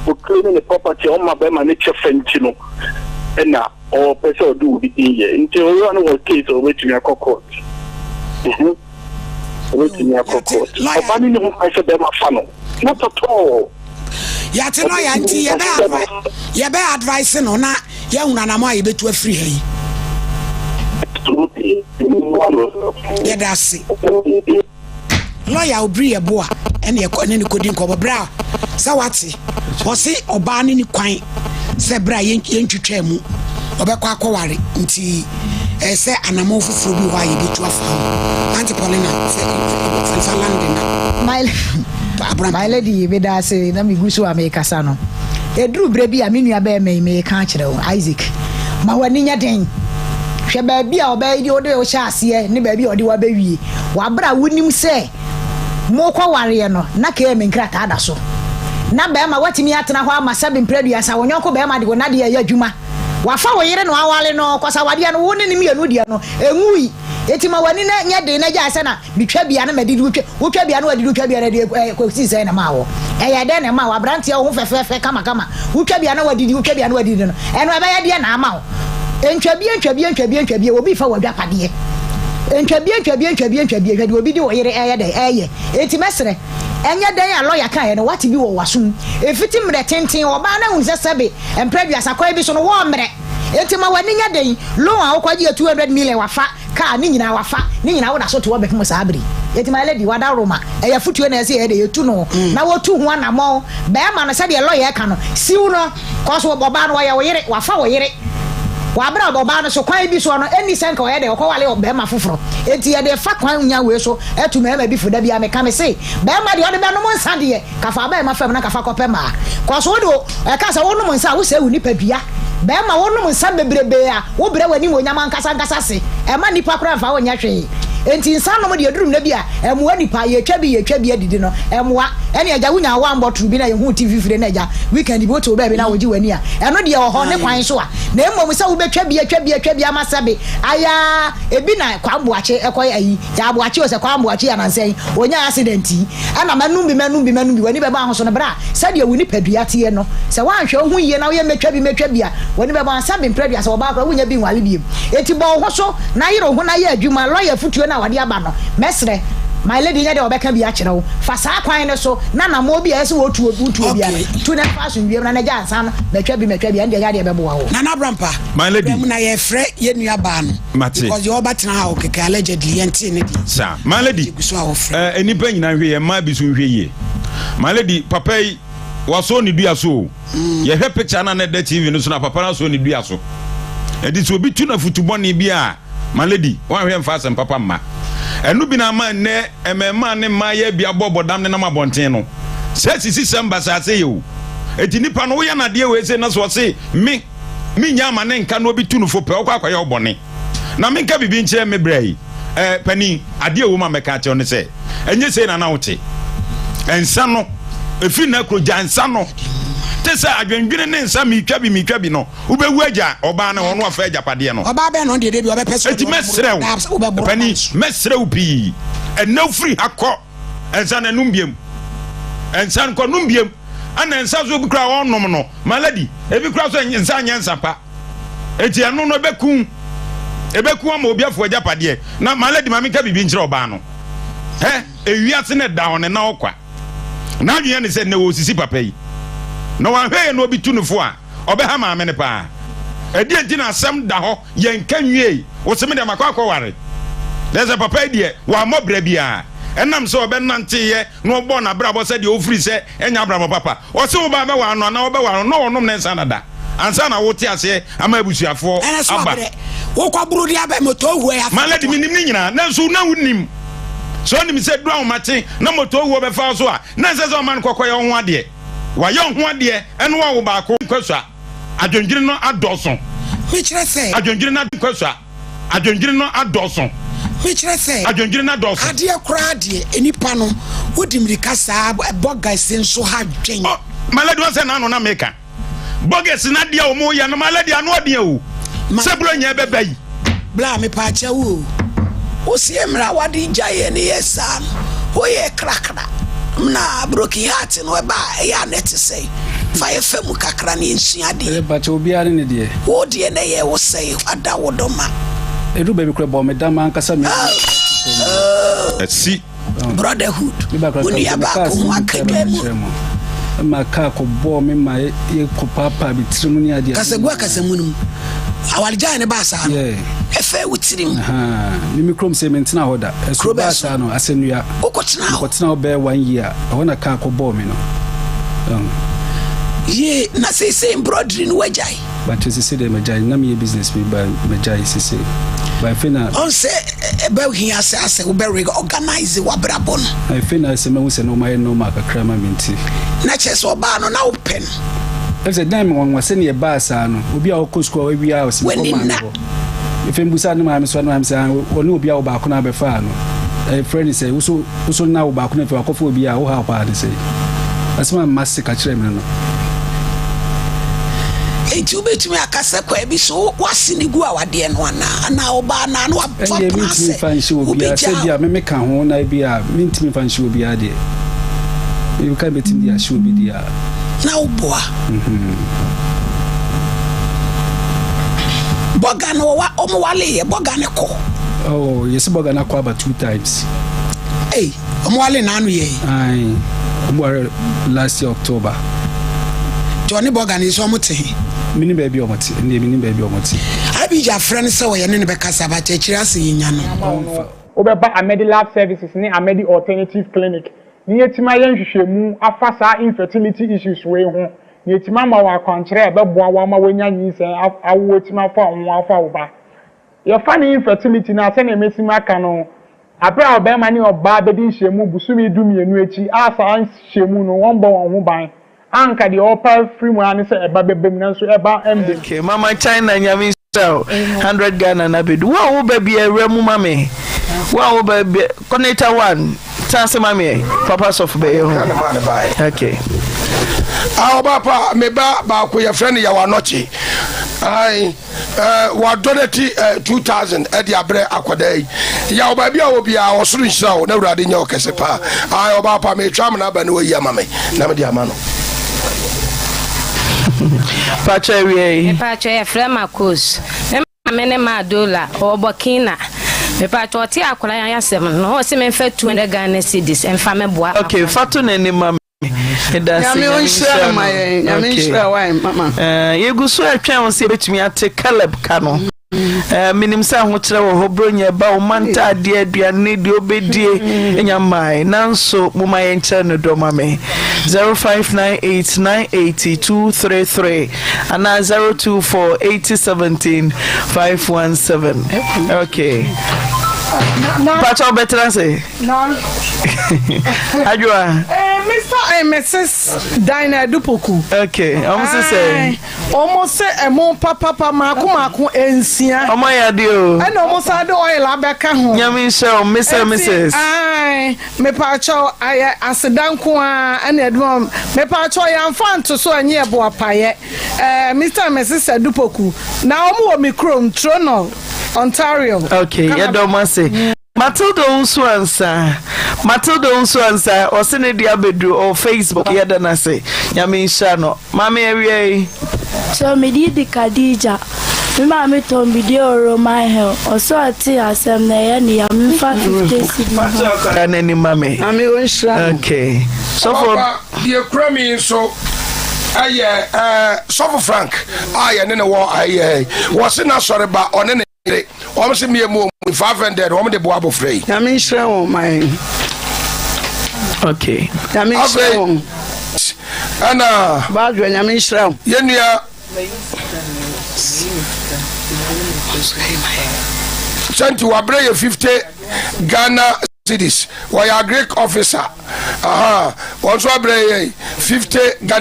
ɔclaim ne property a ɔmma bɛrima no kyɛfa nti no na ɔpɛ sɛ ɔde obi din yɛ nti owura no wɔ case a ɔbɛtumi akɔ court. Mhm. Ɔbɛtumi akɔ court. Ɔba no ni ho kwan sɛ bɛrima fa no. Not at all. Yɛate lɔya nti yɛbɛ yɛbɛ advice no na yɛahunu anamɔ a yɛbɛtu afiri ha yi. Yɛda ase. Lɔya obiri yɛ bo a ɛne ɛkɔ ne ne kɔdi nkɔmmɔ berɛ a sɛ wate ɔse ɔbaa ne ne kwan sɛ berɛ a yɛntwitwaa mu ɔbɛkɔ akɔware nti ɛyɛ sɛ anammɔn foforɔ bi wɔ hɔ a yɛbɛtu afa ho. Auntie Paulina sɛ fa London na My, my lady, meda ase na megu so a mekasa no. Ɛduru berɛ bi a me nua bɛrima yi meka akyerɛ wo, Isaac, ma w'ani nyɛ den. Hwɛ baabi a ɔbɛyɛ de wode wo hyɛ aseɛ ne baabi a ɔde wo abɛwie. Wɔ berɛ a wonim sɛ morekɔ wareɛ no, na KM nkrataa da so. Na bɛrima woatumi atena hɔ ama sɛbe mprɛ aduasa, wo yɔnko bɛrima de wo nnadeɛ reyɛ adwuma. Wafa wo yere na waware no, kɔsawadeɛ no, wo ne no mmienu deɛ no, ɛnwui. Enti ma w'ani na nyɛ den na gyae sɛ na metwa bia na madidi, wotwa, wotwa bia na wadidi, wotwa bia na adi, ɛ, kɔsii sɛn na ɛmaa wo? Ɛyɛɛ dɛn na ɛmaa wo? Aberanteɛ wo ho fɛfɛɛfɛ kamakama, wotwa bia na wadidi, wotwa bia na wadidi no, ɛno ɛbɛyɛ deɛ na ama wo? Ntwa bie, ntwa bie, ntwa bie, ntwa bie, obi refa w'adwapadeɛ. Ntwa bie, ntwa bie, ntwa bie, ntwa bie, hwɛ deɛ obi de wo yere ɛyɛ dɛn, ɛyɛ. Enti mɛsrɛ, ɛnyɛ dɛn a lɔya kaeɛ no, woate bi wɔ w'asom. Ɛfiti mmerɛ tenten, ɔbaa no ahunu sɛ sɛbe mprɛ aduasa kwan bi so no, wɔremmrɛ. Enti ma w'ani nyɛ den, loan a wokɔgye yɛ 200 million wafa, car ne nyinaa wafa, ne nyinaa woda so te hɔ bɛpem saa bere yi. Enti my lady, w'adaworoma, ɛyɛ afotuo na ɛsɛ yɛyɛ dɛ, yɛtu no na wɔtu ho anamɔn. Barima no sɛdeɛ lawyer ɛka no, siw no, cos ɔbaa no ɔyɛ wo yere, wafa wo yere. Wɔ abere a ɔbaa no so kwan bi soɔ no, ɛnni sɛ nka ɔyɛ dɛ, ɔkɔwale barima foforɔ. Enti yɛde fa kwan nya wei so atu mmarima bi fo. Da biara meka, mese, barima deɛ ɔde bɛnom nsa deɛ, Ka fa abɛɛma fam na ka fa kɔpɛ mmaa. Kɔ so wode wo ɛka sɛ wonom nsa a wosɛe wo nipadua. Bɛɛma wonom nsa bebrebee a wobrɛ w'animuonyam ankasa ankasa ase. Ɛmma nnipa koraa mfa wo nyɛ hwee. Enti nsa nom deɛ ɛduru mmerɛ bi a ɛmmoa nipa. Yɛtwa bi yɛtwa bi adidi no ɛmmoa. Ɛne agya wonya one bottle bi na yɛhu ti fifire na agya weekend bi wote wo baabi na wogye w'ani a ɛno deɛ wɔ hɔ ne kwan so a na mmom sɛ wobɛtwa bi atwa bi atwa bi ama sɛbe ayaa ebi na Kwame Boakye ɛkɔyɛ ayi Yaa Boakye o sɛ Kwame Boakye yɛ nansa yi ɔnyaa accident yi Ɛna mɛnom bi, mɛnom bi, mɛnom bi, w'ani bɛba ho so no, berɛ a sɛdeɛ wo nipadua teɛ no, sɛ woanhwɛ wo ho yie na woyɛ mɛtwa bi, mɛtwa bi a, w'ani bɛba ho. Sɛbe mprɛ aduasa, ɔbaa koraa wonnya bi nware bio. Enti bɔ wo ho so na yere wo ho na yɛ adwuma. Lɔya afotuo no a wɔde aba no, mɛsrɛ, my lady nyɛ dɛ wɔbɛka bi akyerɛ wo. Fa saa kwan no so na anammɔn bi a ɛyɛ sɛ wɔtuo, wotuo biara no, tu na fa asomdwoeɛ mu na na gya ansa no, mɛtwa bi, mɛtwa bi, ɛno deɛ ɛnyɛ adeɛ a ɛbɛboa wo. Nana Abrampah, My lady. Berɛ mu na yɛrefrɛ yɛn nua baa no. Mate. Because deɛ ɔba tena ha o kɛkɛ allegedly yɛntee ne deɛ. Saa. My lady. Egu so a wɔfrɛ. Eh, nnipa nyinaa nhwɛ yie, mmaa bi so nhwɛ yie. My lady, papa yi, wasɔ ne dua so o. Mm. Yɛhwɛ picture na na ɛda TV no so na papa no asɔ ne dua so. Ɛde sɛ obi tu no afutu bɔne bi a, My lady, woanhwɛ mfa asɛm papa mma. Ɛno bi na ama nnɛ mmarimaa ne mmaayɛ bi abɔ bɔdam nenam abɔnten no. Saa asisisɛm basaa sei o. Enti nipa no woyɛ no adeɛ wei sei na sɛ ɔse me mennya ama ne nka na obi tu no fo pɛ ɔkɔ akɔyɛ wo bɔne. Na menka biribi nkyerɛ me bra yi, eh, panin, adeɛ a ɛwɔ mu a mɛka akyerɛ wo ne sɛ, ɛnyɛ sei na na wote. Nsa no, ɛfiri nna kuro gya nsa no. Te sɛ adwendwene ne nsa meretwa bi meretwa bi no, wobɛwu agya ɔbaa no hɔ na wafa agyapadeɛ no. Ɔbaa bɛn na ɔno deɛ da bi ɔbɛpɛ sɛ Enti ɔde mɛsrɛ wo, wobɛboro panin, mɛsrɛ wo pii, ɛnnɛ wofiri ha kɔ, nsa no nom biam. Nsa no kɔ nom biam. Ɛna nsa so ebi koraa ɔnom no, my lady, ebi koraa so nsa nyɛ nsa pa. Enti ɛno no ɛbɛku ɛbɛku ama obi afo agyapadeɛ. Na my lady ma menka biribi nkyerɛ ɔbaa no. Hɛ, ewiase no ɛda hɔ no na ɔkwa. N'adwene ne sɛ nnɛ wɔresisi papa yi. Na wanhwɛ yɛ na obi tu no fo a, ɔbɛha maame no paa. Ɛdeɛn nti na asɛm da hɔ yɛnka nwiei? Wo se me deɛ makɔ akɔware. Kyerɛ sɛ papa yi deɛ wammɔ bra biara. Ɛnam sɛ ɔbɛnanteeɛ na ɔbɔɔ n'abrabɔ sɛdeɛ ɔfiri sɛ ɛnyɛ abrabɔ papa. Ɔse wo ba bɛware no anaa wobɛware no na ɔnom ne nsa dada ansa na wote aseɛ ama abusuafoɔ Ɛnɛ so aba. abrɛ. Wokɔ boro de abɛ moto hue afa. My lady menim ne nyinaa nanso na wonim. Sɛ onim sɛ du ahomakye na moto hue bɛfa wo so a na ɛnsɛ sɛ ɔma no kɔkɔyɛ wo ho adeɛ. Wayɛ wo ho adeɛ ɛne wawo baako nkɔsua. Adwendwene no adɔɔso. Mekyerɛ sɛ. Adwendwene no nkɔsua. Adwendwene no adɔɔso. Mekyerɛ sɛ. Adwendwene no adɔɔso. Adeɛ koraa deɛ nnipa no wodi mmirika saa bɔgɛse nso ha dwen. Oh, my lady wɔn sɛ n'ano na meka. Bɔgɛse no adeɛ a wɔn yɛ no my lady ano ɔdeɛ o. Sɛ buro nyɛ bɛba yi. Bla mepaakyɛ wo o. Wo se mmerɛ a wade gyaeɛ no yɛ saa no woyɛ krakra na broken heart no ɛba a ɛyɛ a na ɛte sɛn? Fa yɛ fa mu kakra na yɛnsua adeɛ. Ɛyɛ pakyɛ obiara ne ne deɛ. Wo deɛ na ɛyɛ wo sɛn wada wo dɔ ma. Ɛduru baabi koraa ɛbɔɔ me dam ankasa me. Asi. Brotherhood, wo nua baako ho aka dwa mu. Ma kaa kɔbɔɔ me ma yɛkɔ paapaa me tirim ne adeɛ. Kasagu akasamu no mu. Awaregyaeɛ no baa saa no, ɛfɛɛ wo tirim. Me me kurom sɛ mentena hɔ da. Kuro Ɛso bɛɛ baa so? saa no, Asɛnnua. Wokɔtenaa hɔ? Mekɔtenaa hɔ bɛyɛ one year. Ɛhɔ na kaa kɔbɔɔ me no. Yee, na seesei embroidery no woagyae? But sese deɛ magyae. Na meyɛ business bi but magyae sese. But afei na. Ɔn sɛ ɛbɛ hia sɛ asɛ wobɛ re organise w'abrabɔ no. Afei na sɛ mahu sɛ nnoɔma ayɛ normal kakra ma me nti. Na kyerɛ sɛ ɔbaa no na wopɛ no. Efisɛ dan me nwanwa sɛnea ɛbaa saa no, obi a ɔkɔ sukuu a wawie a ɔsi mekɔ W'ani maame nna. hɔ. Afei mibusaa ne maame so a ne maame sɛ ah ɔne obi a wo baako no abɛfaa no. Ɛfrɛ ne sɛ wo so wo so na wo baako no afei wakɔfa obi a wo haw paa ne sɛn. Asɛm a m'ase ka kyerɛɛ me no no. Enti wobɛtumi aka sɛ kwan bi so w'ase no gu awadeɛ no anaa? Anaa ɔbaa no a na wafa Ɛndeɛ plan mentumi sɛ mfa nhyɛ obiara, sɛ wobɛgyaa bi a me meka ho na ebi a mentumi mfa nhyɛ obiara deɛ. Meka bɛtumi de ahyɛ obi deɛ a. Na woboa. Bɔga no wɔwa wɔn wale yɛ bɔga no kɔ. Oh, yɛsɛ bɔga no akɔ aba two times. Ei, wɔn wale n'ano yɛ yi. Ayi, wɔn ware last year October. Nti ɔne bɔga no nso wɔn te he? Menim baabi a wɔn te, ɛndeɛ menim baabi a wɔn te. Abijah frɛ no sɛ ɔyɛ ne no bɛkasa but akyire ase yɛnya no. Wobɛba Amedi Lab Services ne Amedi Alternative Clinic na yɛatumi ayɛ nhwehwɛmu afa saa infertility issues wei ho, na yɛatumi ama wo akwankyerɛ a ɛbɛboa wo ama woanya nyinsɛn awo atumi afa wo ho afa wo ba. Yɛfa no infertility no a, sɛdeɛ masi maka no, aberɛ a ɔbarima ne ɔbaa bɛdi nhyiamu bosome dumienu akyi a saa nhyiamu no wɔmmɔ wɔn ho ban a anka deɛ ɔrepɛ afiri mu ara ne sɛ ɛba bɛba mu nanso ɛba mba mu. Okay mama China nyame nhyira wo hundred Ghana na bɛdu wo a wo ba bia awura mu ma me wo a wo ba bia coordinator one tena ase ma me papa sɔfo bɛyɛ ho okay. Ah, ɔba pa me ba baako yɛfrɛ no yaw anɔkye ae eh, wadonate eh, 2000 ɛde abrɛ akwadaa yi yaw baabi a wɔ biara ɔsoro nhyira wo na awurade nyɛ wo kɛse paa ae ɔba pa metwa amena aba ne wayi ama me na mede ama no Pacho awie yi. Mepacho yɛfrɛ ma Kos. Me maame ne maa Dola ɔwɔ Burkina. Mepacho ɔte akora yi asɛm no ɔse memfa 200 Ghana cedis mfa mɛboa Okay, akora. fa to n'anim ma me. Meda ase, Nyame Nyame ɔnhyira nhyira no ma no. yɛn. Nyame Okay. nhyira wo ae mama. Eh, yɛgu so ɛtwɛn wo sɛ yɛbɛtumi ate Caleb ka no. Eh, menim sɛ ahokyerɛ wɔ hɔ, Buronya ɛba, wo mma ntaadeɛ, aduane, deɛ wobɛdie, nya mmae. Nanso, momma yɛnkyerɛ no dɔ ma me. 0598 980 233 anaa 024 80 17 517. Okay. Pakyɛ wobɛtena ase? Adwoa. Eh, Mr. and Mrs. Dinah Adupoku. Okay, ɔmo sisɛ. Ɔmo se ɛmo papapa maako maako nsia. Ɔmo ayɛ adeɛ o. Ɛna ɔmo san de oil abɛka ho. Nyame nhyira wo Mr and Mrs. Enti ae mepaakyɛw ayɛ aseda nko ara ɛna ɛde ma mepaakyɛw yɛnfa nto so ɛnyɛ ɛboapayɛ ɛɛ Mr and Mrs Adupoku na ɔmo wɔ me kurom Toronto Ontario. Okay yɛda ɔmo ase. Matilda Owusu Ansah Matilda Owusu Ansah ɔse ne deɛ abɛduru ɔwɔ Facebook yɛda no ase Nyame nhyira no Maame awia yi. So me din de Khadija. Me maame tɔn bidie wɔ Roman Hill. Ɔse ɔtee asɛm no ɛyɛ no ya memfa 50 cedi mma no. Akwadaa no anim ma me. Maame ɔnhyira no. Okay. Sɔfo. Papa, deɛ kura mi nso ɛyɛ ɛɛ Sɔfo Frank a yɛne ne wɔ ayɛ wɔsi n'asɔre ba ɔne ne yere wɔn si mmea mu wɔn 500 wɔn de boa abɔfra yi. Nyame nhyira wɔn ma yɛn. Okay. Nyame nhyira wɔn. Ɛna. Baadwa nyame nhyira wɔn. Yɛn nua. Sɛnti wabrɛ yɛ 50 Ghana cedis wɔyɛ agric officer aha wɔn nso abrɛ yɛ 50 Ghana.